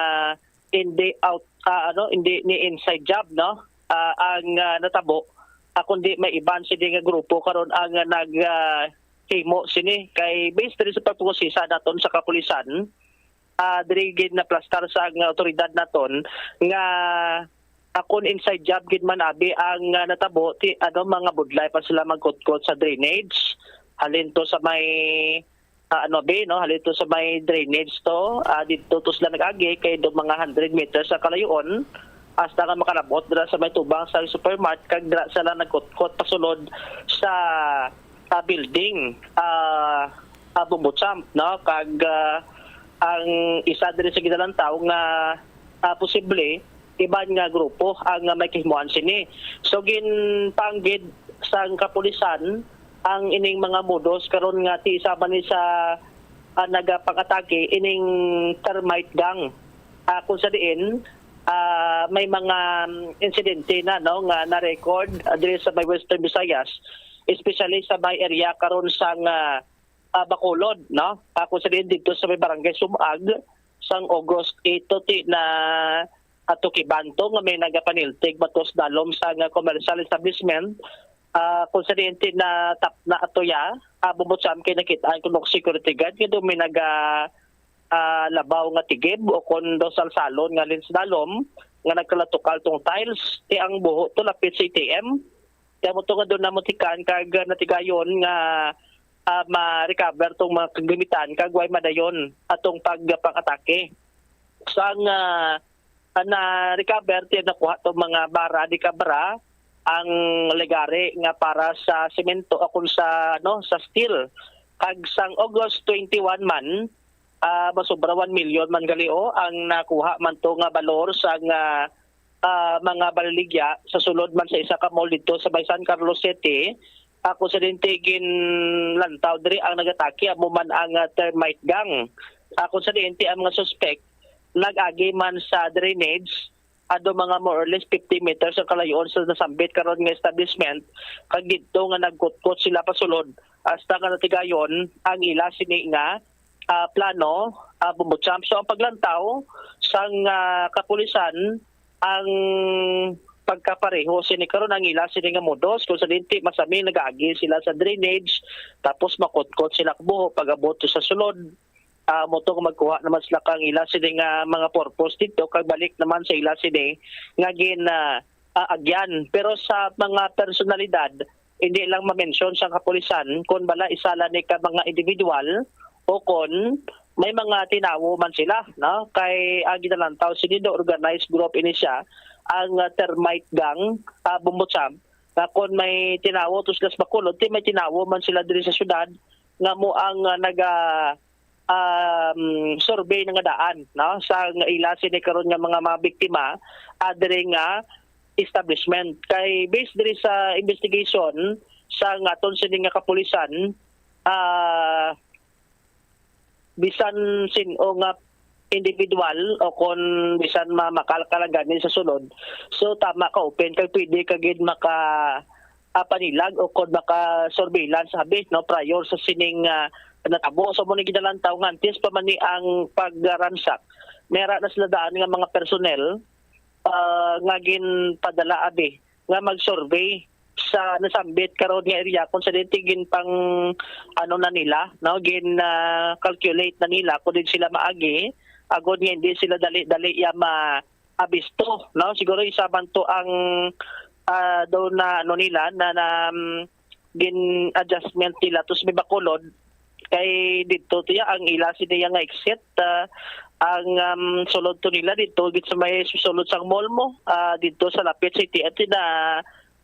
hindi out, ah, ano, hindi ni inside job, no? Ah, ang, ah, natabo, ah, kundi may iban sini nga grupo karon ang, ah, nag, ah, himo sini. Kay based diri sa pagpangusisa naton sa kapulisan, ah, diri gid naplastar sa ang autoridad naton nga, ah, kun inside job gid man abi ang, ah, natabo, ti, ano, mga budlay pa sila magkutkot sa drainage, halin to sa may ah, ano, be, no, halin to sa may drainage to, ah, dito to sila nag-agi kay do mga hundred meters sa kalayoon. hasta nga makalabot dira sa may tubang sa supermart, kag dira sila nagkutkot pasulod sa, ah, building, ah, ah, Bombo Champ, no? Kag, ah, ang isa diri sa ginalantaw nga, ah, posible iban nga grupo ang, ah, may kahimuan sini. So, ginpanggid sang kapulisan ang ining mga modus karon nga ti isa man ni sa, ah, nagapang-atake ining termite gang. Ah, kung sa diin, ah, may mga, mm, insidente na, no, nga na-record, ah, diri sa may Western Visayas, especially sa may area karon sang, ah, ah, Bacolod, no? Ah, kung sa diin dito sa may barangay Sumag, sang August eight to ti na ato kibanto nga may nagapaniltig batos dalom sa nga commercial establishment, ah, kung sa diin ti na tap na ato ya, ah, Bombo Champ, kay nakit-an kuno security guard nga daw may naga, ah, labaw nga tigib o kon daw salsalon nga linsdalom nga nagkalatukal tong tiles, ti ang buho to lapit sa A T M. Kaya mo to nga doon na mo tikan kag natigayon nga, ah, ma-recover tong mga kagamitan kag way madayon atong pagpang-atake. Sang, ah, na-recover ti nakuha tong mga bara di kabra ang legare nga para sa semento akon sa, ano, sa steel. Kag sang August twenty-one man, ah, masobra one million man gali, o, ang nakuha man to nga balor sang, ah, ah, mga baliligya sa sulod man sa isa ka mall dito sa may San Carlos City. Ako sa dinti ginlantaw diri ang nagatake, amo man ang, ah, termite gang. Ako sa dinti ang mga suspect nag-agi man sa drainage, ado mga more or less fifty meters ang kalayoon sa nasambit karon nga establishment, kag didto nga nagkutkot sila pasulod hasta nga natigayon ang ila sini nga, ah, plano, ah, Bombo Champ. So, ang paglantaw sang, ah, kapulisan, ang pagkapareho sini karon ang ila sini nga modus, kung sa dinti masami nagaagi sila sa drainage, tapos makutkot sila kubuho pag-abot sa sulod. Ah, mo to kung magkuha naman sila kang ila sini nga mga purpose dito, kag balik naman sa ila sini nga gin, ah, ah, agyan. Pero sa mga personalidad, hindi lang ma-mention sa kapulisan kung bala isa lang ni ka mga individual o kon may mga tinawo man sila, no? Kay ang ginalantaw sini do organized group ini siya, ang, ah, termite gang, ah, Bombo Champ, nga kon may tinawo to sila sa Bacolod, ti may tinawo man sila diri sa syudad nga mo ang, ah, naga, um, survey na nga daan, no, sa nga ila sini karon nga mga, mga biktima, ah, diri nga establishment. Kay based diri sa investigation sa nga aton sini nga kapulisan, ah, bisan sin-o nga individual o kon bisan ma-, makalkal lang gani sa sulod. So, tama ka, open kag pwede ka gid maka, ah, panilag o kon maka-surveillance, abi, no, prior sa sining, ah, natabo. So, mo ni ginalantaw nga antes pa man ni ang pag-ransack, mera na sila daan nga mga personnel, ah, nga ginpadala, abi, nga mag-survey sa nasambit karon nga area, kung sa dinti gin pang, ano na nila, no, gin, ah, calculate na nila kung din sila maagi, agod nga hindi sila dali-dali ya ma-, abisto, no? Siguro isa man to ang, ah, daw na, ano nila, na, na, um, gin adjustment nila to sa may Bacolod, kay dito tiya ang ila sini nga exit, ah, ang, um, sulod to nila dito gid sa may sulod sang mall mo, ah, dito sa lapit city at na,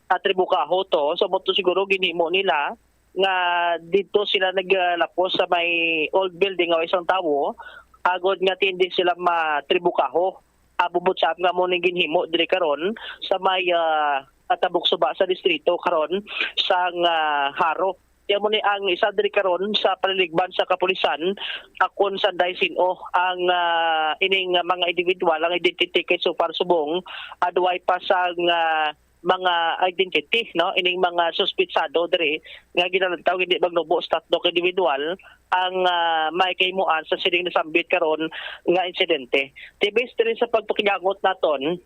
ah, Tribucaho to. So, mo to siguro ginhimo nila nga dito sila naglapos sa may old building o isang tawo, agod nga tindi sila ma-Tribucaho. Ah, Bombo Champ, nga mo ning ginhimo diri karon sa may, ah, Atabok Suba sa distrito karon sang, ah, Jaro. Kaya mo ni ang isa diri karon sa paniligban sa kapulisan, akon sa day sin-o ang, ah, ining mga individual, ang identity kay so far subong, aduay pa sang, ah, mga identity, no, ining mga suspitsado diri nga ginalantaw hindi magnubo sa tatlo ka individual ang, ah, may kahimuan sa sining nasambit karon nga insidente. Ti based diri sa pagpakigangot naton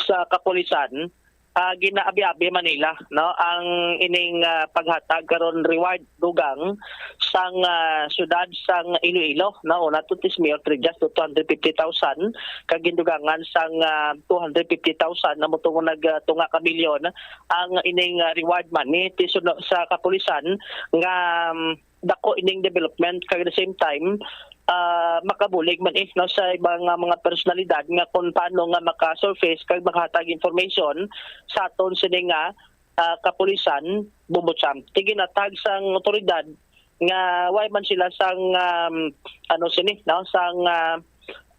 sa kapulisan, ah, ginaabi-abi man nila, no, ang ining, ah, paghatag karon reward dugang sang, ah, syudad sang Iloilo, no, una to tis Mayor Trillas to two hundred fifty thousand, kag gindugangan sang, ah, two hundred fifty thousand, na mo to nag, ah, tunga ka milyon ang ining, ah, reward money ti suno sa kapulisan nga, um, dako ining development, kag at the same time, ah, makabulig man, eh, no, sa ibang, ah, mga personalidad nga kung paano nga maka-surface kag makahatag information sa aton sini nga, ah, kapulisan, Bombo Champ. Kay ginatag sang otoridad nga wala man sila sang, um, ano sini, no, sang, ah,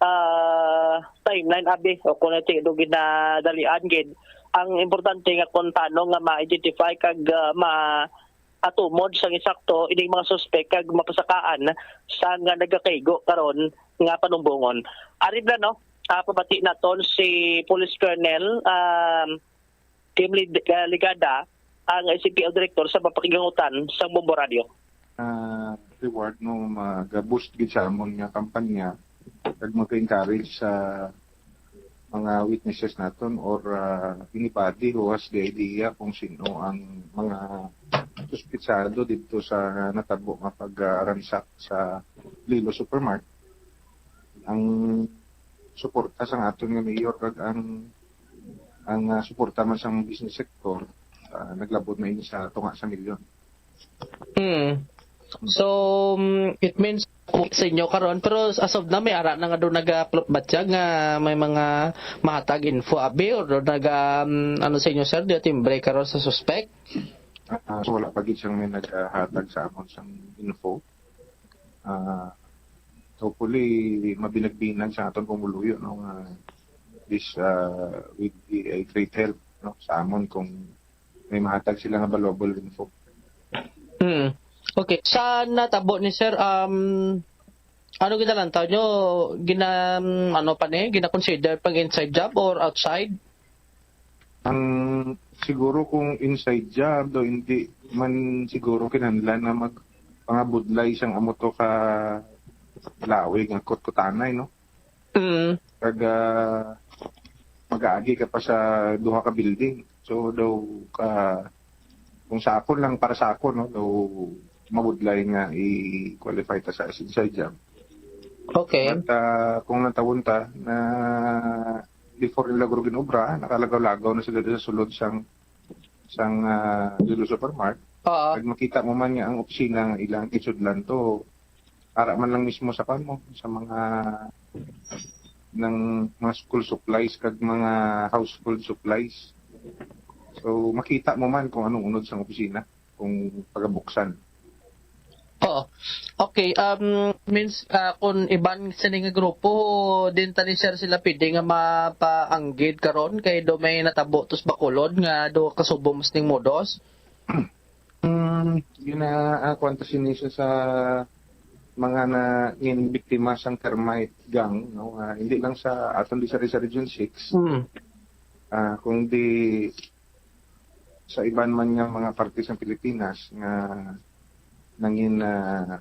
ah, timeline abi o kung ano ito ginadalian gid. Ang importante nga kung paano nga ma-identify kag, ah, ma-, atumod sang insakto ining mga suspek kag mapasakaan sa nga nagakaigo karon nga panumbongon. Ari na, no? Ah, pabati naton si Police Colonel, um, Kim Lid-, ah, Ligada, ang C P L Director sa Papakigangutan sa Bombo Radio. Ah, reward, no, mag-boost gid sa amon nga kampanya kag mag-encourage sa mga witnesses naton or, ah, anybody who has the idea kung sino ang mga suspitsado dito sa natabo nga pag-ransack sa Lilo Supermart. Ang suporta sang aton nga mayor kag ang, ang, ah, suporta man sang business sector, ah, naglabot na ini sa tunga sa milyon. Hmm. So, mm, it means sa inyo karon, pero as of now, may ara na nga doon nagaplot batyag nga may mga mahatag info abi or doon naga, mm, ano sa inyo, sir, di timbre karon sa suspect? Ah, so wala pa gid siyang may naghatag sa amon sang info. Ah, hopefully, mabinag-binag sa aton pumuluyo, no, nga this, ah, will be a great help, no, sa amon kung may mahatag sila nga valuable info. Hmm. Okay. Sa natabo ni sir, um, ano ginalantaw nyo? Gina, um, ano pa ni? Gina-consider pang inside job or outside? Ang siguro kung inside job, do hindi man siguro kinahanglan na magpangabudlay sang amo to ka lawig nga kutkutanay, no? Mm. Kag, ah, mag-aagi ka pa sa duha ka building. So, daw, ah, kung sa akon lang, para sa akon, no, daw mabudlay nga i-qualify ta sa inside job. Okay. But, ah, kung natawon ta na before nila guro ginobra, nakalagaw-lagaw na sila sa sulod sang, sang, ah, Lilo Supermart. Oo. Pag makita mo man nga ang opisina nga ilang isudlan to, ara man lang mismo sa kwan mo, sa mga ng mga school supplies kag mga household supplies. So, makita mo man kung anong unod sang opisina, kung pagabuksan. Oo. Okay, um, means, ah, kung iban sini nga grupo, din tani, sir, sila pwede nga mapaanggid karon kay do may natabo tos Bacolod nga do kasubo mas ning modus? Mm, gina-, ah, kwan ta sini siya sa mga nangin biktima sang termite gang, no? Ah, hindi lang sa aton di sa, sa Region six, Hmm. ah, kundi sa iban man nga mga parte sa Pilipinas nga nangin, ah,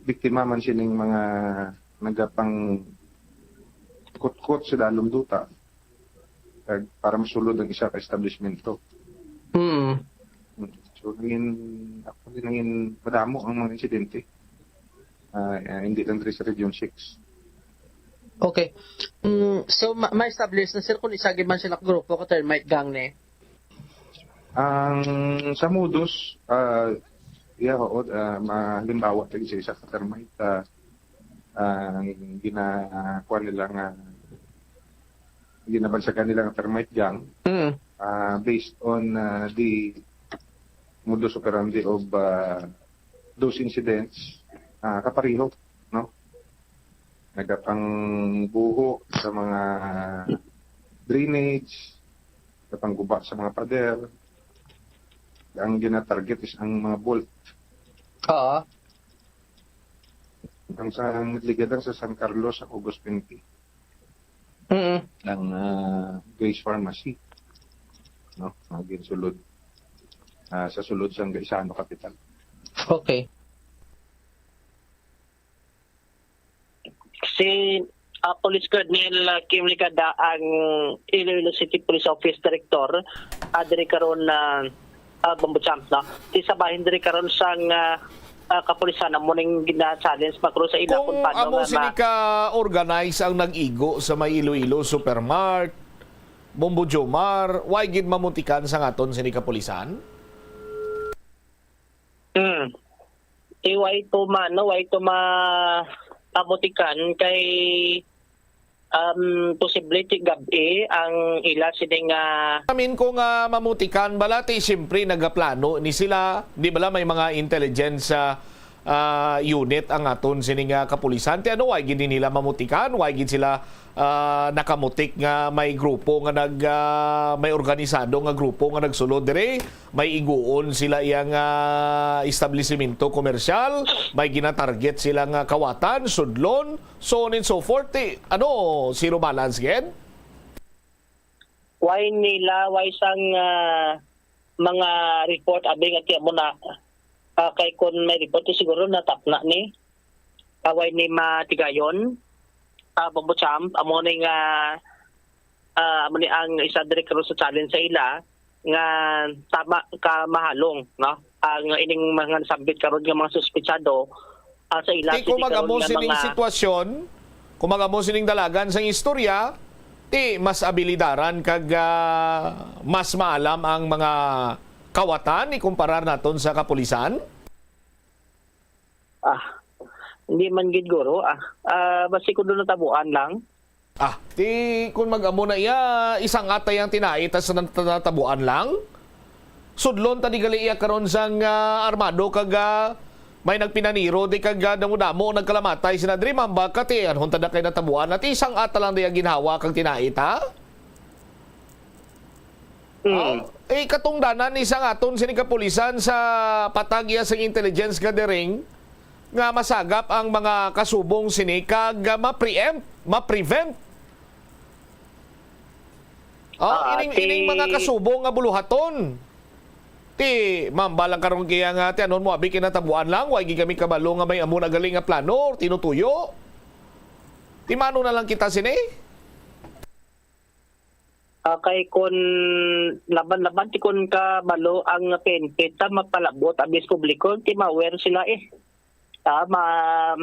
biktima man sining mga nagapang kutkot sa dalom duta kag para masulod ang isa ka establishmento. Mm. So, nangin, actually, nangin madamo ang mga insidente. Ah, ah, hindi lang diri sa Region six. Okay. Mm, so, ma- ma-establish na, sir, kung isa gid man sila grupo ka termite gang ni? Ang sa modus, ah, yeah, oo, ah, mahalimbawa ta sa isa ka termite, ah, ang gina-, kuwan nila nga ginabansagan nila nga termite gang, Mm. ah, based on, ah, the modus operandi of, ah, those incidents, ah, kapareho, no? Nagapangbuho sa mga drainage, nagapangguba sa mga pader. Ang gina-target is ang mga vault. Oo. Ang sa, ang ligadan sa San Carlos, sa August twenty. Mm. Ang, ah, Grace Pharmacy, no? Ang ginsulod, ah, sa sulod sa Gaisano Capital. Okay. Si, ah, Police Colonel, ah, Kim Ligada ang Iloilo City Police Office Director, ah, diri karon na, ah, Bombo Champ, no? Isa bahin diri karon sang, ah, ah, kapulisan amo ning gina-challenge makro sa ila kung Kung paano amo nga sini ma- ka organize ang nag-igo sa may Iloilo Supermart, Bombo Jomar, why gid mamuntikan sa ngaton sini kapulisan? Mm. Ti way to ma-, no, way to ma-, pamutikan kay, um, posible ti gab-i ang ila sini nga Amin ko nga mamutikan bala, ti siyempre nagaplano ni sila, di bala may mga intelligence, ah, ah, unit ang aton sini nga kapulisan. Ti ano, way gid nila mamutikan, way gid sila, ah, nakamutik nga may grupo nga nag, ah, may organisado nga grupo nga nagsulod diri, may iguon sila iyang, ah, establisimento komersyal, may ginatarget sila nga kawatan, sudlon, so on and so forth. Ti, ano, zero balance gid? Way nila, way sang, ah, mga report, abi nga ti amo na, ah, kay kun may report, ti siguro natapna ni, ah, way ni matigayon, ah, Bombo Champ, amo ni nga, ah, amo ni ang isa diri karon sa challenge sa ila, nga tama ka mahalong, no? Ang ining mga nasambit karon nga mga suspetsado, ah, sa ila Ti sini kung karon mag-amo nga sining mga sitwasyon, kung mag-amo sining dalagan sang istorya, ti mas abilidaran kag, ah, mas maalam ang mga kawatan ikumparar naton sa kapulisan? Ah, hindi man gid, guro, ah. Ah, basi ko doon natabuan lang. Ah, ti kun mag-amo na iya, isang atay ang tinait sa nat-, natabuan lang. Sudlon ta di gali iya karon sang, ah, armado kag, ah, may nagpinaniro di kag, ah, damo-damo nagkalamatay sina diri, mamba ka ti anhon ta na kay natabuan na ti isang ata lang di ang ginhawa kag tinait, ha? Mm. Oh, eh, katungdanan ni sang aton sini kapulisan sa patag iya sang intelligence gathering nga masagap ang mga kasubong sini kag, ah, ma-preempt, ma-prevent. Oh, Ah, ining, ti ining mga kasubong nga buluhaton. Ti, mamba lang karon kaya nga, ti, anon mo, abi, kinatabuan lang, way gid kami kabalo nga may amo na gali nga plano or tinutuyo. Ti, mano na lang kita sini? Ah, kay kun laban-laban, ti kun kabalo ang P N P, ta mapalabot, abis publiko, ti ma-aware sila, eh. Ah, ma-,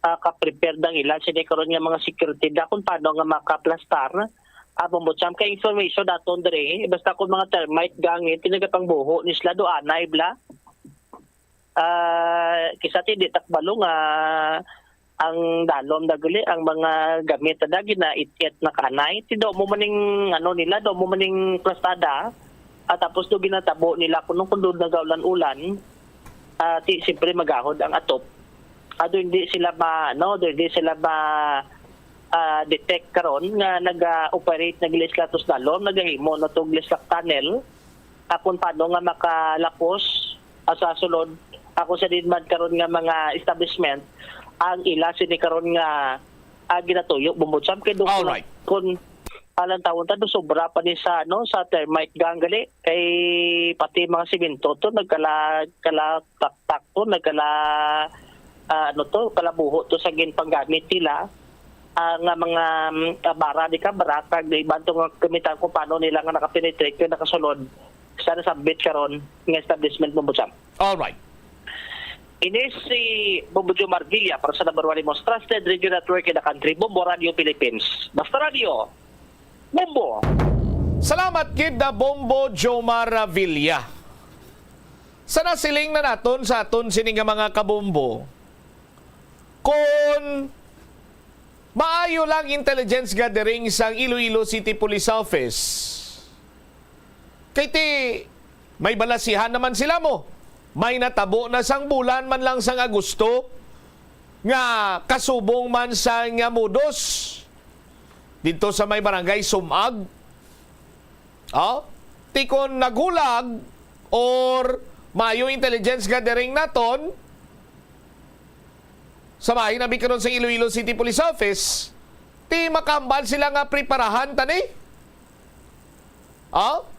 ah, ka-prepare ang ila sini karon nga mga security da kung paano nga makaplastar. Ah, Bombo Champ, kay information daton diri, basta kung mga termite gang, eh, tinagapangbuho ni sila, do anay bla. Ah, kisa ti di takbalo nga ang dalom na gali, ang mga gamit na ginait-it na kanay. Ti do mo maning, ano nila, do mo maning plastada, at tapos do ginatabo nila kung, kung doon nagaulan-ulan, ah, ti, siyempre magahod ang atop. Ah, do hindi sila ma-, ano, do hindi sila ma-, ah, detect karon nga naga-operate na gali sila tos dalom, nagahimo na to gali sila tunnel. Akon paano nga makalapos, ah, sa sulod, ako sa din man karon nga mga establishment, ang ila sini karon nga, ah, ginatuyo, Bombo Champ, kay do Alright. Kun alang tawon ta, do sobra pa ni sa, ano, sa termite gang gali, kay pati mga simento to, nagkala-, kala-, taktak to, nagkala-, ah, ano to, kalabuho to sa ginpanggamit nila, ah, nga mga, mm, ah, bara, di ka, bara, kag iban to nga kamitan kung paano nila nga nakapenetrate kag nakasulod sa nasambit karon nga establishment, Bombo Champ. Alright. Ini si Bombo Jomar Villa para sa number one most trusted radio network in the country, Bombo Radio Philippines. Basta Radio, Bombo! Salamat gid na Bombo Jomar Villa. Sa nasiling na naton sa aton sini nga mga kabombo, kung maayo lang intelligence gathering sang Iloilo City Police Office, kay ti may balasihan naman sila mo. May natabo na sang bulan man lang sang Agosto nga kasubong man sa nga modus didto sa may barangay Sumag. Oh, ti kon naghulag or maayo intelligence gathering naton sa bahin abi karon sa Iloilo City Police Office, ti makahambal sila nga preparahan ta ni. Oh?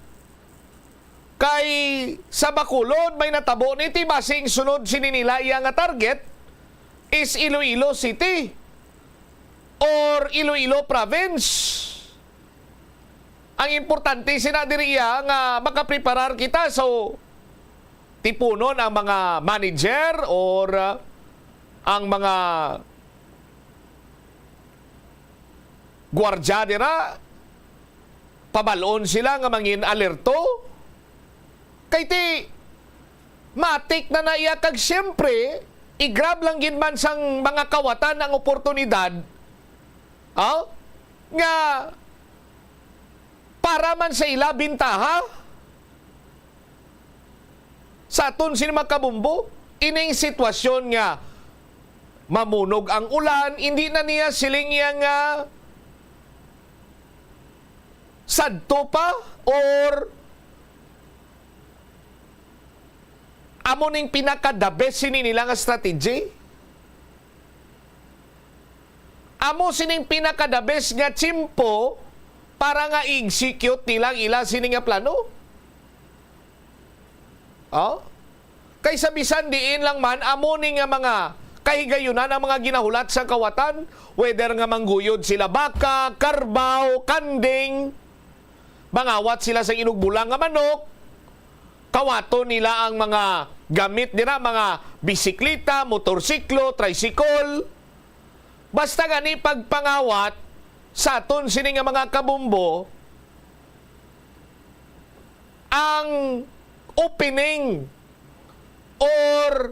Kay sa Bacolod may natabo ni ti basing sunod sini nila iya nga target is Iloilo City or Iloilo Province. Ang importante sina diri iya nga makapreparar kita. So, tipunon ang mga manager or, uh, ang mga gwardya dira, pabalon sila nga mangin alerto. Kay ti, Matik na na iya, kag siyempre, i-grab lang gid man sang mga kawatan ang oportunidad, oh, nga para man sa ila bintaha. Sa aton sini, mga kabombo, ining sitwasyon nga mamunog ang ulan, hindi na niya siling iya nga sadto pa, or amo ning pinaka-the best sini nila nga strategy? Amo sining pinaka-the best nga tiyempo para nga i-execute nila ang ila sini nga plano? Oh? Kaysa bisan diin lang man, amo ni nga mga kahigayunan ang mga ginahulat sa kawatan, whether nga mangguyod sila baka, karbaw, kanding, mangawat sila sa inugbulang nga manok, kawaton nila ang mga gamit dira, mga bisikleta, motorsiklo, tricycle. Basta gani pagpangawat sa aton sini nga mga kabombo, ang opening or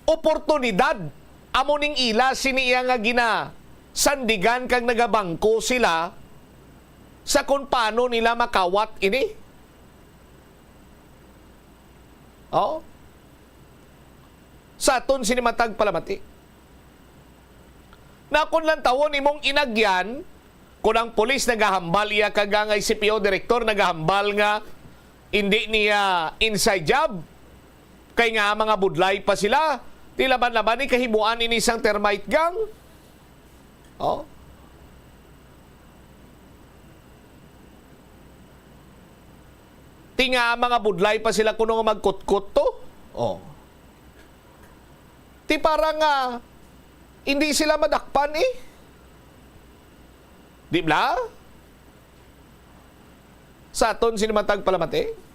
oportunidad amo ning ila sini iya nga ginasandigan, kag nagabangko sila sa kung paano nila makawat ini. Oh? Sa aton sini matag palamati. Na kung lantawon imong inagyan, kung ang pulis nagahambal iya, kag ang I C P O director nagahambal nga hindi niya inside job, kay nga mga budlay pa sila, ti laban-laban ni kahimuan ini sang termite gang. Oh. Ti nga mga budlay pa sila kuno nga magkutkot to. Oh. Ti para nga hindi sila madakpan, eh. Di bala? Sa aton sini matag palamati.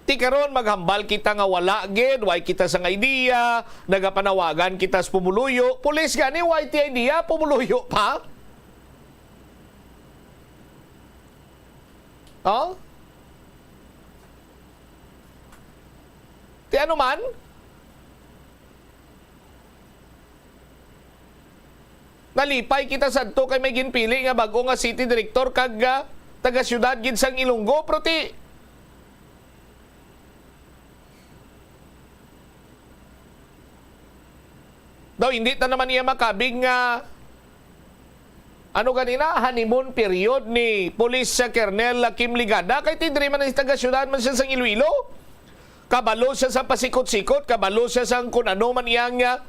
Ti karon maghambal kita nga wala gid, way kita sang idea, nagapanawagan kita sa pumuluyo. Pulis gani, way ti idea, pumuluyo pa? Oh? Ti ano man? Nalipay kita sadto kay may ginpili nga bag-o nga city director kag, ah, taga-siyudad gid sang Ilonggo, pero ti, daw hindi ta naman iya makabig nga, ano ganina, honeymoon period ni Police Colonel Kim Ligada, kay ti diri man ang taga-siyudad man siya sang Iloilo. Kabalo siya sa pasikot-sikot, kabalo siya sang kun ano man iyang, ah,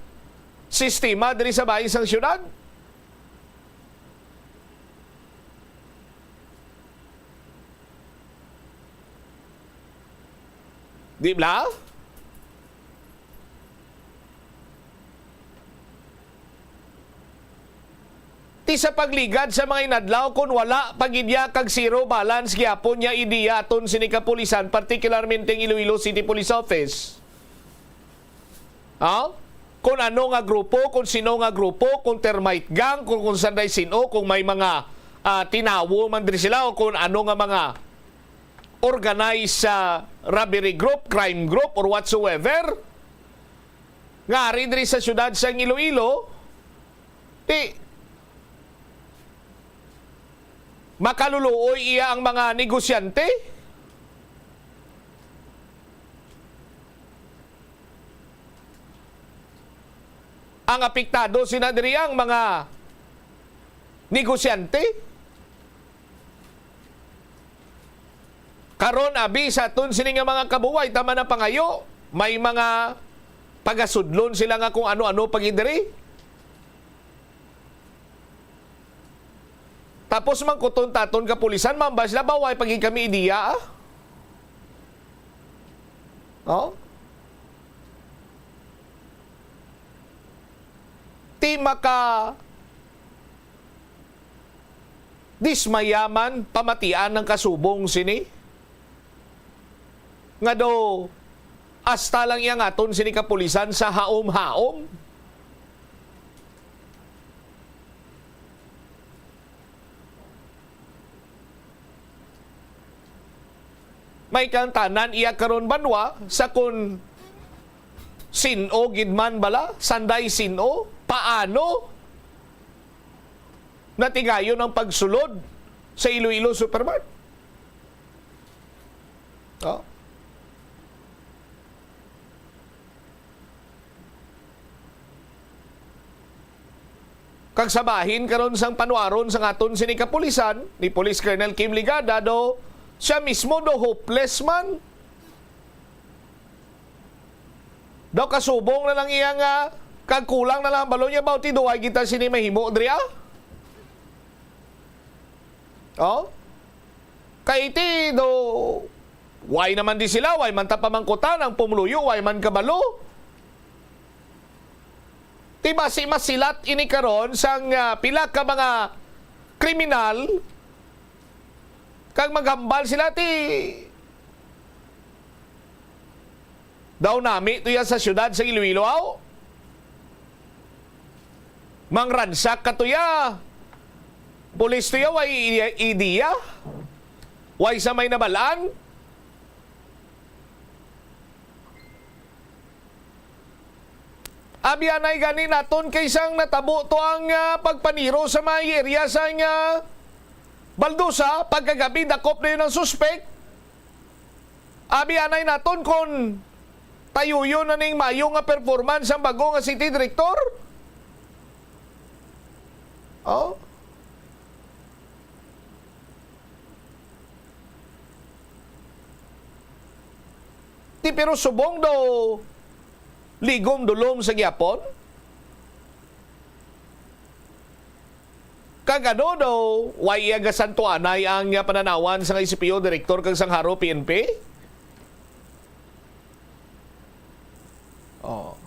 sistema diri sa bahin sang siyudad. Di bala? Ti sa pagligad sa mga inadlaw, kun wala pa gid ya kag zero balance gyapon ya ideya aton sini kapulisan, partikularmente ang Iloilo City Police Office. Ha? Kung ano nga grupo, kung sino nga grupo, kung termite gang, kung, kung sanday sino, kung may mga, ah, tinawo man diri sila, o kung ano nga mga organized sa robbery group, crime group, or whatsoever, nga ari diri sa siyudad sang Iloilo, ti, makaluluoy iya ang mga negosyante. Ang apektado sina diri ang mga negosyante. Karon, abi, sa aton sini nga mga kabuway, tama na pangayo, may mga pagasudlon sila nga kung ano-ano pa gid diri. Tapos mangkuton taton kapulisan, mambas sila, ba, way pa gid kami ideya, ah. Oh? Ti maka dismaya man pamatian ang kasubong sini, nga daw hasta lang iya nga aton sini kapulisan sa haom-haom. may kantanan iya karon banwa sa kun sin-o gid man bala, sanday sin-o, paano natigayon ang pagsulod sa Iloilo Supermart. Oh. Kag sa bahin karon sang panwaron sang aton sini kapulisan, ni Police Colonel Kim Ligada, do siya mismo do hopeless man. Daw kasubong na lang iya nga, kag kulang na lang ang balon niya, baw ti duway kita sini mahimo diri, ah? Oh? Kay ti do, why naman di sila, why man ta pamangkutan ang pumuluyo, why man kabalo? Ti basi masilat ini karon sang, ah, pila ka mga kriminal, kag maghambal sila ti daw nami tuya sa siyudad sa Iloilo, aw? Mangransak ka tuya. Pulis tuya, way i-, ideya? Way sa may nabalaan? Abi anay gani naton kay sang natabo to ang, ah, pagpaniro sa may area sa nga baldosa, pagkagabi dakop na yun ang suspek. Abi anay naton kon tayuyon na ning mayo nga performance ang bago nga city director. Oh. Ti pero subong daw ligom dulom sa gyapon. Kag ano daw, way iya gasantuanay ang, ah, pananawan sang C P O direktor kag sang Haro P N P? Oh.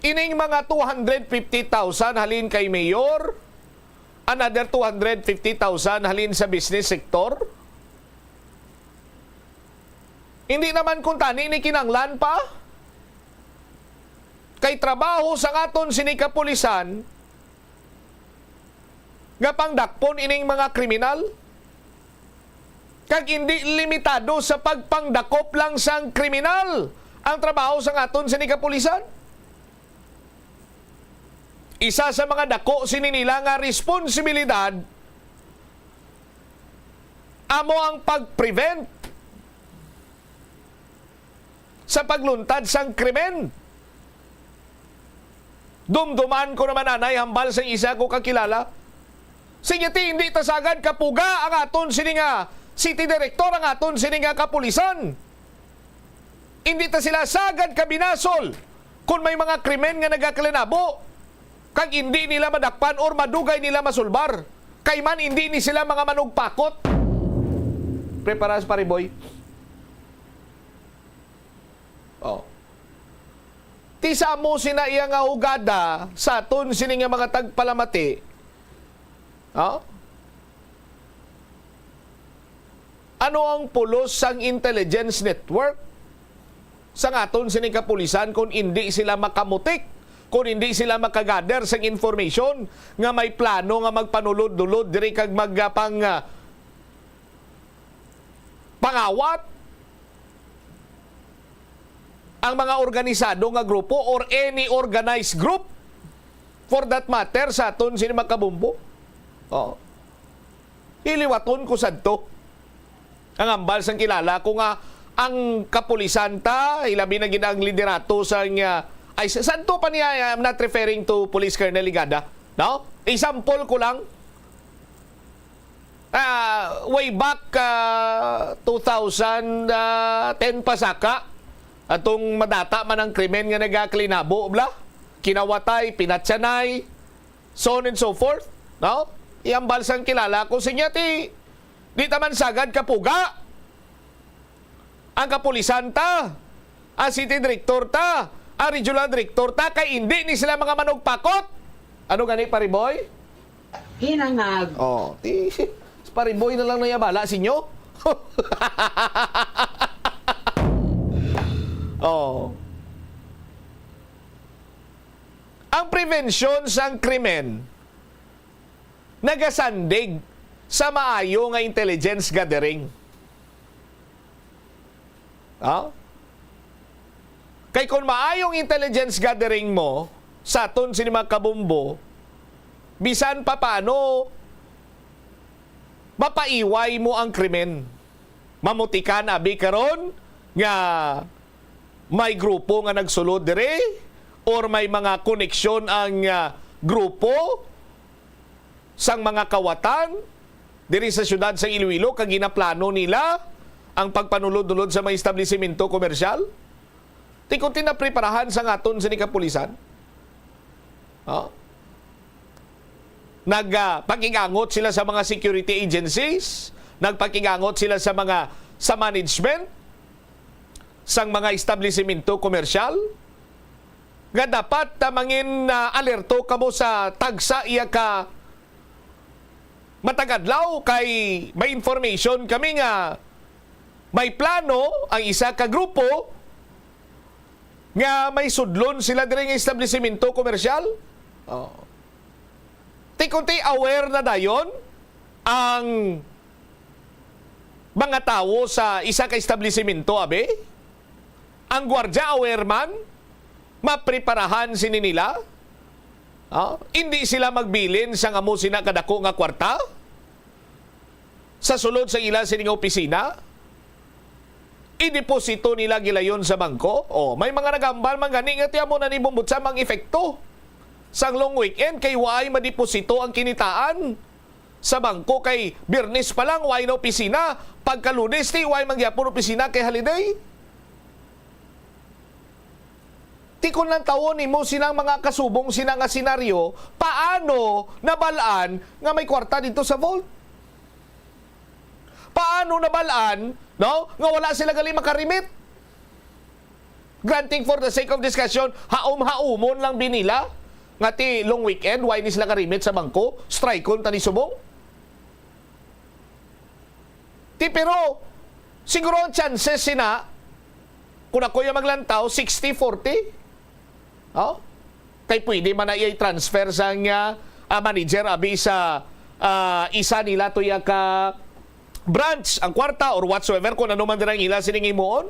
Ining mga two hundred fifty thousand halin kay mayor, another two hundred fifty thousand halin sa business sector. Hindi naman kuntani ni kinanglan pa. Kay trabaho sa aton sini kapulisan nga pangdakpon ining mga kriminal. Kag hindi limitado sa pagpangdakop lang sang kriminal ang trabaho sang aton sini kapulisan. Isa sa mga dako sini nila nga responsibilidad amo ang pag-prevent sa pagluntad sang krimen. Dumduman ko naman anay hambal sang isa ko kakilala. Sige ti, hindi ta sagad kapuga ang aton sini nga city director, ang aton sini nga kapulisan. Hindi ta sila sagad kabinasol kon may mga krimen nga nagakalinabo kag hindi nila madakpan or madugay nila masulbar. Kay man hindi ni sila mga manugpakot. Preparas, pare boy. Oh. Ti sa amo sina iya nga hugada sa aton sini nga mga tagpalamati. Oh? Ano ang pulos sang intelligence network sang aton sini kapulisan kung indi sila makamutik, kung indi sila makagather sang information nga may plano nga magpanulod-dulod diri kag magpang, ah, pangawat ang mga organisado nga grupo or any organized group for that matter sa aton sini mga kabombo. Oh. Hiliwaton ko sadto ang hambal sang kilala ko nga ang kapulisan ta, ilabi na gid ang liderato sang, ah, ay, sa-, sadto pa niya, I'm not referring to Police Colonel Ligada, no? Example ko lang, ah, way back, ah, two thousand ten pa saka, atong madata man ang krimen nga nagakalinabo, bla? Kinawatay, pinatyanay, so on and so forth, no? Iyang balsang kilala ko, sinya ti, di ta man sagad kapuga ang kapulisan ta, ang city director ta, ang regional director ta, kay indi ni sila mga manugpakot. Ano gani, pare boy? Hinangag. Oh, ti, si pare boy na lang nayabala sinyo. Oh. Ang prevensyon sang krimen nagasandig sa maayo nga intelligence gathering. Ha? Kay kung maayong intelligence gathering mo sa aton sini mga kabombo, bisan pa paano, mapaiway mo ang krimen. Mamutikan abi karon nga may grupo nga nagsulod diri or may mga koneksyon ang, ah, grupo sang mga kawatan diri sa siyudad sa Iloilo, kag ginaplano nila ang pagpanulod-ulod sa mga establisimento komersyal? Ti kunti napreparahan sang aton sini kapulisan? Ha? Nag, ah, pakig-angot sila sa mga security agencies, nagpakig-angot sila sa mga, sa management sang mga establisimento komersyal, nga dapat, ah, mangin, ah, alerto kamo sa tagsa iya ka matag adlaw, kay may information kami nga may plano ang isa ka grupo nga may sudlon sila diri nga establisimento komersyal. Oh. Ti kunti aware na dayon ang mga tawo sa isa ka establisimento, abi? Ang gwardya aware man, mapreparahan sini nila. Ah, indi sila magbilin sang amo sina kadako nga kwarta sa sulod sa ila sini nga opisina. Ideposito nila gilayon sa bangko. Oh, may mga nagambal man gani nga ti amo na ni bumbutsa ang epekto sang long weekend kay waay madeposito ang kinitaan sa bangko kay Biyernes pa lang waay na opisina, pagka Lunes ti waay man gyapon opisina kay holiday. Ti kon lantawon nimo silang mga kasubong sina nga senaryo, paano nabal-an nga may kwarta didto sa vault? Paano nabal-an, no, nga wala sila gali makarimit? Granting for the sake of discussion, haom-haomon lang bi nila nga ti long weekend, why ni sila karimit sa bangko? Strike-on ta ni subong? Ti, pero siguro ang chances sina, kung ako yung maglantaw, sixty forty. Oh? Kay pwede man na i-transfer sang, ah, ah, manager abi sa, ah, isa nila to ya ka branch ang kwarta or whatsoever, kung ano man dira ang ila sining himuon.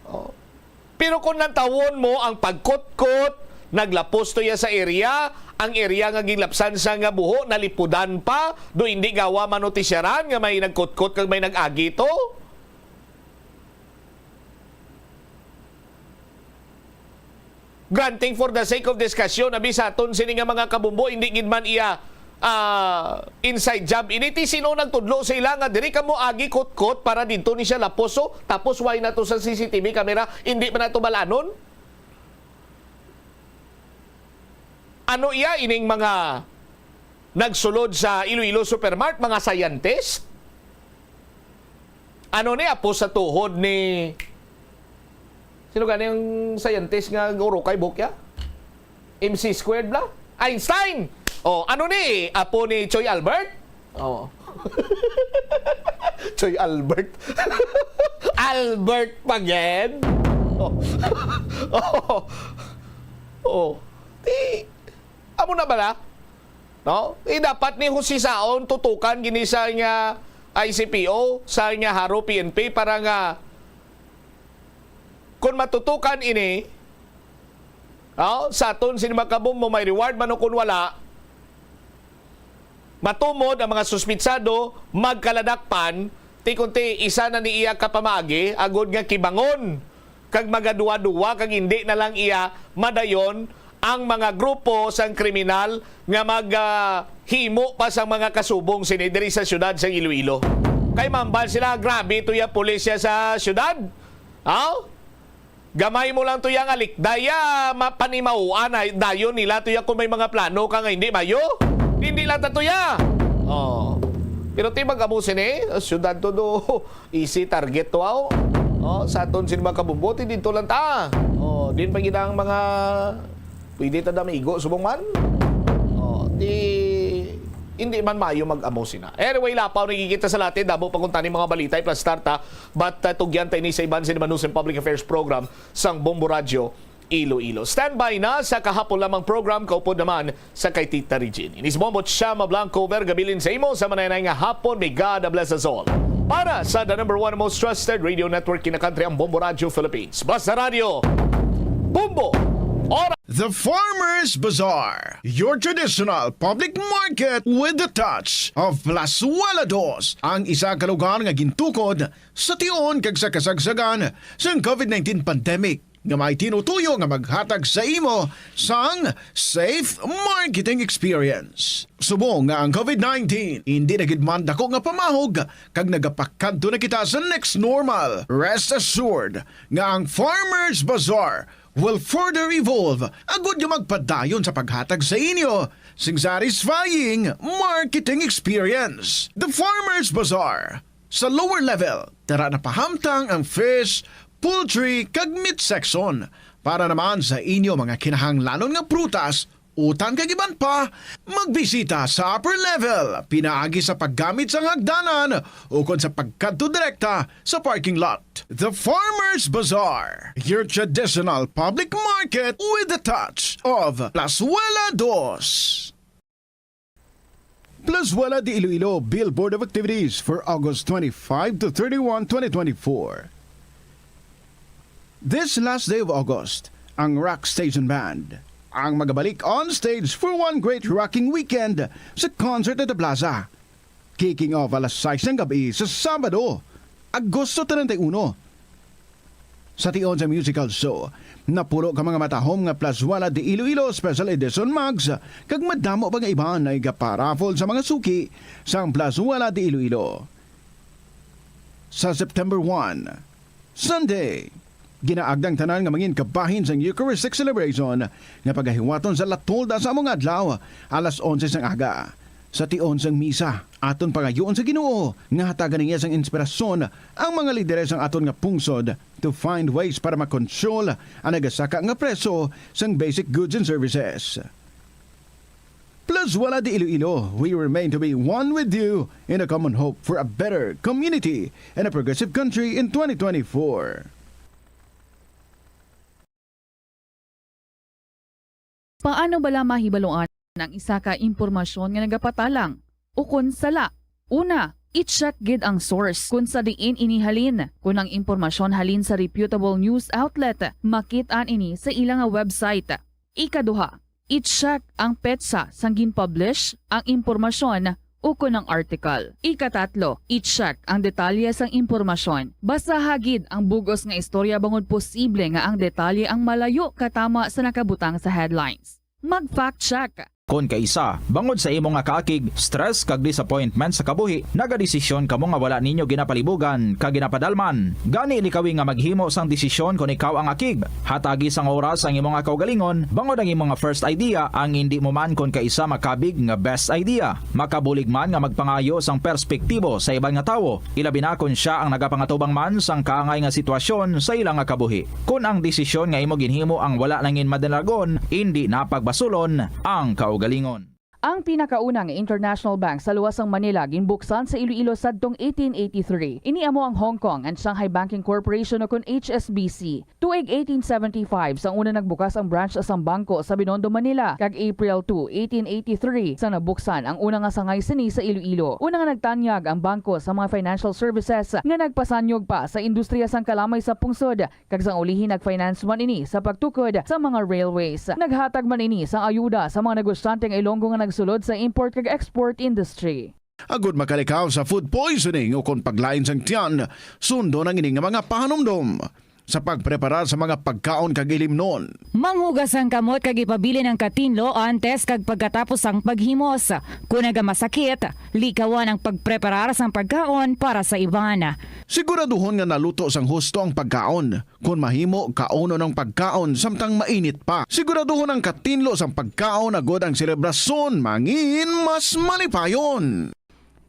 Oh. Pero kung lantawon mo ang pagkutkot, naglapos to ya sa area, ang area nga ginlapsan sa nga buho, nalipudan pa, do hindi gawa manotisyaran nga may nagkutkot kag may nag-agi to. Granting for the sake of discussion, abi sa aton sini nga mga kabumbo, hindi gid man iya, ah, inside job ini. Ti sino nagtudlo sa ila nga diri kamo agi kutkot para didto ni siya laposo? Tapos why na to sa C C T V camera? Hindi man nato balanon? Ano iya ining mga nagsulod sa Iloilo Supermart, mga scientist? Ano ni, apo sa tuhod ni, sino gani ang scientist nga urokay buhok ya? M C squared bla? Einstein! Oh, ano ni, apo ni Choy Albert? Oh. Choy Albert. Albert pa gid? Oh. Oh. Oh. Ti, amo na bala? No? Eh, dapat ni Jose Saon tutukan gini sa nga I C P O, sa nga Haro P N P para nga kung matutukan ini, oh, sa aton sini mga kabumbo, may reward man o kung wala, matumod ang mga suspitsado, magkaladakpan, ti kunti isa na ni iya ka pamaagi, agod nga kibangon kag magaduwa-duwa kag hindi na lang iya madayon ang mga grupo sang kriminal nga mag, ah, himo pa sang mga kasubong sini diri sa siyudad sang Iloilo. Kay mambal sila, "Grabe to ya pulisya sa siyudad." Aw? Gamay mo lang to ya nga likdaya, mapanimauan na dayon nila to ya kung may mga plano ka nga hindi mayo. Hindi lang ta to ya. Oh. Pero ti mag-amo sini, siyudad to do. Easy target to, aw. Oh, sa aton sini mga kabumbo, ti didto lang ta. Oh, din pa gid ang mga pwede ta damigo subong man. Oh, ti hindi man maayo mag-amo sina. Anyway, lapaw, nagkikita sa latin, damo pa kuntani mga balita, iplastar ta. But, uh, tugyan ta ini sa iban sini Manus and Public Affairs Program sang Bombo Radyo. Iloilo. Standby na sa kahapon lamang program, kaupod naman sa kay Tita Regine. Ini si Momot Shama Blanco Vergabilin sa imo sa mananay nga hapon. May God bless us all. Para sa the number one most trusted radio network in the country, ang Bombo Radio Philippines. Basta Radio, Bombo! Ora! The Farmers Bazaar, your traditional public market with the touch of Plazuela Dos, ang isa ka lugar nga gintukod sa tion kag sa kasagsagan sang COVID nineteen pandemic, nga may tinutuyo nga maghatag sa imo sang safe marketing experience. Subong nga ang COVID nineteen indi na gid man dako nga pamahog, kag nagapakadto na kita sa next normal, rest assured nga ang Farmers Bazaar will further evolve agud nga magpadayon sa paghatag sa inyo sing satisfying marketing experience. The Farmers Bazaar, sa lower level, tara na pahamtang ang fish, poultry, kag meat section para naman sa inyo mga kinahanglanon nga prutas, utan kag iban pa. Magbisita sa upper level pinaagi sa paggamit sang hagdanan ukon sa pagkadto direkta sa parking lot. The Farmers Bazaar, your traditional public market with a touch of Plazuela Dos. Plazuela de Iloilo Billboard of Activities for August twenty-five to thirty-one, twenty twenty-four. This last day of August, ang Rock Station Band ang magabalik on stage for one great rocking weekend sa concert at the plaza. Kicking off alas sais ng gabi sa Sabado, Agosto treinta y uno. Sa tion sa musical show, napulo ka mga matahom nga Plazuela de Iloilo Special Edition mugs, kag madamo pa nga iban nga igaparaffle sa mga suki sang Plazuela de Iloilo. Sa September one, Sunday, ginaagda ang tanan nga mangin kabahin sang Eucharistic celebration nga pagahiwaton sa La Tolda sa among adlaw, alas onse sang aga. Sa tion sang misa, aton pangayoon sa Ginoo nga hatagan niya sang inspirasyon ang mga lideres sang aton nga pungsod to find ways para makontrol ang nagasaka nga presyo sang basic goods and services. Plazuela de Iloilo, we remain to be one with you in a common hope for a better community and a progressive country in twenty twenty-four. Paano bala mahibaluan ang isa ka impormasyon nga nagapatalang ukon sala? Una, i-check gid ang source kon sa diin ini halin. Kon ang impormasyon halin sa reputable news outlet, makit-an ini sa ila nga website. Ikaduha, i-check ang petsa sang gin-publish ang impormasyon ukon ang article. Ikatatlo, i-check ang detalye sang impormasyon. Basaha gid ang bug-os nga istorya bangod posible nga ang detalye ang malayo katama sa nakabutang sa headlines. Mag-fact check. Kon kaisa, bangod sa imo nga kaakig, stress kag disappointment sa kabuhi, nagadesisyon kamo nga wala ninyo ginapalibugan kag ginapadalman. Gani, likawi nga maghimo sang desisyon kon ikaw ang akig. Hatagi sang oras ang imo nga kaugalingon, bangod ang imo nga first idea ang indi mo man kon kaisa makabig nga best idea. Makabulig man nga magpangayo sang perspektibo sa iban nga tawo, ilabi na kon sia ang nagapangatubang man sang kaangay nga sitwasyon sa ila nga kabuhi. Kon ang desisyon nga imo ginhimo ang wala nangin madalagon, indi na pagbasulon ang kaugalingon. Ang pinakauna nga international bank sa luwas sang Manila ginbuksan sa Iloilo sadtong eighteen eighty-three. Ini amo ang Hong Kong and Shanghai Banking Corporation, o kon H S B C. Tuig eighteen seventy-five sang una nagbukas ang branch sang bangko sa Binondo, Manila, kag April two, eighteen eighty-three sang nabuksan ang una nga sangay sini sa Iloilo. Una nga nagtanyag ang bangko sa mga financial services nga nagpasanyog pa sa industriya sang kalamay sa pungsod, kag sang ulihi nag-finance man ini sa pagtukod sa mga railways. Naghatag man ini sang ayuda sa mga negosyante nga Ilonggo nga nagsulod sa import kag export industry. Agud makalikaw sa food poisoning ukon paglain sang tiyan, sundon ang ini nga mga pahanumdom sa pagpreparar sa mga pagkaon kag ilimnon. Manghugas ang kamot kag ipabilin ang katinlo antes kag pagkatapos sang paghimos. Kon nagamasakit, likawan ang pagpreparar sang pagkaon para sa iban. Siguraduhon nga naluto sang husto ang pagkaon. Kon mahimo, kaunon ang pagkaon samtang mainit pa. Siguraduhon ang katinlo sang pagkaon agud ang selebrasyon mangin mas malipayon.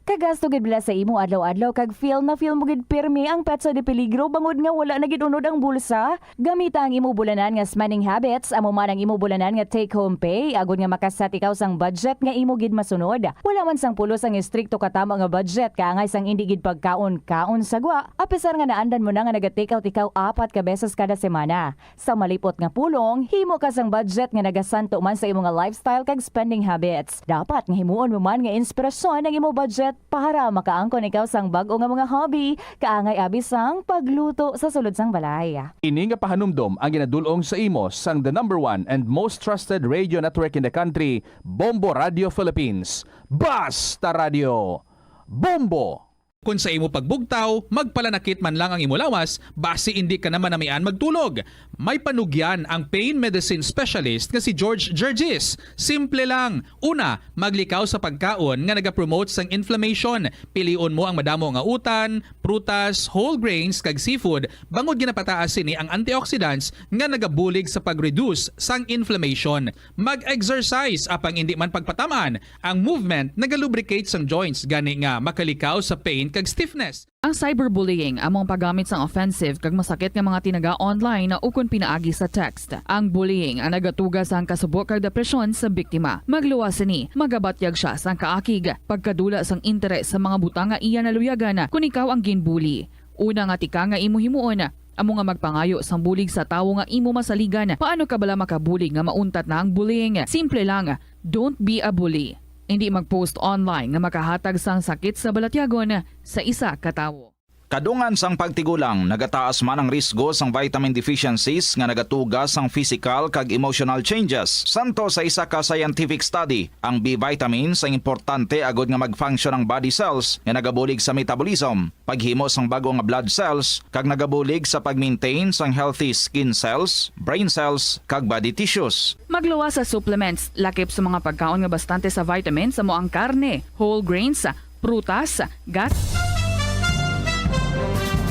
Kagasto gid bala sa imo adlaw-adlaw kag feel na feel mo gid pirmi ang petsa de peligro bangod nga wala na gid unod ang bulsa? Gamita ang imo bulanan nga spending habits, amo man ang imo bulanan nga take-home pay, agod nga makaset ikaw sang budget nga imo gid masunod. Wala man sang pulos ang estrikto katama nga budget, kaangay sang indi gid pagkaon-kaon sa gwa, apisar nga naandan mo na nga naga-take out ikaw apat ka beses kada semana. Sa malipot nga pulong, himo ka sang budget nga nagasanto man sa imo nga lifestyle kag spending habits. Dapat nga himuon mo man nga inspirasyon ang imo budget para makaangkon ikaw sang bag-o nga mga hobby, kaangay abi sang pagluto sa sulod sang balay. Ini nga pahanumdom ang ginadul-ong sa imo sang the number one and most trusted radio network in the country, Bombo Radio Philippines. Basta Radio! Bombo! Kon sa imo pagbugtaw, magpalanakit man lang ang imo lawas, basi indi ka na manamian magtulog. May panugyan ang pain medicine specialist nga si George Gergis. Simple lang. Una, maglikaw sa pagkaon nga nagapromote sang inflammation. Pilion mo ang madamo nga utan, prutas, whole grains, kag seafood, bangod ginapataas sini ang antioxidants nga nagabulig sa pag-reduce sang inflammation. Mag-exercise, apang indi man pagpataman. Ang movement nagalubricate sang joints, gani nga makalikaw sa pain kag stiffness. Ang cyberbullying amo ang paggamit sang offensive kag masakit nga mga tinaga online ukon pinaagi sa text. Ang bullying ang nagatuga sang kasubo kag depresyon sa biktima. Magluwas sini, magabatyag sia sang kaakig, pagkadula sang interes sa mga butang nga iya naluyagan kon ikaw ang ginbully. Una nga tika nga imo himuon, amo nga magpangayo sang bulig sa tawo nga imo masaligan. Paano ka bala makabulig nga mauntat na ang bullying? Simple lang, don't be a bully. Indi mag-post online nga makahatag sang sakit sa balatyagon sa isa ka tawo. Kadungan sang pagtigulang, nagataas man ang risgo sang vitamin deficiencies nga nagatuga sang physical kag emotional changes. Santo sa isa ka scientific study, ang B vitamins ang importante agod nga mag-function ang body cells nga nagabulig sa metabolism, paghimo sang bag-o nga blood cells, kag nagabulig sa pag-maintain sang healthy skin cells, brain cells, kag body tissues. Magluwas sa supplements, lakip sa mga pagkaon nga bastante sa vitamins, amo ang karne, whole grains, prutas, gat.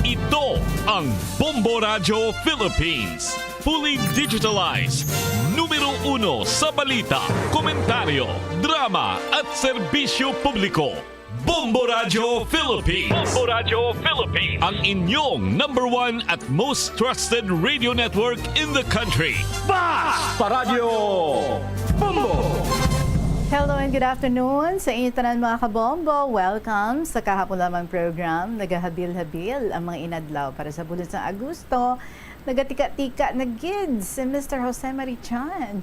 Ito ang Bombo Radyo Philippines. Fully digitalized. Numero uno sa balita, komentaryo, drama, at serbisyo publiko. Bombo Radyo Philippines. Bombo Radyo Philippines. Ang inyong number one at most trusted radio network in the country. Basta Radyo Bombo! Hello and good afternoon sa inyo tanan, mga kabombo. Welcome sa kahapon lamang program. Nagahabil-habil ang mga inadlaw para sa bulan sa Agosto. Nagatika-tika na gid si Mister Jose Marichan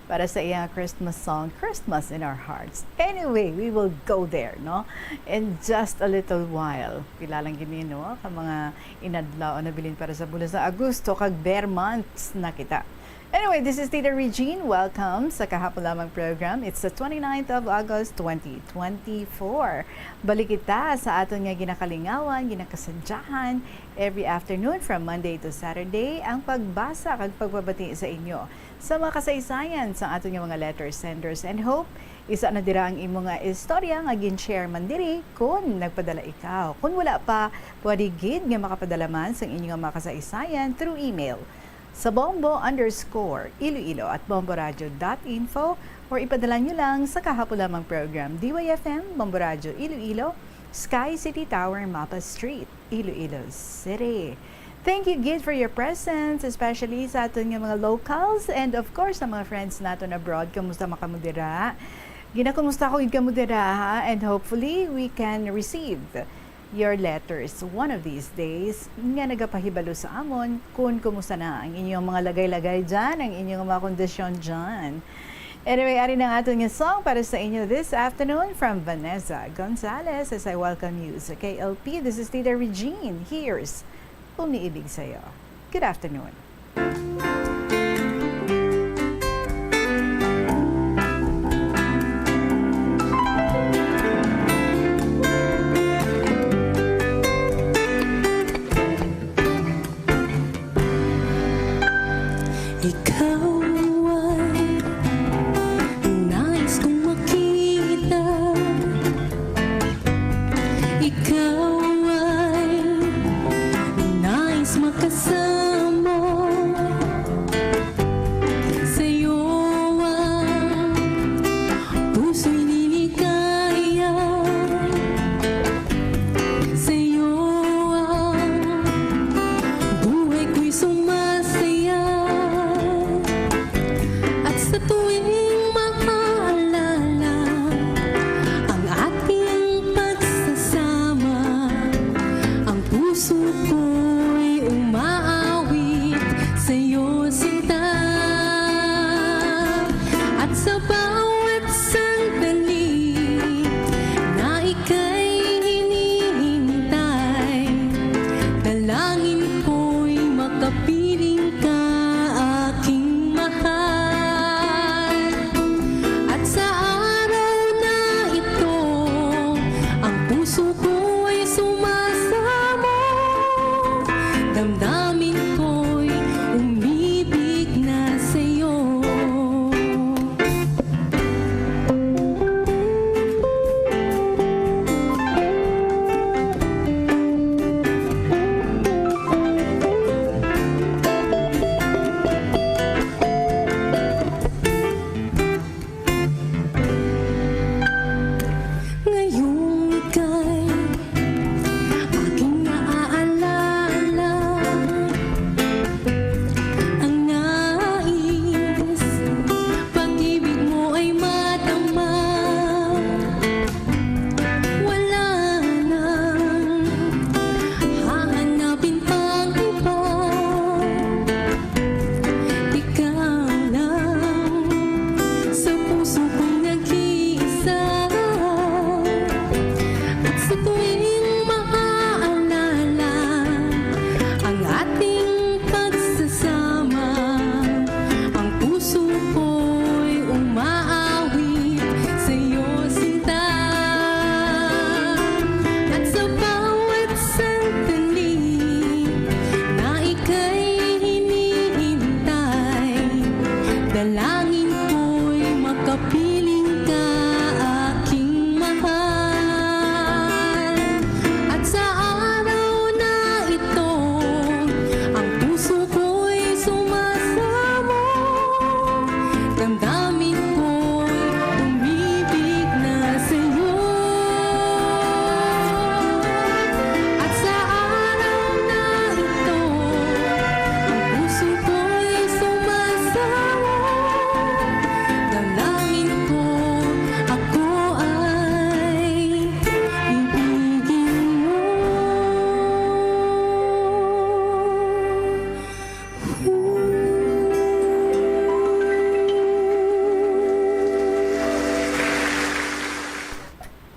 para sa iyang Christmas song, Christmas in Our Hearts. Anyway, we will go there, no? In just a little while. Pila lang gini, no? Ka mga inadlaw na bilin para sa bulan sa Agosto, kag bare months na kita. Anyway, this is Tita Regine. Welcome sa kahapon lamang program. It's the twenty-ninth of August, twenty twenty-four. Balik kita sa aton nga ginakalingawan, ginakasadyahan, every afternoon from Monday to Saturday, ang pagbasa kag pagpabati sa inyo sa mga kasaysayan sa aton nga mga letter senders. And hope, isa na dira ang imo nga istorya nga gin-share man diri kon nagpadala ikaw. Kon wala pa, pwede gid nga makapadala man sang inyo nga mga kasaysayan through email sa bombo underscore iloilo at bomboradio dot info or ipadala nyo lang sa kahapon lamang program, D Y F M, Bombo Radyo Iloilo, Sky City Tower, Mapa Street, Iloilo City. Thank you gid for your presence, especially sa aton nga mga locals and of course sa mga friends naton abroad. Kamusta man kamo dira? Ginakumusta ko gid kamo dira, ha? And hopefully we can receive your letters one of these days nga nagapahibalo sa amon kung kumusta na ang inyong mga lagay-lagay dyan, ang inyong mga kondisyon dyan. Anyway, ari na ang aton nga song para sa inyo this afternoon from Vanessa Gonzalez as I welcome you sa K L P. This is Tita Regine. Here's Umiibig Sa'yo. Good afternoon. Ikaw ay nais kong makita. Ikaw ay nais makasama.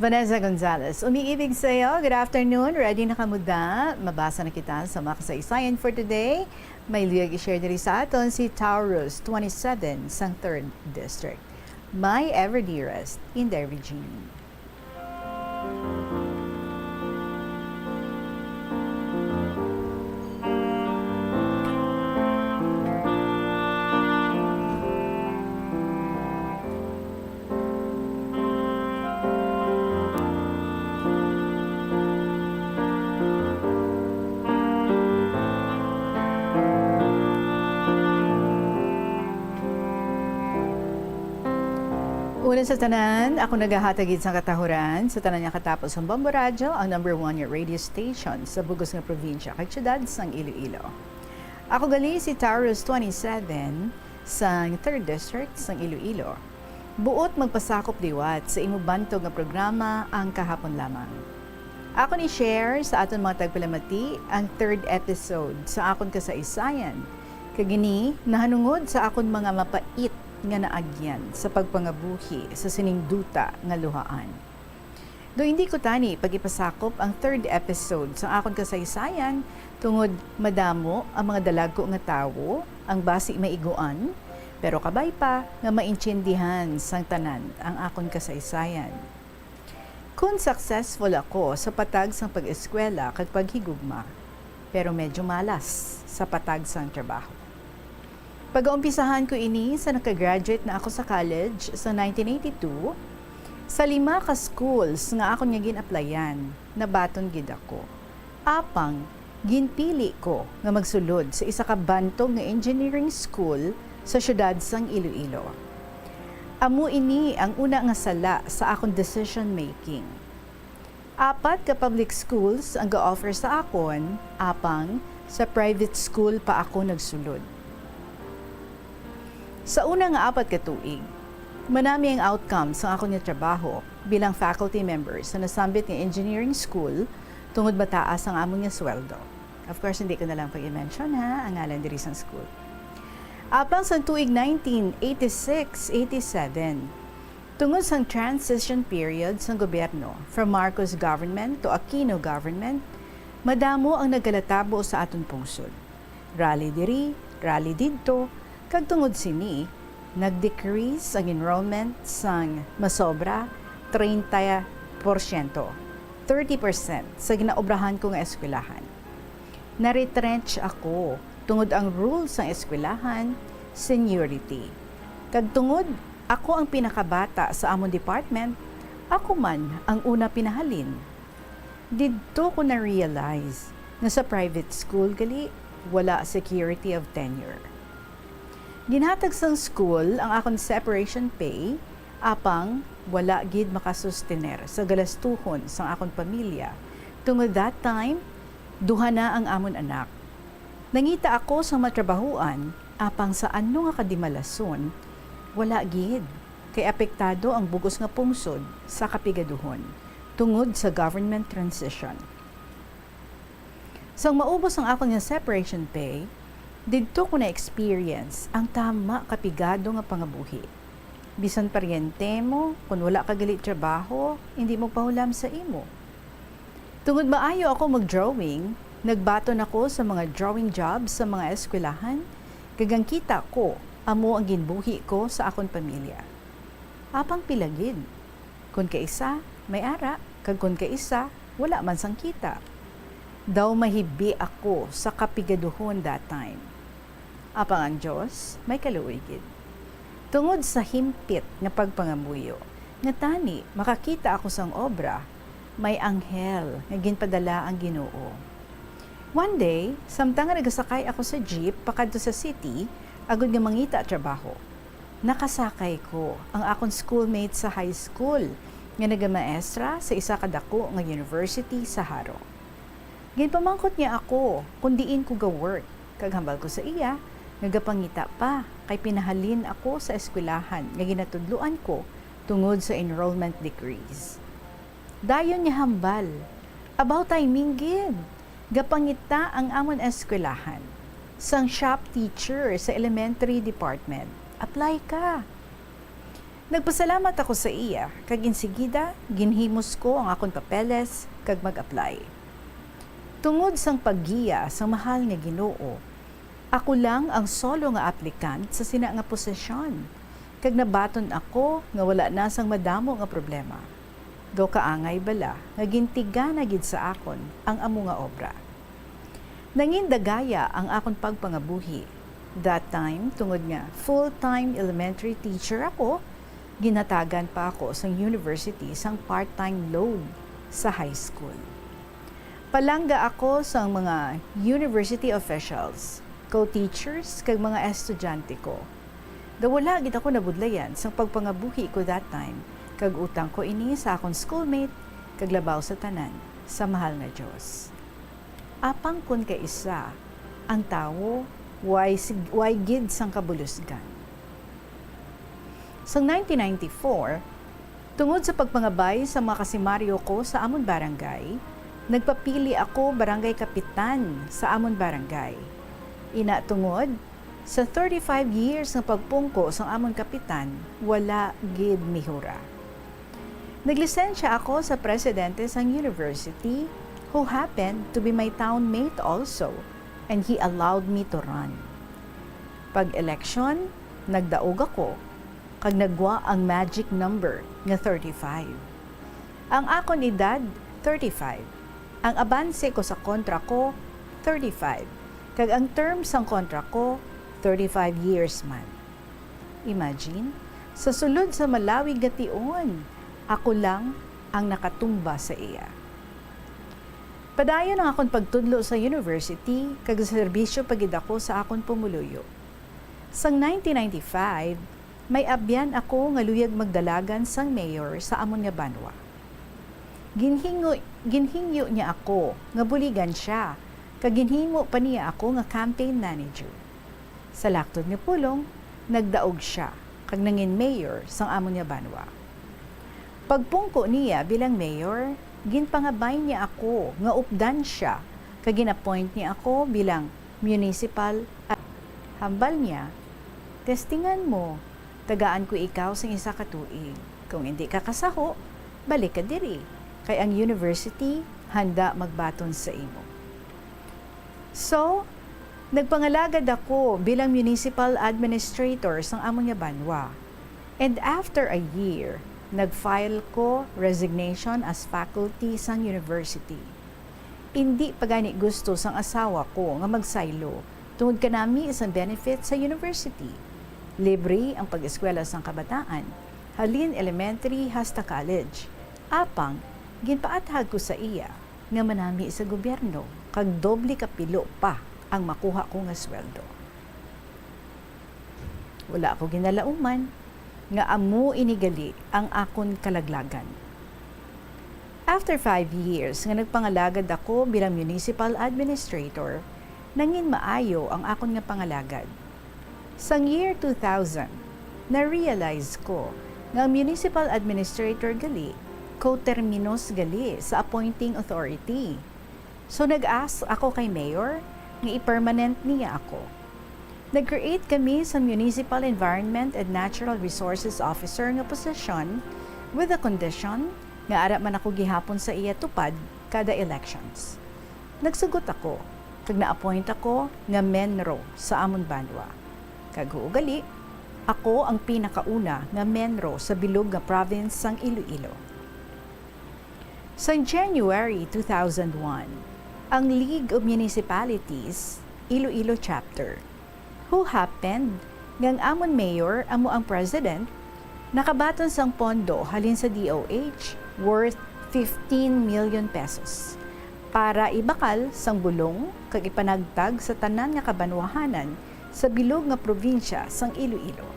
Vanessa Gonzalez, umiibig sa'yo. Good afternoon. Ready na kamo da? Mabasa na kita sa mga kasaysayan for today. May luyag i-share diri sa aton si Taurus twenty-seven sang third District. My ever dearest, Inday Regine. Una sa tanan, ako nagahatag gid sang katahuran sa tanan nga katapos sang Bombo Radyo, ang number one nga radio station sa bugos nga probinsya kag siyudad sang Iloilo. Ako gali si Taurus twenty-seven sang third District sang Iloilo. Buot magpasakop liwat sa imo bantog nga programa, Ang Kahapon Lamang. Akon i-share sa aton mga tagpalamati ang third episode sa akon kasaysayan, kag ini nahanungod sa akon mga mapait nga naagyan sa pagpangabuhi sa sining duta nga luhaan. Do hindi ko tani pag-ipasakop ang third episode sang akon kasaysayan tungod madamo ang mga dalagko nga tawo ang basi maiguan, pero kabay pa nga maintindihan sang tanan ang akon kasaysayan. Kon successful ako sa patag sang pag-eskwela kag paghigugma, pero medyo malas sa patag sang trabaho. Pagaumpisahan ko ini sa nakagraduate na ako sa college sa nineteen eighty-two. Sa lima ka schools nga akon nga gin-applyan, nabaton gid ako. Apang, ginpili ko nga magsulod sa isa ka bantog nga engineering school sa siyudad sang Iloilo. Amo ini ang una nga sala sa akon decision making. Apat ka public schools ang ga-offer sa akon, apang sa private school pa ako nagsulod. Sa una nga apat ka tuig, manami ang outcome sang akon nga trabaho bilang faculty member sa nasambit nga engineering school tungod mataas ang amon nga sweldo. Of course, hindi ko na lang pag-i-mention, ha, ang ngalan diri sang school. Apang sang tuig nineteen eighty-six eighty-seven, tungod sang transition period sang gobyerno from Marcos government to Aquino government, madamo ang nagalatabo sa aton pungsod. Rally diri, rally didto, kag tungod sini, nag-decrease ang enrollment sang masobra treinta porsyento, thirty percent, sa ginaobrahan ko nga eskwelahan. Na-retrench ako tungod ang rule sang eskwelahan, seniority. Kag tungod ako ang pinakabata sa amon department, ako man ang una pinahalin. Didto ko na-realize nga sa private school gali, wala security of tenure. Ginhatag sang school ang akon separation pay, apang wala gid makasustener sa galastuhon sang akon pamilya, tungod that time, duha na ang amon anak. Nangita ako sang matrabahuan, apang sa ano nga kadimalason, wala gid, kay apektado ang bugos nga pungsod sa kapigaduhon tungod sa government transition. Sang maubos ang akon nga separation pay, didto ko na-experience ang tama kapigado nga pangabuhi. Bisan paryente mo, kon wala ka gali trabaho, indi magpahulam sa imo. Tungod maayo ako mag-drawing, nagbaton ako sa mga drawing jobs sa mga eskwelahan, kag ang kita ko amo ang ginbuhi ko sa akon pamilya. Apang pila gid? Kon kaisa, may ara, kag kon kaisa, wala man sang kita. Daw mahibi ako sa kapigaduhon that time. Apang ang Dios may kaluoy gid. Tungod sa himpit nga pagpangamuyo, nga tani makakita ako sang obra, may anghel nga ginpadala ang Ginoo. One day, samtang nga nagasakay ako sa jeep pakadto sa city, agod nga mangita trabaho, nakasakay ko ang akon schoolmate sa high school nga nagamaestra sa isa ka dako nga university sa Jaro. Ginpamangkot niya ako kon diin ko ga-work, kag hambal ko sa iya nga gapangita pa, kay pinahalin ako sa eskwelahan nga ginatudloan ko tungod sa enrollment decrease. Dayon niya hambal, "About timing gid! Gapangita ang amon eskwelahan sang shop teacher sa elementary department. Apply ka!" Nagpasalamat ako sa iya, kag insigida ginhimos ko ang akon papeles kag mag-apply. Tungod sang paggiya sang mahal nga Ginoo, ako lang ang solo nga aplikant sa sina nga posisyon, kag nabaton ako nga wala na sang madamo nga problema. Daw kaangay bala nga gintiga-na gid sa akon ang amo nga obra. Nangin dagaya ang akon pagpangabuhi. That time, tungod nga full-time elementary teacher ako, ginhatagan pa ako sang university sang part-time load sa high school. Palangga ako sang mga university officials, co-teachers, kag mga estudyante ko. Daw wala gid ako nabudlayan sang pagpangabuhi ko that time, kag utang ko ini sa akon schoolmate, kag labaw sa tanan, sa mahal nga Dios. Apang kon kaisa ang tawo, way sig-, way gid sang kabulusgan. Sang nineteen ninety-four, tungod sa pagpangabay sa mga kasimaryo ko sa amon barangay, nagpapili ako barangay kapitan sa amon barangay. Ina tungod sa thirty-five years nga pagpungko sang amon kapitan, wala gid mihura. Naglisensya ako sa presidente sang university, who happened to be my townmate also, and he allowed me to run. Pag-eleksyon, nagdaog ako, kag nagwa ang magic number nga thirty-five. Ang akon edad, thirty-five. Ang abanse ko sa kontra ko, thirty-five. Kag ang term sang kontra ko, thirty-five years man. Imagine, sa sulod sa malawig nga tion, ako lang ang nakatumba sa iya. Padayon ang akon pagtudlo sa university, kag serbisyo pa gid ako sa akon pumuluyo. Sang nineteen ninety-five, may abyan ako nga luyag magdalagan sang mayor sa amon nga banwa. Ginhingo-, ginhingyo niya ako nga buligan sia, kag ginhimo pa niya ako nga campaign manager. Sa laktod nga pulong, nagdaog sia kag nangin mayor sang amon nga banwa. Pagpungko niya bilang mayor, ginpangabay niya ako nga updan sia, kag gin-appoint niya ako bilang municipal a-, hambal niya, "Testingan mo, tagaan ko ikaw sing isa ka tuig. Kung indi ka kasaho, balik ka diri, kay ang university handa magbaton sa imo." So, nagpangalagad ako bilang municipal administrator sang amon nga banwa. And after a year, nag-file ko resignation as faculty sang university. Indi pa gani gusto sang asawa ko nga magsaylo tungod kanami sang benefit sa university. Libre ang pag-eskwela sang kabataan, halin elementary hasta college. Apang, ginpaathag ko sa iya nga manami sa gobyerno kag doble ka pilo pa ang makuha ko nga sweldo. Wala ako ginalauman nga amo ini gali ang akon kalaglagan. After five years nga nagpangalagad ako bilang municipal administrator, nangin maayo ang akon nga pangalagad. Sang year two thousand, na-realize ko nga ang municipal administrator gali co-terminus gali sa appointing authority. So, nag-ask ako kay mayor nga i-permanent niya ako. Nag-create kami sa Municipal Environment and Natural Resources Officer nga posisyon with the condition nga ara man ako gihapon sa iya tupad kada elections. Nagsugot ako, kag na-appoint ako nga menro sa amon banwa. Kag huo gali, ako ang pinakauna nga menro sa bilog nga province sang Iloilo. Sang January two thousand one, ang League of Municipalities, Iloilo Chapter, who happened nga ang amon mayor amo ang president, nakabaton sang pondo halin sa D O H worth fifteen million pesos para ibakal sang bulong kag ipanagtag sa tanan nga kabanwahanan sa bilog nga probinsya sang Iloilo.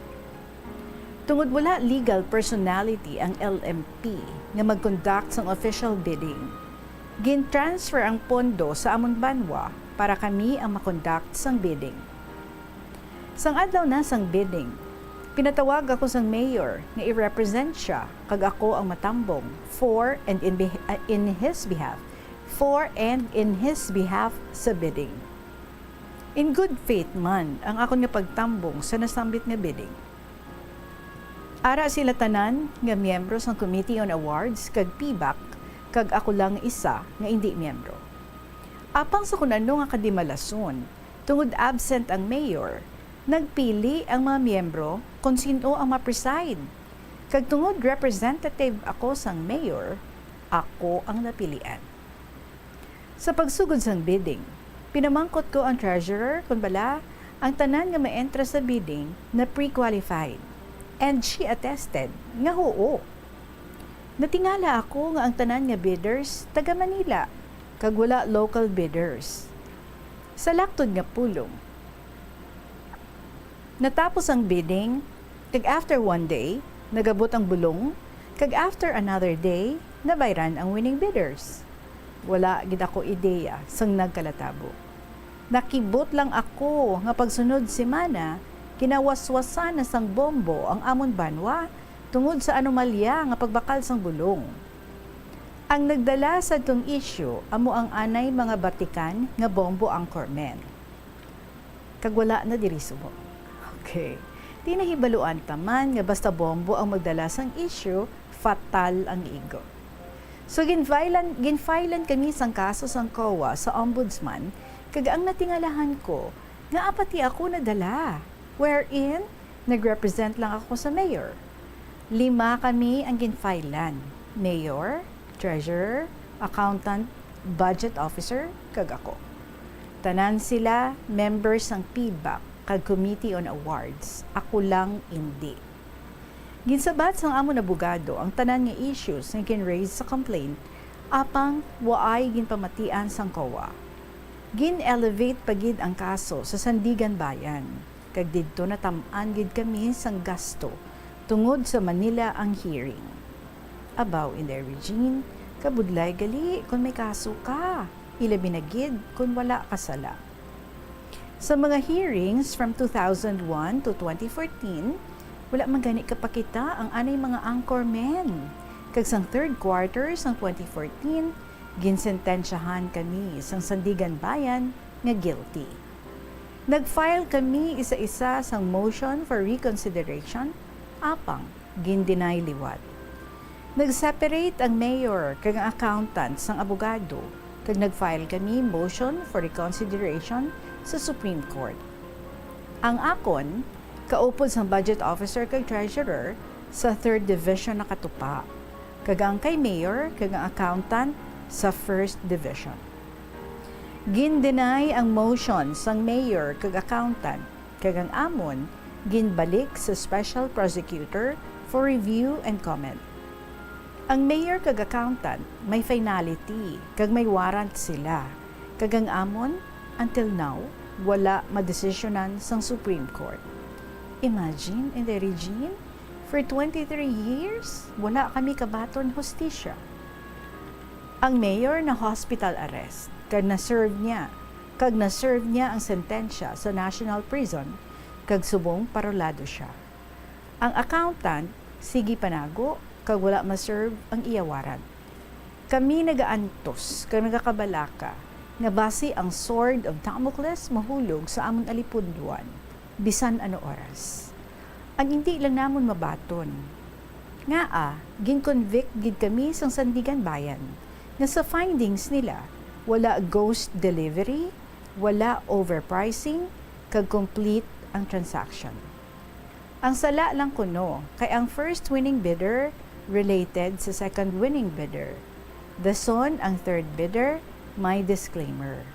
Tungod wala legal personality ang L M P nga mag-conduct sang official bidding, gin-transfer ang pondo sa amon banwa para kami ang ma-conduct sang bidding. Sang adlaw na sang bidding, pinatawag ako sang mayor nga i-represent siya kag ako ang matambong for and in beh-, ah, in his behalf, for and in his behalf sa bidding. In good faith man ang akon nga pagtambong sa nasambit nga bidding. Ara sila tanan nga miyembro sang Committee on Awards kag PBAC, kag ako lang isa nga indi miyembro. Apang sa kun ano nga kadimalason, tungod absent ang mayor, nagpili ang mga miyembro kon sin-o ang ma-preside. Kag tungod representative ako sang mayor, ako ang napilian. Sa pagsugod sang bidding, pinamangkot ko ang treasurer kon bala ang tanan nga maentra sa bidding na pre-qualified, and she attested nga huo. Natingala ako nga ang tanan nga bidders taga Manila, kag wala local bidders. Sa laktod nga pulong, natapos ang bidding, kag after one day, nagabot ang bulong, kag after another day, nabayran ang winning bidders. Wala gid ako ideya sang nagkalatabo. Nakibot lang ako nga pagsunod semana, ginawaswasan na sang bombo ang amon banwa tungod sa anomalya nga pagbakal sang bulong. Ang nagdala sadtong issue amo ang anay mga batikan nga bombo anchormen. Kag wala na diri subo. Okay. Di nahibaluan ta man nga basta bombo ang magdala sang issue, fatal ang igo. So, ginfilean, ginfilean kami sang kaso sang COA sa Ombudsman, kag ang natingalahan ko, nga apati ako nadala, wherein nag-represent lang ako sa mayor. Lima kami ang ginfilean, mayor, treasurer, accountant, budget officer, kag ako. Tanan sila members sang PBAC kag Committee on Awards. Ako lang indi. Ginsabat sang amon abogado ang tanan nga issues nga gin-raise sa complaint, apang waay ginpamatian sang COA. Gin-elevate pa gid ang kaso sa Sandiganbayan, kag didto natam-an gid kami sang gasto tungod sa Manila ang hearing. Abaw, Inday Regine, kabudlay gali kon may kaso ka, ilabi na gid kon wala ka sala. Sa mga hearings from two thousand one to twenty fourteen, wala man gani kapakita ang anay mga anchormen. Kag sang third quarter sang twenty fourteen, ginsentensyahan kami sang Sandiganbayan nga guilty. Nag-file kami isa-isa sang motion for reconsideration, apang gin-deny liwat. Nag-separate ang mayor kag ang accountant sang abogado, kag nag-file kami motion for reconsideration sa Supreme Court. Ang akon, kaupod sang budget officer kag treasurer, sa third division nakatupa, kag ang kay mayor kag ang accountant sa first division. Gin-deny ang motion sang mayor kag accountant, kag ang amon ginbalik sa special prosecutor for review and comment. Ang mayor kag accountant may finality kag may warrant sila, kag ang amon, until now, wala madesisyonan sang Supreme Court. Imagine, Inday Regine, for twenty-three years, wala kami kabaton hustisya. Ang mayor na-hospital arrest, kag na-serve niya, kag na-serve niya ang sentensya sa National Prison, kag subong parolado sia. Ang accountant, sige panago, kag wala ma-serve ang iya warrant. Kami nagaantos kag nagakabalaka nga basi ang sword of Damocles mahulog sa amon alipunduan bisan ano oras. Ang indi lang namon mabaton, ngaa gin-convict gid kami sang Sandiganbayan nga sa findings nila wala ghost delivery, wala overpricing, kag complete ang transaction. Ang sala lang kuno kay ang first winning bidder related sa second winning bidder. Dason ang third bidder may disclaimer.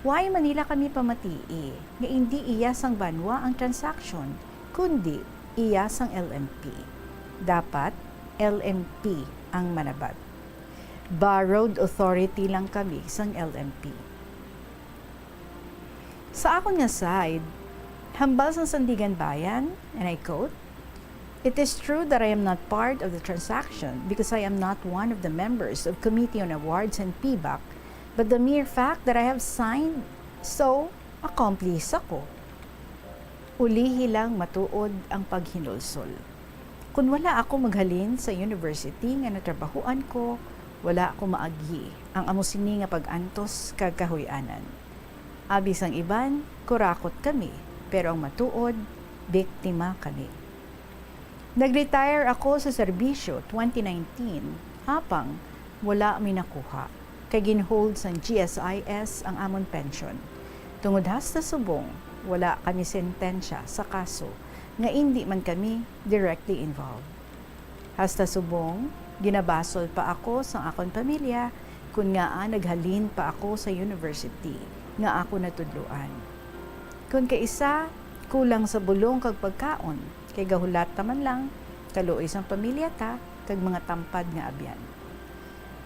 Why man nila kami pamatii nga indi iya sang banwa ang transaction, kundi iya sang L M P? Dapat L M P ang manabat. Borrowed authority lang kami sang L M P. Sa akon nga side, hambal sang Sandiganbayan, and I quote, "It is true that I am not part of the transaction because I am not one of the members of Committee on Awards and PBAC, but the mere fact that I have signed, so, accomplice ako." Ulihi lang matuod ang paghinulsol. Kon wala ako maghalin sa university nga natrabahoan ko, wala ako maagi ang amo sini nga pag-antos kag kahuy-anan. Abi sang iban, kurakot kami, pero ang matuod, biktima kami. Nag-retire ako sa serbisyo twenty nineteen, apang wala mi nakuha, kay gin-hold sang G S I S ang amon pensyon. Tungod hasta subong, wala kami sentensya sa kaso nga indi man kami directly involved. Hasta subong, ginabasol pa ako sang akon pamilya kon ngaa naghalin pa ako sa university nga ako natudloan. Kon kaisa, kulang sa bulong kag pagkaon, kay gahulat ta man lang, kaluoy sang pamilya ta, kag mga tampad nga abyan.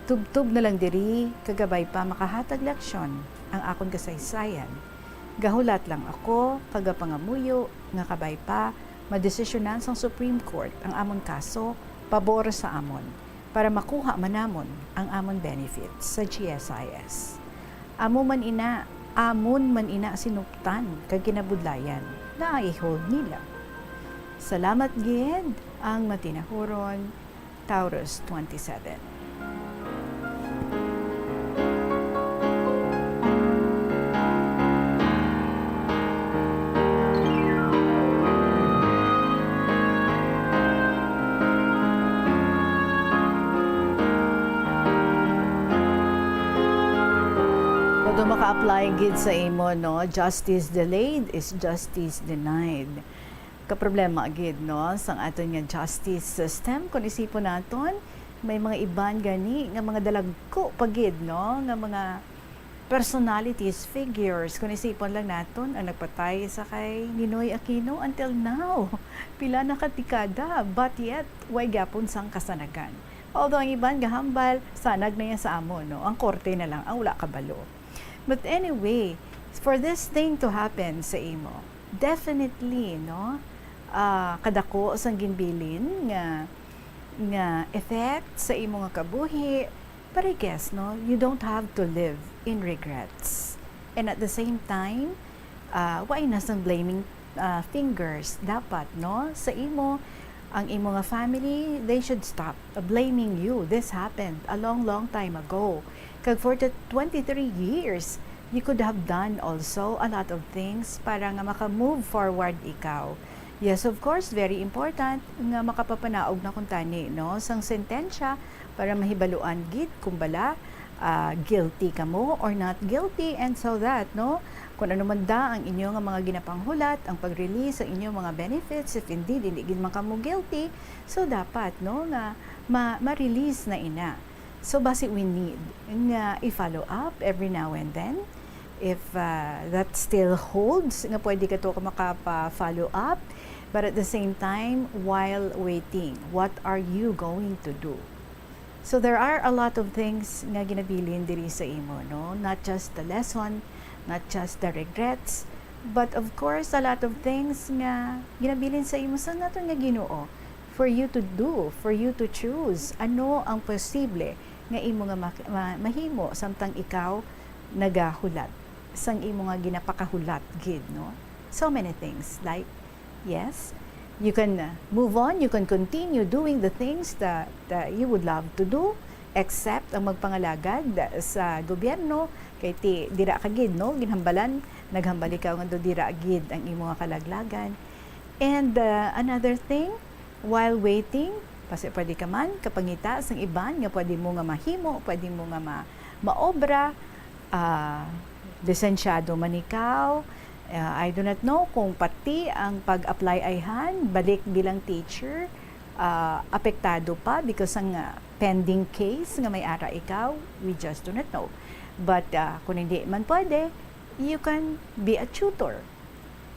Tubtob na lang diri, kag kabay pa makahatag leksyon ang akon kasaysayan. Gahulat lang ako, kag gapangamuyo nga kabay pa madesisyonan sang Supreme Court ang amon kaso pabor sa amon, para makuha man namon ang amon benefits sa G S I S. Amo man ina, amon man ina sinuptan kag kinabudlayan nga i-hold nila. Salamat gid ang matinahuron, Taurus twenty-seven. Although maka-apply gid sa imo, no, justice delayed is justice denied. Kaproblema gid, no, sang aton nga justice system. Kung isipon naton, may mga iban gani nga mga dalagko pa gid, no, nga mga personalities, figures. Kung isipon lang naton ang nagpatay sa kay Ninoy Aquino until now. Pila na ka dekada, but yet, way gyapon sang kasanagan. Although ang iban gahambal, sanag na yan sa amo, no? Ang korte na lang ang wala kabalo. But anyway, for this thing to happen sa imo, definitely, no? Ah, kadako sang ginbilin nga, nga effect sa imo nga kabuhi, but I guess, no, you don't have to live in regrets. And at the same time, ah, why na sang blaming, ah, fingers? Dapat, no, sa imo, ang imo nga family, they should stop blaming you. This happened a long, long time ago. Kag for the twenty-three years, you could have done also a lot of things para nga maka-move forward ikaw. Yes, of course, very important nga makapapanaog na kuntani, no, sang sentensya para mahibaluan gid kung bala, ah, guilty kamo or not guilty, and so that, no, kung ano man da ang inyo nga mga ginapanghulat, ang pag-release sa inyo mga benefits, if indeed hindi gid man kamo guilty, so dapat, no, nga ma-, ma-release na ina. So, basi we need nga i-follow up every now and then. If, uh, that still holds, nga pwede ka to makapa-follow up, but at the same time, while waiting, what are you going to do? So, there are a lot of things nga ginabilin diri sa imo, no? Not just the lesson, not just the regrets, but of course, a lot of things nga ginabilin sa imo sa naton nga Ginoo for you to do, for you to choose. Ano ang posible nga imo nga ma-, ma-, mahimo samtang ikaw nagahulat sang imo nga ginapakahulat gid, no? So many things, like, yes, you can, uh, move on, you can continue doing the things that, uh, you would love to do, except ang magpangalagad sa gobyerno, kay ti-, dira ka gid, no? Ginhambalan, naghambal ikaw nga do dira gid ang imo nga kalaglagan. And, uh, another thing, while waiting, basi pwede ka man kapangita sang iban nga pwede mo nga mahimo, pwede mo nga ma-, maobra, ah, lisensyado man ikaw, ah, I do not know kung pati ang pag-apply ayhan, balik bilang teacher, ah, apektado pa because ang, ah, pending case nga may ara ikaw, we just do not know. But, ah, kung hindi man pwede, you can be a tutor.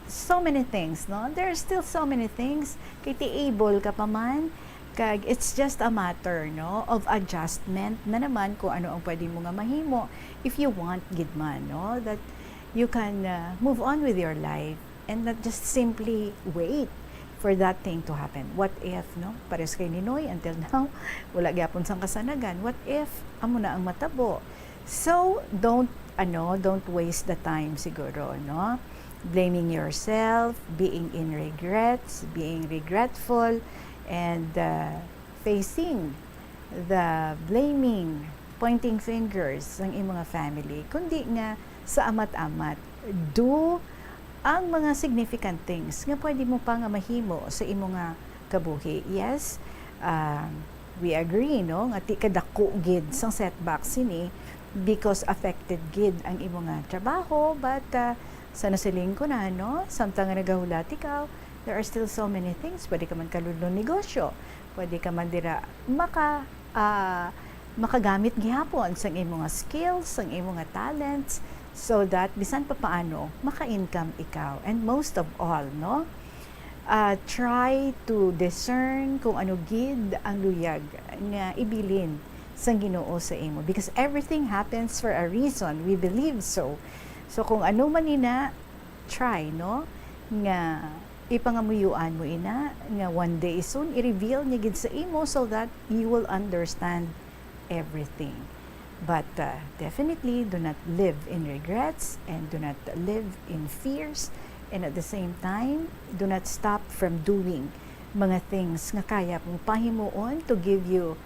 So many things, no? There are still so many things. Kay ti able ka pa man, kag it's just a matter, no, of adjustment na naman kung ano ang pwede mo nga mahimo if you want gid man, no, that you can, uh, move on with your life and not just simply wait for that thing to happen. What if, no? Pares kay Ninoy, until now, wala gyapon sang kasanagan. What if amo na ang matabo? So, don't, ano, don't waste the time siguro, no? Blaming yourself, being in regrets, being regretful, and, uh, facing the blaming, pointing fingers sang imo nga family, kundi nga sa amat-amat, do ang mga significant things nga pwede mo pa nga mahimo sa imo nga kabuhi. Yes, um, we agree, no, nga ti kadako gid sang setback sini because affected gid ang imo nga trabaho, but, ah, sa nasiling ko na, no, samtang nga nagahulat ikaw, there are still so many things. Pwede ka man kalulong negosyo, pwede ka man dira maka, ah, makagamit gihapon sang imo nga skills, sang imo nga talents, so that bisan pa paano maka-income ikaw. And most of all, no, ah, try to discern kung ano gid ang luyag nga ibilin sang Ginoo sa imo, because everything happens for a reason. We believe so. So kung ano man ina, try, no, nga ipangamuyuan mo ina nga one day soon i-reveal niya gid sa imo, so that you will understand everything. But, uh, definitely, do not live in regrets and do not live in fears. And at the same time, do not stop from doing mga things nga kaya mong pahimuon to give you,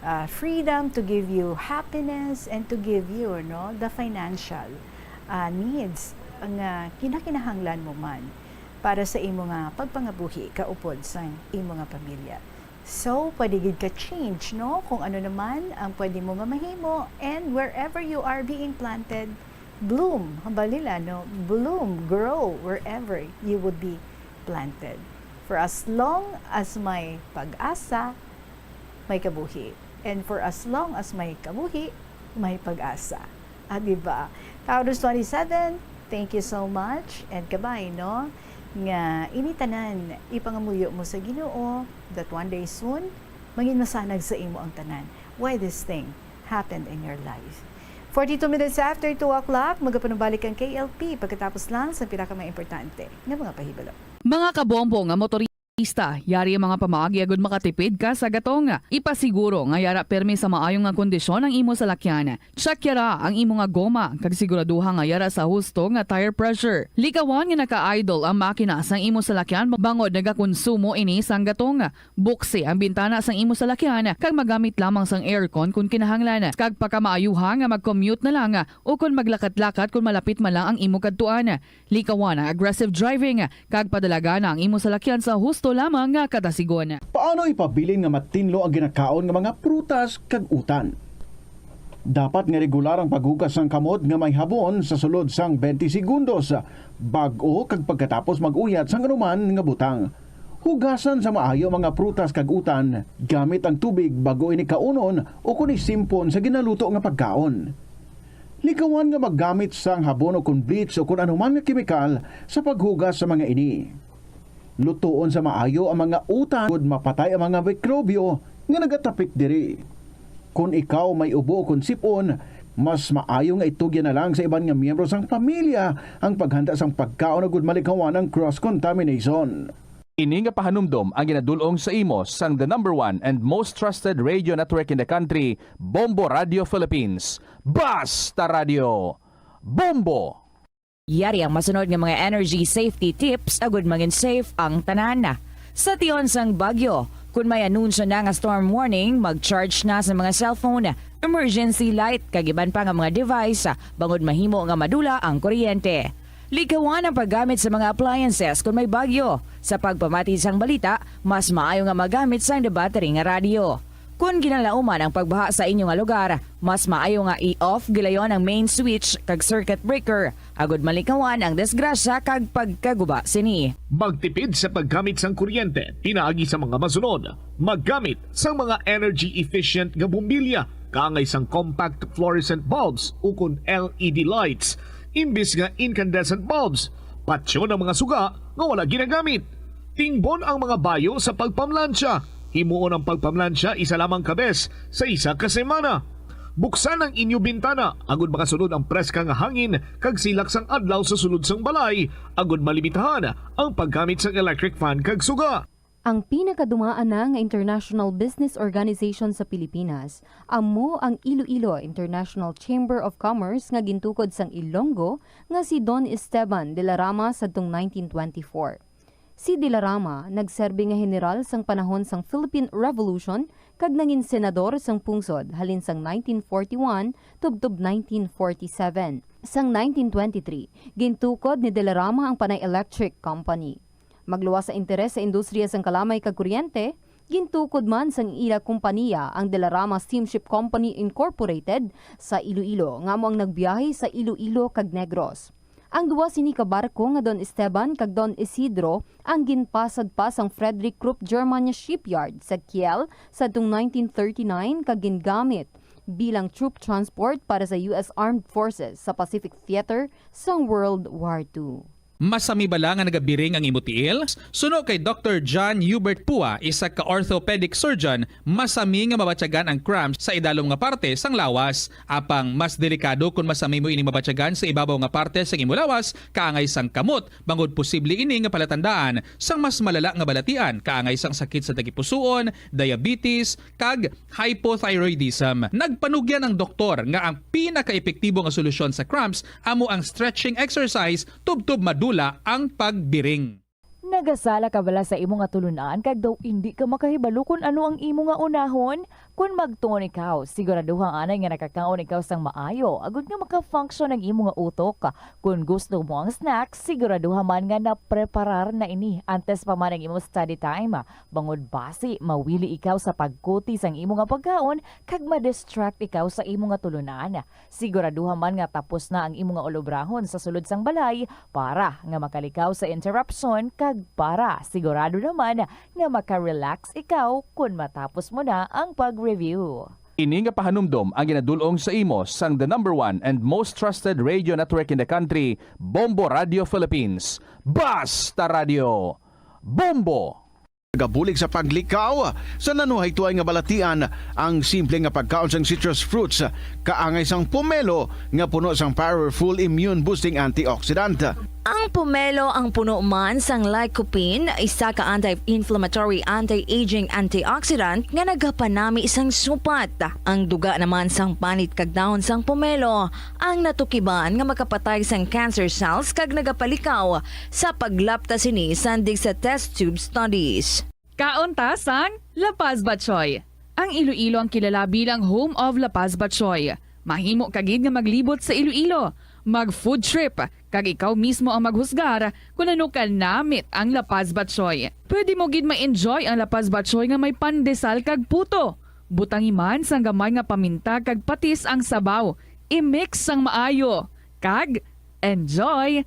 uh, freedom, to give you happiness, and to give you, no, the financial, uh, needs nga kinakinahanglan mo man para sa imo nga pagpangabuhi kaupod sang imo nga pamilya. So, pwede gid ka change, no? Kung ano naman ang pwede mo nga mahimo, and wherever you are being planted, bloom. Hambal nila, no? Bloom, grow wherever you would be planted. For as long as may pag-asa, may kabuhi. And for as long as may kabuhi, may pag-asa. Ah, di ba? Taurus twenty-seven, thank you so much. And kabay, no? Nga ini tanan ipangamuyo mo sa Ginoo, that one day soon, mangin masanag sa imo ang tanan. Why this thing happened in your life? Forty-two minutes after two o'clock, magapanumbalik ang K L P pagkatapos lang sa pinakamaimportante nga mga pahibalo. Mga kabombo nga motorista, yari ang mga pamaagi agud makatipid ka sa gatong. Ipasiguro nga yara pirmi sa maayo nga kondisyon ang imo salakyan. Check yara ang imo nga goma kag siguraduha nga yara sa husto nga tire pressure. Likawan nga naka-idle ang makina sang imo salakyan bangod nagakonsumo ini sang gatong. Buksi ang bintana sang imo salakyan kag magamit lamang sang aircon kon kinahanglan, kag pakamaayuha nga mag-commute na lang o kon maglakat-lakat kon malapit man lang ang imo kadtuan. Likawan ang aggressive driving kag padalagana ang imo salakyan sa husto lamang nga kadasigon. Paano ipabilin nga matinlo ang ginakaon nga mga prutas kag utan? Dapat nga regular ang paghugas sang kamot nga may habon sa sulod sang twenty segundos bag-o kag pagkatapos mag-uyat sang anuman nga butang. Hugasan sa maayo ang mga prutas kag utan gamit ang tubig bag-o ini kaunon o kon isimpon sa ginaluto nga pagkaon. Likawan nga maggamit sang habon o kon bleach o kon anuman nga kemikal sa paghugas sa mga ini. Lutoon sa maayo ang mga utan, agud mapatay ang mga mikrobyo nga nagatapik diri. Kon ikaw may ubo o kon sip-on, mas maayo nga itugyan na lang sa iban nga miyembro sang pamilya ang paghanda sang pagkaon agud malikawan ang cross-contamination. Ini nga pahanumdom ang ginadul-ong sa imo sang the number one and most trusted radio network in the country, Bombo Radio Philippines. Basta Radio, Bombo! Yari ang masunod nga mga energy safety tips agud mangin safe ang tanan. Sa tion sang bagyo, kon may anunsyo na nga storm warning, mag-charge na sa mga cellphone, emergency light, kag iban pa nga mga device, bangod mahimo nga madula ang kuryente. Likawan ang paggamit sa mga appliances kon may bagyo. Sa pagpamati sang balita, mas maayo nga magamit sang battery nga radyo. Kon ginalauman ang pagbaha sa inyo nga lugar, mas maayo nga i-off gilayon ang main switch kag circuit breaker, agud malikawan ang disgrasya kag pagkaguba sini. Magtipid sa paggamit sang kuryente pinaagi sa mga masunod: maggamit sang mga energy efficient nga bombilya, kaangay sang compact fluorescent bulbs ukon L E D lights imbis nga incandescent bulbs. Patyon ang mga suga nga wala ginagamit. Tingbon ang mga bayo sa pagpamlansya. Himuon ang pagpamlansya isa lamang ka bes sa isa ka semana. Buksan ang inyo bintana agud makasulod ang preska nga hangin kag silak sang adlaw sa sulod sang balay, agud malimitahan ang paggamit sang electric fan kag suga. Ang pinakadumaan na nga international business organization sa Pilipinas amo ang Iloilo International Chamber of Commerce nga gintukod sang Ilonggo nga si Don Esteban de la Rama sadtong nineteen twenty-four. Si de la Rama nagserbi nga heneral sang panahon sang Philippine Revolution kag nangin senador sang pungsod halin sang nineteen forty-one tubtob nineteen forty-seven. Sang nineteen twenty-three, gintukod ni de la Rama ang Panay Electric Company. Magluwas sa interes sa industriya sang kalamay kag kuryente, gintukod man sang ila kompaniya ang Delarama Steamship Company Incorporated sa Iloilo, nga amo ang nagbiyahe sa Iloilo kag Negros. Ang duha sini ka barko nga Don Esteban kag Don Isidro ang ginpasad pa sang Frederick Krupp Germania Shipyard sa Kiel sadtong nineteen thirty-nine kag gingamit bilang troop transport para sa U S Armed Forces sa Pacific Theater sang World War Two. Masami bala nga nagabiring ang imo tiil? Suno kay Doktor John Hubert Pua, isa ka orthopedic surgeon, masami nga mabatyagan ang cramps sa idalom nga parte sang lawas. Apang mas delikado kon masami mo ini mabatyagan sa ibabaw nga parte sang imo lawas, kaangay sang kamot, bangod posible ini nga palatandaan sang mas malala nga balatian, kaangay sang sakit sa tagipusoon, diabetes, kag hypothyroidism. Nagpanugyan ang doktor nga ang pinakaepektibo nga solusyon sa cramps amo ang stretching exercise tubtob madula ang pagbiring. Nagasala ka bala sa imo nga tulunan kag daw indi ka makahibalo kon ano ang imo nga unahon? Kon magtuon ikaw, siguraduha anay nga nakakaon ikaw sang maayo agod nga maka-function ang imo nga utok. Kon gusto mo ang snack, siguraduha man nga napreparar na ini antes pa man ang imo study time. Bangod basi mawili ikaw sa pagkuti sang imo nga pagkaon kag ma-distract ikaw sa imo nga tulunan. Siguraduha man nga tapos na ang imo nga ulobrahon sa sulod sang balay para nga makalikaw sa interruption kag para sigurado naman nga maka-relax ikaw kon matapos mo na ang pag-review. Ini nga pahanumdom ang ginadul-ong sa imo sang the number one and most trusted radio network in the country, Bombo Radio Philippines. Basta Radio, Bombo! Nagabulig sa paglikaw sa nanuhaytoy nga balatian ang simple nga pagkaon sang citrus fruits, kaangay sang pomelo nga puno sang powerful immune boosting antioxidant. Ang pomelo ang puno man sang lycopene, isa ka anti-inflammatory, anti-aging antioxidant nga nagapanami sang supat. Ang duga naman sang panit kag dahon sang pomelo ang natukiban nga makapatay sang cancer cells kag nagapalikaw sa paglapta sini sandig sa test tube studies. Kaon ta sang La Paz Batchoy. Ang Iloilo ang kilala bilang home of La Paz Batchoy. Mahimo ka gid nga maglibot sa Iloilo, mag-food trip, kag ikaw mismo ang maghusgar kon ano kanamit ang La Paz Batchoy. Pwede mo gid ma-enjoy ang La Paz Batchoy nga may pandesal kag puto. Butangi man sang gamay nga paminta kag patis ang sabaw. I-mix sang maayo. Kag enjoy!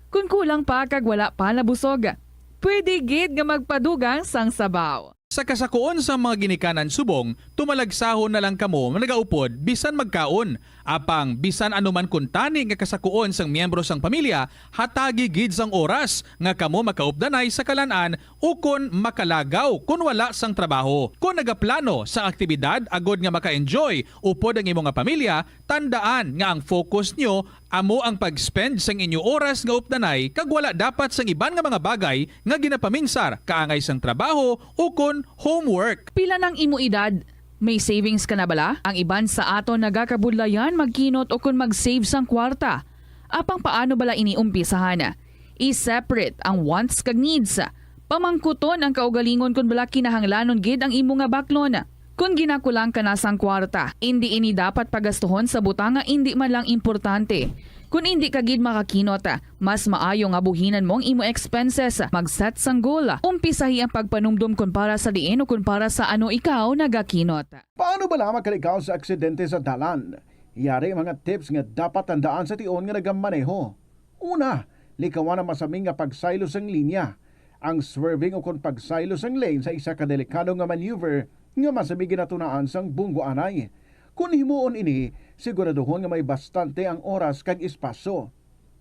Kon kulang pa kag wala pa nabusog, pwede gid nga magpadugang sang sabaw. Sa kasakuon sang mga ginikanan subong, tumalagsahon na lang kamo nagaupod bisan magkaon. Apang bisan ano man kuntani nga kasakuon sang miyembro sang pamilya, hatagi gid sang oras nga kamo makaupdanay sa kalan-an ukon makalagaw kon wala sang trabaho. Kon nagaplano sang aktibidad agod nga maka-enjoy upod ang imo nga pamilya, tandaan nga ang focus nyo amo ang pag-spend sang inyo oras nga updanay kag wala dapat sang iban nga mga bagay nga ginapaminsar kaangay sang trabaho ukon homework. Pila nang imo edad? May savings ka na bala? Ang iban sa aton nagakabudlayan magkinot ukon mag-save sang kwarta. Apang paano bala ini umpisahan? I-separate ang wants kag needs. Pamangkuton ang kaugalingon kon bala kinahanglanon gid ang imo nga baklon. Kon ginakulang ka na sang kwarta, indi ini dapat pagastuhon sa butang nga indi man lang importante. Kon indi ka gid makakinot, mas maayo nga buhinan mo ang imo expenses. Mag-set sang goal. Umpisahi ang pagpanumdom kon para sa diin o kon para sa ano ikaw nagakinot. Paano bala makalikaw sa aksidente sa dalan? Yari ang mga tips nga dapat tandaan sa tion nga nagamaneho. Una, likawan ang masami nga pagsaylo sang linya. Ang swerving ukon pagsaylo sang lane sa isa ka delikado nga maneuver nga masami ginatunaan sang bunggoanay. Kon himuon ini, siguraduhon nga may bastante ang oras kag espasyo.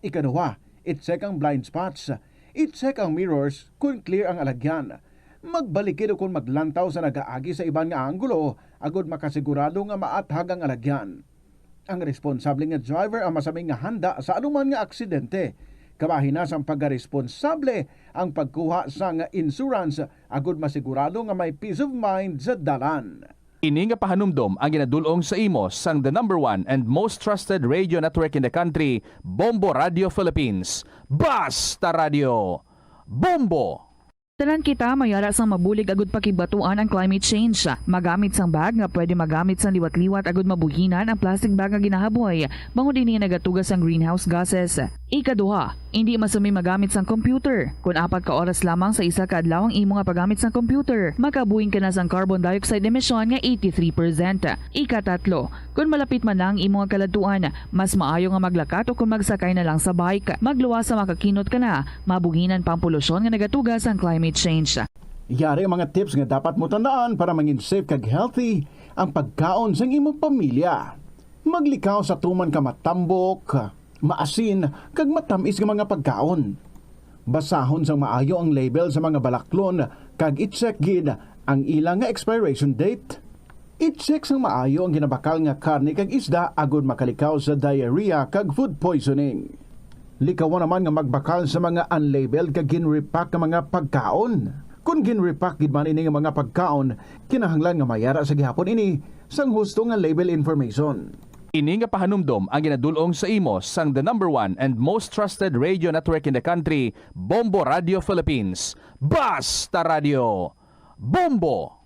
Ikaduha, i-check ang blind spots. I-check ang mirrors kon clear ang alagyan. Magbalikid ukon maglantaw sa nagaagi sa iban nga anggulo agod makasigurado nga maathag ang alagyan. Ang responsable nga driver ang masami nga handa sa anuman nga aksidente. Kabahin na sang pagkaresponsable ang pagkuha sang insurance agod masigurado nga may peace of mind sa dalan. Ini nga pahanumdom ang ginadul-ong sa imo sang the number one and most trusted radio network in the country, Bombo Radio Philippines. Basta Radio, Bombo! Tanan kita may ara sang mabulig agud pakigbatuan ang climate change. Magamit sang bag nga pwede magamit sang liwat-liwat agud mabuhinan ang plastic bag nga ginahaboy, bangod ini nagatuga sang greenhouse gases. Ikaduha, Indi masumi magamit sang computer. Kon apat ka oras lamang sa isa ka adlaw ang imo nga paggamit sang computer, makabuhin ka na sang carbon dioxide emission nga eighty-three percent. Ikatatlo, kon malapit man na ang imo nga kaladtuan, mas maayo nga maglakat o kon magsakay na lang sa bike. Magluwas sa makakinot ka na, mabuhinan pa ang polusyon nga nagatuga sang climate change. Yari ang mga tips nga dapat mo tandaan para mangin safe kag healthy ang pagkaon sang imong pamilya. Maglikaw sa tuman ka matambok, maasin, kag matamis nga mga pagkaon. Basahon sang maayo ang label sa mga balaklon kag i-check gid ang ila nga expiration date. I-check sang maayo ang ginabakal nga karne kag isda agod makalikaw sa diarrhea kag food poisoning. Likawan naman nga magbakal sa mga unlabeled kag ginrepack nga mga pagkaon. Kon ginrepack gid man ini nga mga pagkaon, kinahanglan nga mayara sa gihapon ini sang husto nga label information. Ini nga pahanumdom ang ginadul-ong sa imo sang the number one and most trusted radio network in the country, Bombo Radio Philippines. Basta Radio, Bombo!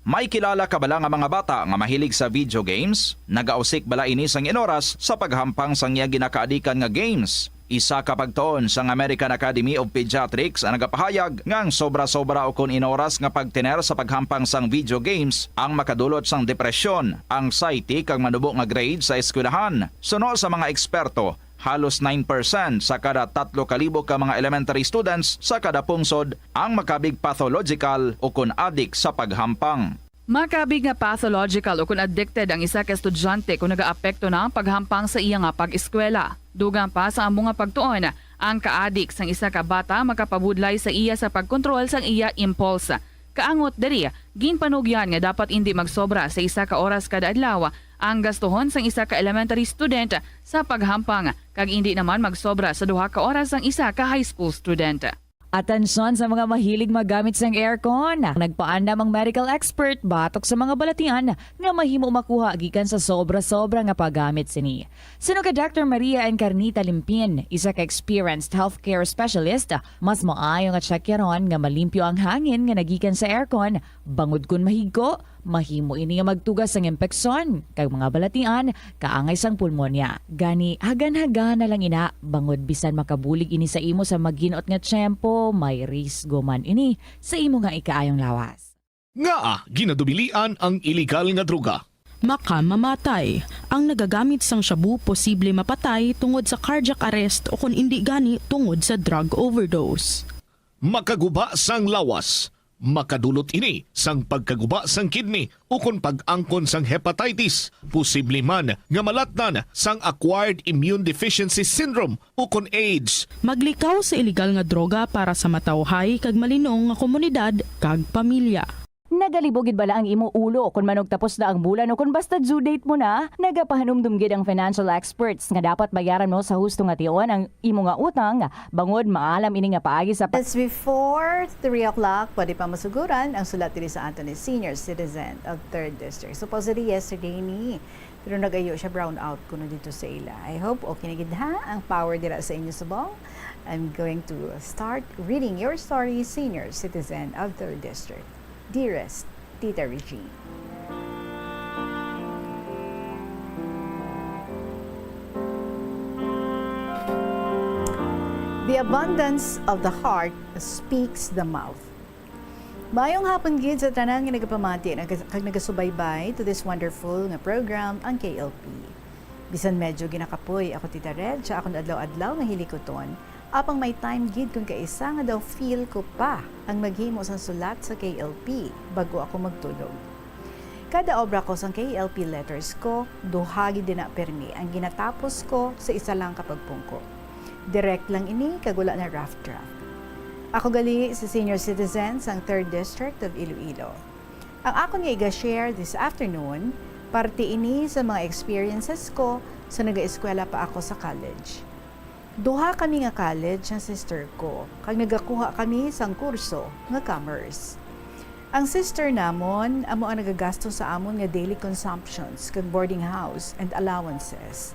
May kilala ka bala nga mga bata nga mahilig sa video games? Nagausik bala ini sang inoras sa paghampang sang iya ginakaadikan nga games? Isa ka pagtuon sang American Academy of Pediatrics ang nagapahayag nga ang sobra-sobra ukon inoras nga pagtener sa paghampang sang video games ang makadulot sang depresyon, anxiety, kag manubo nga grade sa eskwelahan. Suno sa mga eksperto, halos nine percent sa kada tatlo ka libo ka mga elementary students sa kada pungsod ang makabig pathological ukon adik sa paghampang. Makabig nga pathological ukon addicted ang isa ka estudyante kon nagaapekto na ang paghampang sa iya nga pag-eskwela. Dugang pa sa amo nga pagtuon, ang kaadik sang isa ka bata makapabudlay sa iya sa pagkontrol sang iya impulse. Kaangot diri, ginpanugyan nga dapat indi magsobra sa isa ka oras kada adlaw ang gastuhon sang isa ka elementary student sa paghampang, kag indi naman magsobra sa duha ka oras ang isa ka high school student. Atensyon sa mga mahilig maggamit sang aircon. Nagpaandam ang medical expert batok sa mga balatian nga mahimo makuha gikan sa sobra-sobra nga paggamit sini. Suno kay Doctor Maria Encarnita Limpin, isa ka experienced healthcare specialist, mas maayo nga tsakyaron nga malimpyo ang hangin nga nagikan sa aircon, bangod kon mahigko, mahimo ini nga magtuga sang impeksyon kag mga balatian kaangay sang pulmonya. Gani, hagan-hagan na lang ina, bangod bisan makabulig ini sa imo sa magin-ot nga tiyempo, may risgo man ini sa imo nga ikaayong lawas. Ngaa ginadubilian ang iligal nga droga? Makamamatay. Ang nagagamit sang shabu posible mapatay tungod sa cardiac arrest o kon indi gani tungod sa drug overdose. Makaguba sang lawas. Makadulot ini sang pagkaguba sang kidney ukon pag-angkon sang hepatitis, posible man nga malatnan sang acquired immune deficiency syndrome ukon AIDS. Maglikaw sa iligal nga droga para sa matawhay kag malinong nga komunidad kag pamilya. Nagalibog gid bala ang imo ulo kon manugtapos na ang bulan o kon basta due date mo na? Nagapahanumdom gid ang financial experts nga dapat bayaran mo sa husto nga tion ang imo nga utang, bangod maalam ini nga paagi sa pa- It's before three o'clock, pwede pa masuguran ang sulat diri sa aton ni Senior Citizen of Third District. Supposedly yesterday ni, pero nagayo siya brownout kuno dito sa ila. I hope okay na gid ha ang power dira sa inyo subong. I'm going to start reading your story, Senior Citizen of Third District. Dearest Tita Regine. The abundance of the heart speaks the mouth. Maayong hapon gid sa tanan nga nagapamati nag-, kag nagasubaybay to this wonderful nga program, ang K L P. Bisan medyo ginakapoy ako, Tita Reg, sa akon adlaw-adlaw nga hilikuton, apang may time gid kon kaisa nga daw feel ko pa ang naghimo sang sulat sa K L P bag-o ako magtulog. Kada obra ko sang K L P letters ko, duha gid na permi ang ginatapos ko sa isa lang ka pagpungko. Direct lang ini kag wala na rough draft. Ako gali si senior citizen sang Third District of Iloilo. Ang akon nga iga-share this afternoon, parte ini sa mga experiences ko sa nagaeskwela pa ako sa college. Duha kami nga college ang sister ko, kag nagakuha kami sang kurso nga commerce. Ang sister namon amo ang nagagastos sa amon nga daily consumptions kag boarding house and allowances.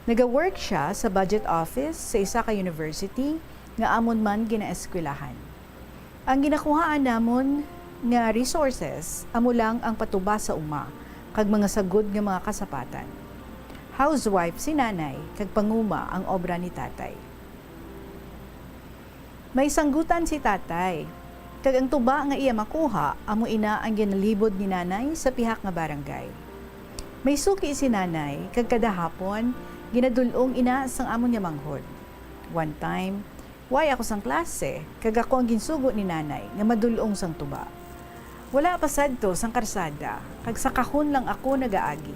Naga-work sia sa budget office sa isa ka university nga amon man ginaeskwelahan. Ang ginakuhaan namon nga resources amo lang ang patubas sa uma kag mga sagod nga mga kasapatan. Housewife si nanay kag panguma ang obra ni tatay. May sanggutan si tatay, kag ang tuba nga iya makuha amo ina ang ginalibod ni nanay sa pihak nga barangay. May suki si nanay, kag kada hapon ginadul-ong ina sang amon nga manghod. One time, way ako sang klase, kag ako ang ginsugo ni nanay nga madul-ong sang tuba. Wala pa sadto sang karsada, kag sa kahon lang ako nagaagi.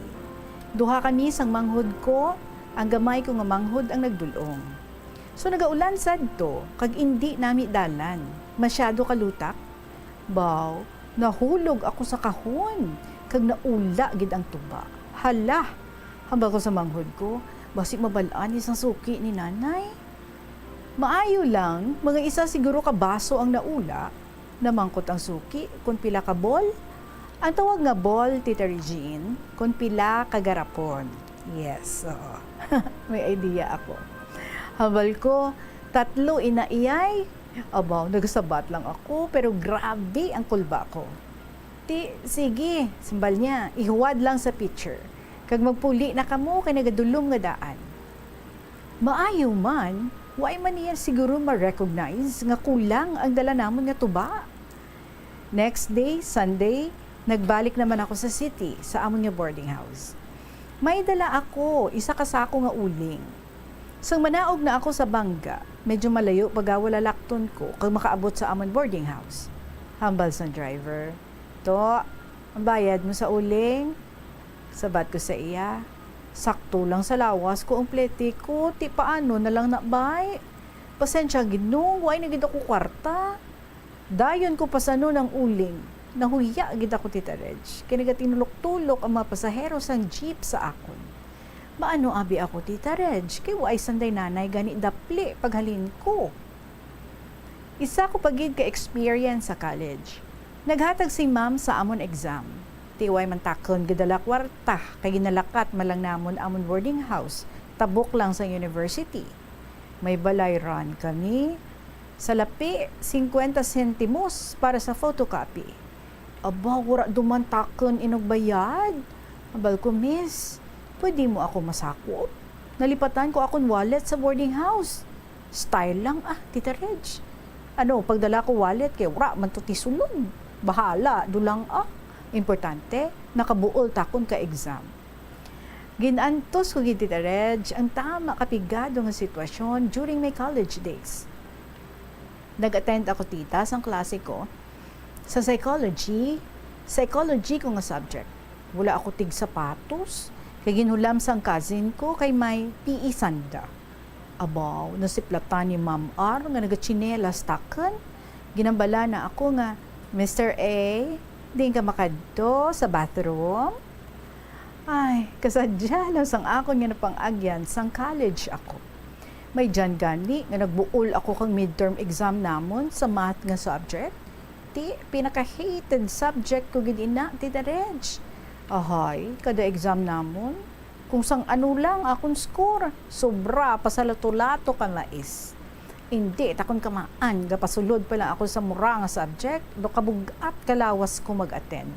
Duha kami sang manghod ko, ang gamay ko nga manghod ang nagdul-ong. So nagaulan sadto, kag indi nami dalan, masyado kalutak. Baw, nahulog ako sa kahon, kag naula gid ang tuba. Hala! Hambal ko sa manghod ko, basi mabal-an ni sang suki ni nanay. Maayo lang, mga isa siguro ka baso ang naula. Namangkot ang suki kon pila ka ball. Ang tawag nga ball, Tita Regine, kon pila ka garapon. Yes, oo. May idea ako. Hambal ko, tatlo ina iyay. Abaw, nagasabat lang ako, pero grabe ang kulba ko. Ti, sige, simbal niya, ihuwad lang sa pitcher. Kag magpuli na kamo kay nagadulom nga daan. Maayo man, way man niya siguro ma-recognize nga kulang ang dala namon nga tuba. Next day, Sunday, nagbalik naman ako sa city, sa amon nga boarding house. May dala ako, isa ka sako nga uling. Sang manaog na ako sa bangga, medyo malayo pa gawala lakton ko kag makaabot sa amon boarding house. Hambal sang driver, "To, ang bayad mo sa uling." Sabat ko sa iya, "Sakto lang sa lawas ko ang plete ko, ti paano na lang na, bay? Pasensya, Ginoo, way na gid ako kwarta." Dayon ko pasanon ang uling. Nahuya gid ako, Tita Reg, kay nagatinulok-tulok ang mga pasahero sang jeep sa akon. Maano abi ako, Tita Reg, kay way sanday nanay gani dapli paghalin ko. Isa ko pa gid ka experience sa college. Naghatag si ma'am sa amon exam. Ti way man takon gid dala kwarta, kay ginalakat man lang namon amon boarding house, tabok lang sa university. May balayran kami. Sa lapi, singkwenta sentimos para sa photocopy. Aba, wara duman takon inugbayad. Abal ko, "Miss, pwede mo ako masakop? Nalipatan ko akon wallet sa boarding house." Style lang, ah, Tita Reg. Ano, pagdala ko wallet kay wara man to ti sulod. Bahala, dulang, ah. Importante, nakabuol takon ka exam. Gin-antos ko gid, Tita Reg, ang tama ka pigado nga sitwasyon during my college days. Nag-attend ako, tita, sang klase ko sa psychology. Psychology ko nga subject. Wala ako tig sapatos, kay ginhulam sang cousin ko kay may P E sanda. Abaw, nasiplatan ni Ma'am R nga nagatsinelas takon. Ginambala na ako nga, "Mister A, diin ka makadto, sa bathroom?" Ay, kasadya lang sang akon nga napang-agyan sang college ako. May dyan gani nga nagbuol ako kang midterm exam namon sa math nga subject. Ti, pinaka-hated subject ko gid ina, Tita Reg. Ahay, kada exam namon, kung sang ano lang akon score, sobra pa sa lato-lato ka mais. Indi takon kamaan, gapasulod pa lang ako sa mura nga subject, do kabug-at kalawas ko mag-attend.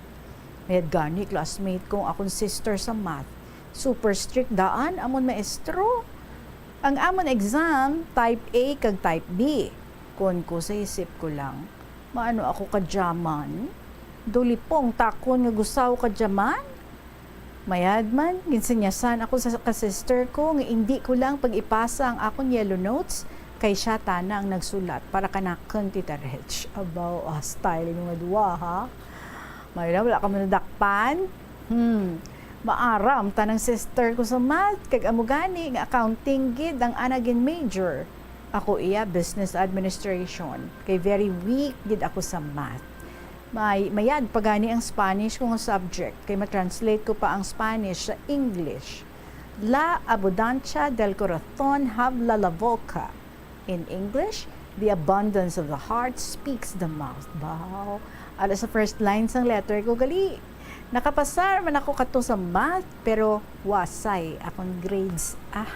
Mayad gani classmate ko ang akon sister sa math. Super strict daan amon maestro. Ang amon exam, type A kag type B. Kon ko sa isip ko lang, maano ako kadyaman? Dulipong takon nga gusaw kadyaman? Mayad man, ginsinyasan ako sa ka-sister ko nga indi ko lang pag-ipasa ang akon yellow notes, kay siya tana ang nagsulat para kanakon, Tita Reg. Abaw, ah, style mo nga duwa, ha? Mayra, wala ka man nadakpan? Hmm. Maaram tanang sister ko sa math, kag amo gani nga accounting gid ang ana gin major. Ako iya business administration, kay very weak gid ako sa math. May, mayad pa gani ang Spanish ko nga subject, kay ma-translate ko pa ang Spanish sa English. La abundancia del corazón habla la boca. In English, "The abundance of the heart speaks the mouth." Baw. Ala sa first line sang letter ko, gali. Nakapasar man ako kato sa math, pero wasay akon grades. Ah.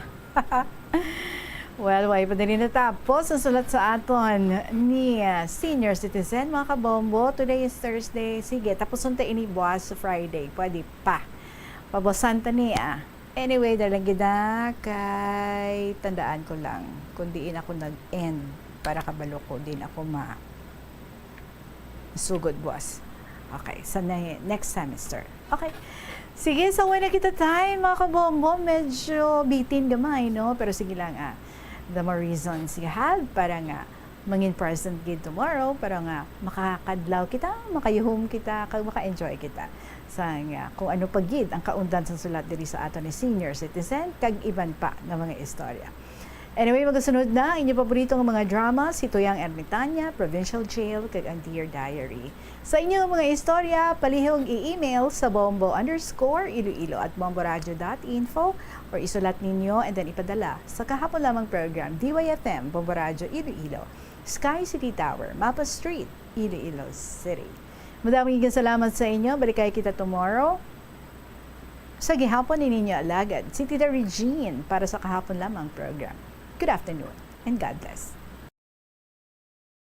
Well, way pa diri natapos ang sulat sa aton ni, ah, senior citizen, mga kabombo. Today is Thursday. Sige, tapuson ta ini buwas sa Friday. Pwede pa. Pabuwasan ta ni, ah. Anyway, dala gid na kay tandaan ko lang kung diin ako nag-end. Para kabalo ko din ako ma-, sugod buwas. Okay, sa ne-, next semester. Okay. Sige, so wala kita time, mga kabombo. Medyo bitin gamay, no? Pero sige lang, ah. The more reasons you have para nga mangin present gid tomorrow, para nga makakadlaw kita, makayuhom kita, kag maka-enjoy kita sa nga kung ano pa gid ang kaundan sa sulat diri sa aton ni senior citizen, kag iban pa nga mga istorya. Anyway, magasunod na ang inyo paborito nga mga drama, si Tuyang Ermitanya, Provincial Jail, kag ang Dear Diary. Sa inyo mga istorya, palihog i-email sa bombo underscore iloilo at bomboradio dot info or isulat ninyo and then ipadala sa kahapon lamang program, D Y F M, Bombo Radio Iloilo, Sky City Tower, Mapa Street, Iloilo City. Madaming salamat sa inyo. Balikay kita tomorrow. Sa gihapon ni ninyo alagad, si Tita Regine para sa kahapon lamang program. Good afternoon and God bless.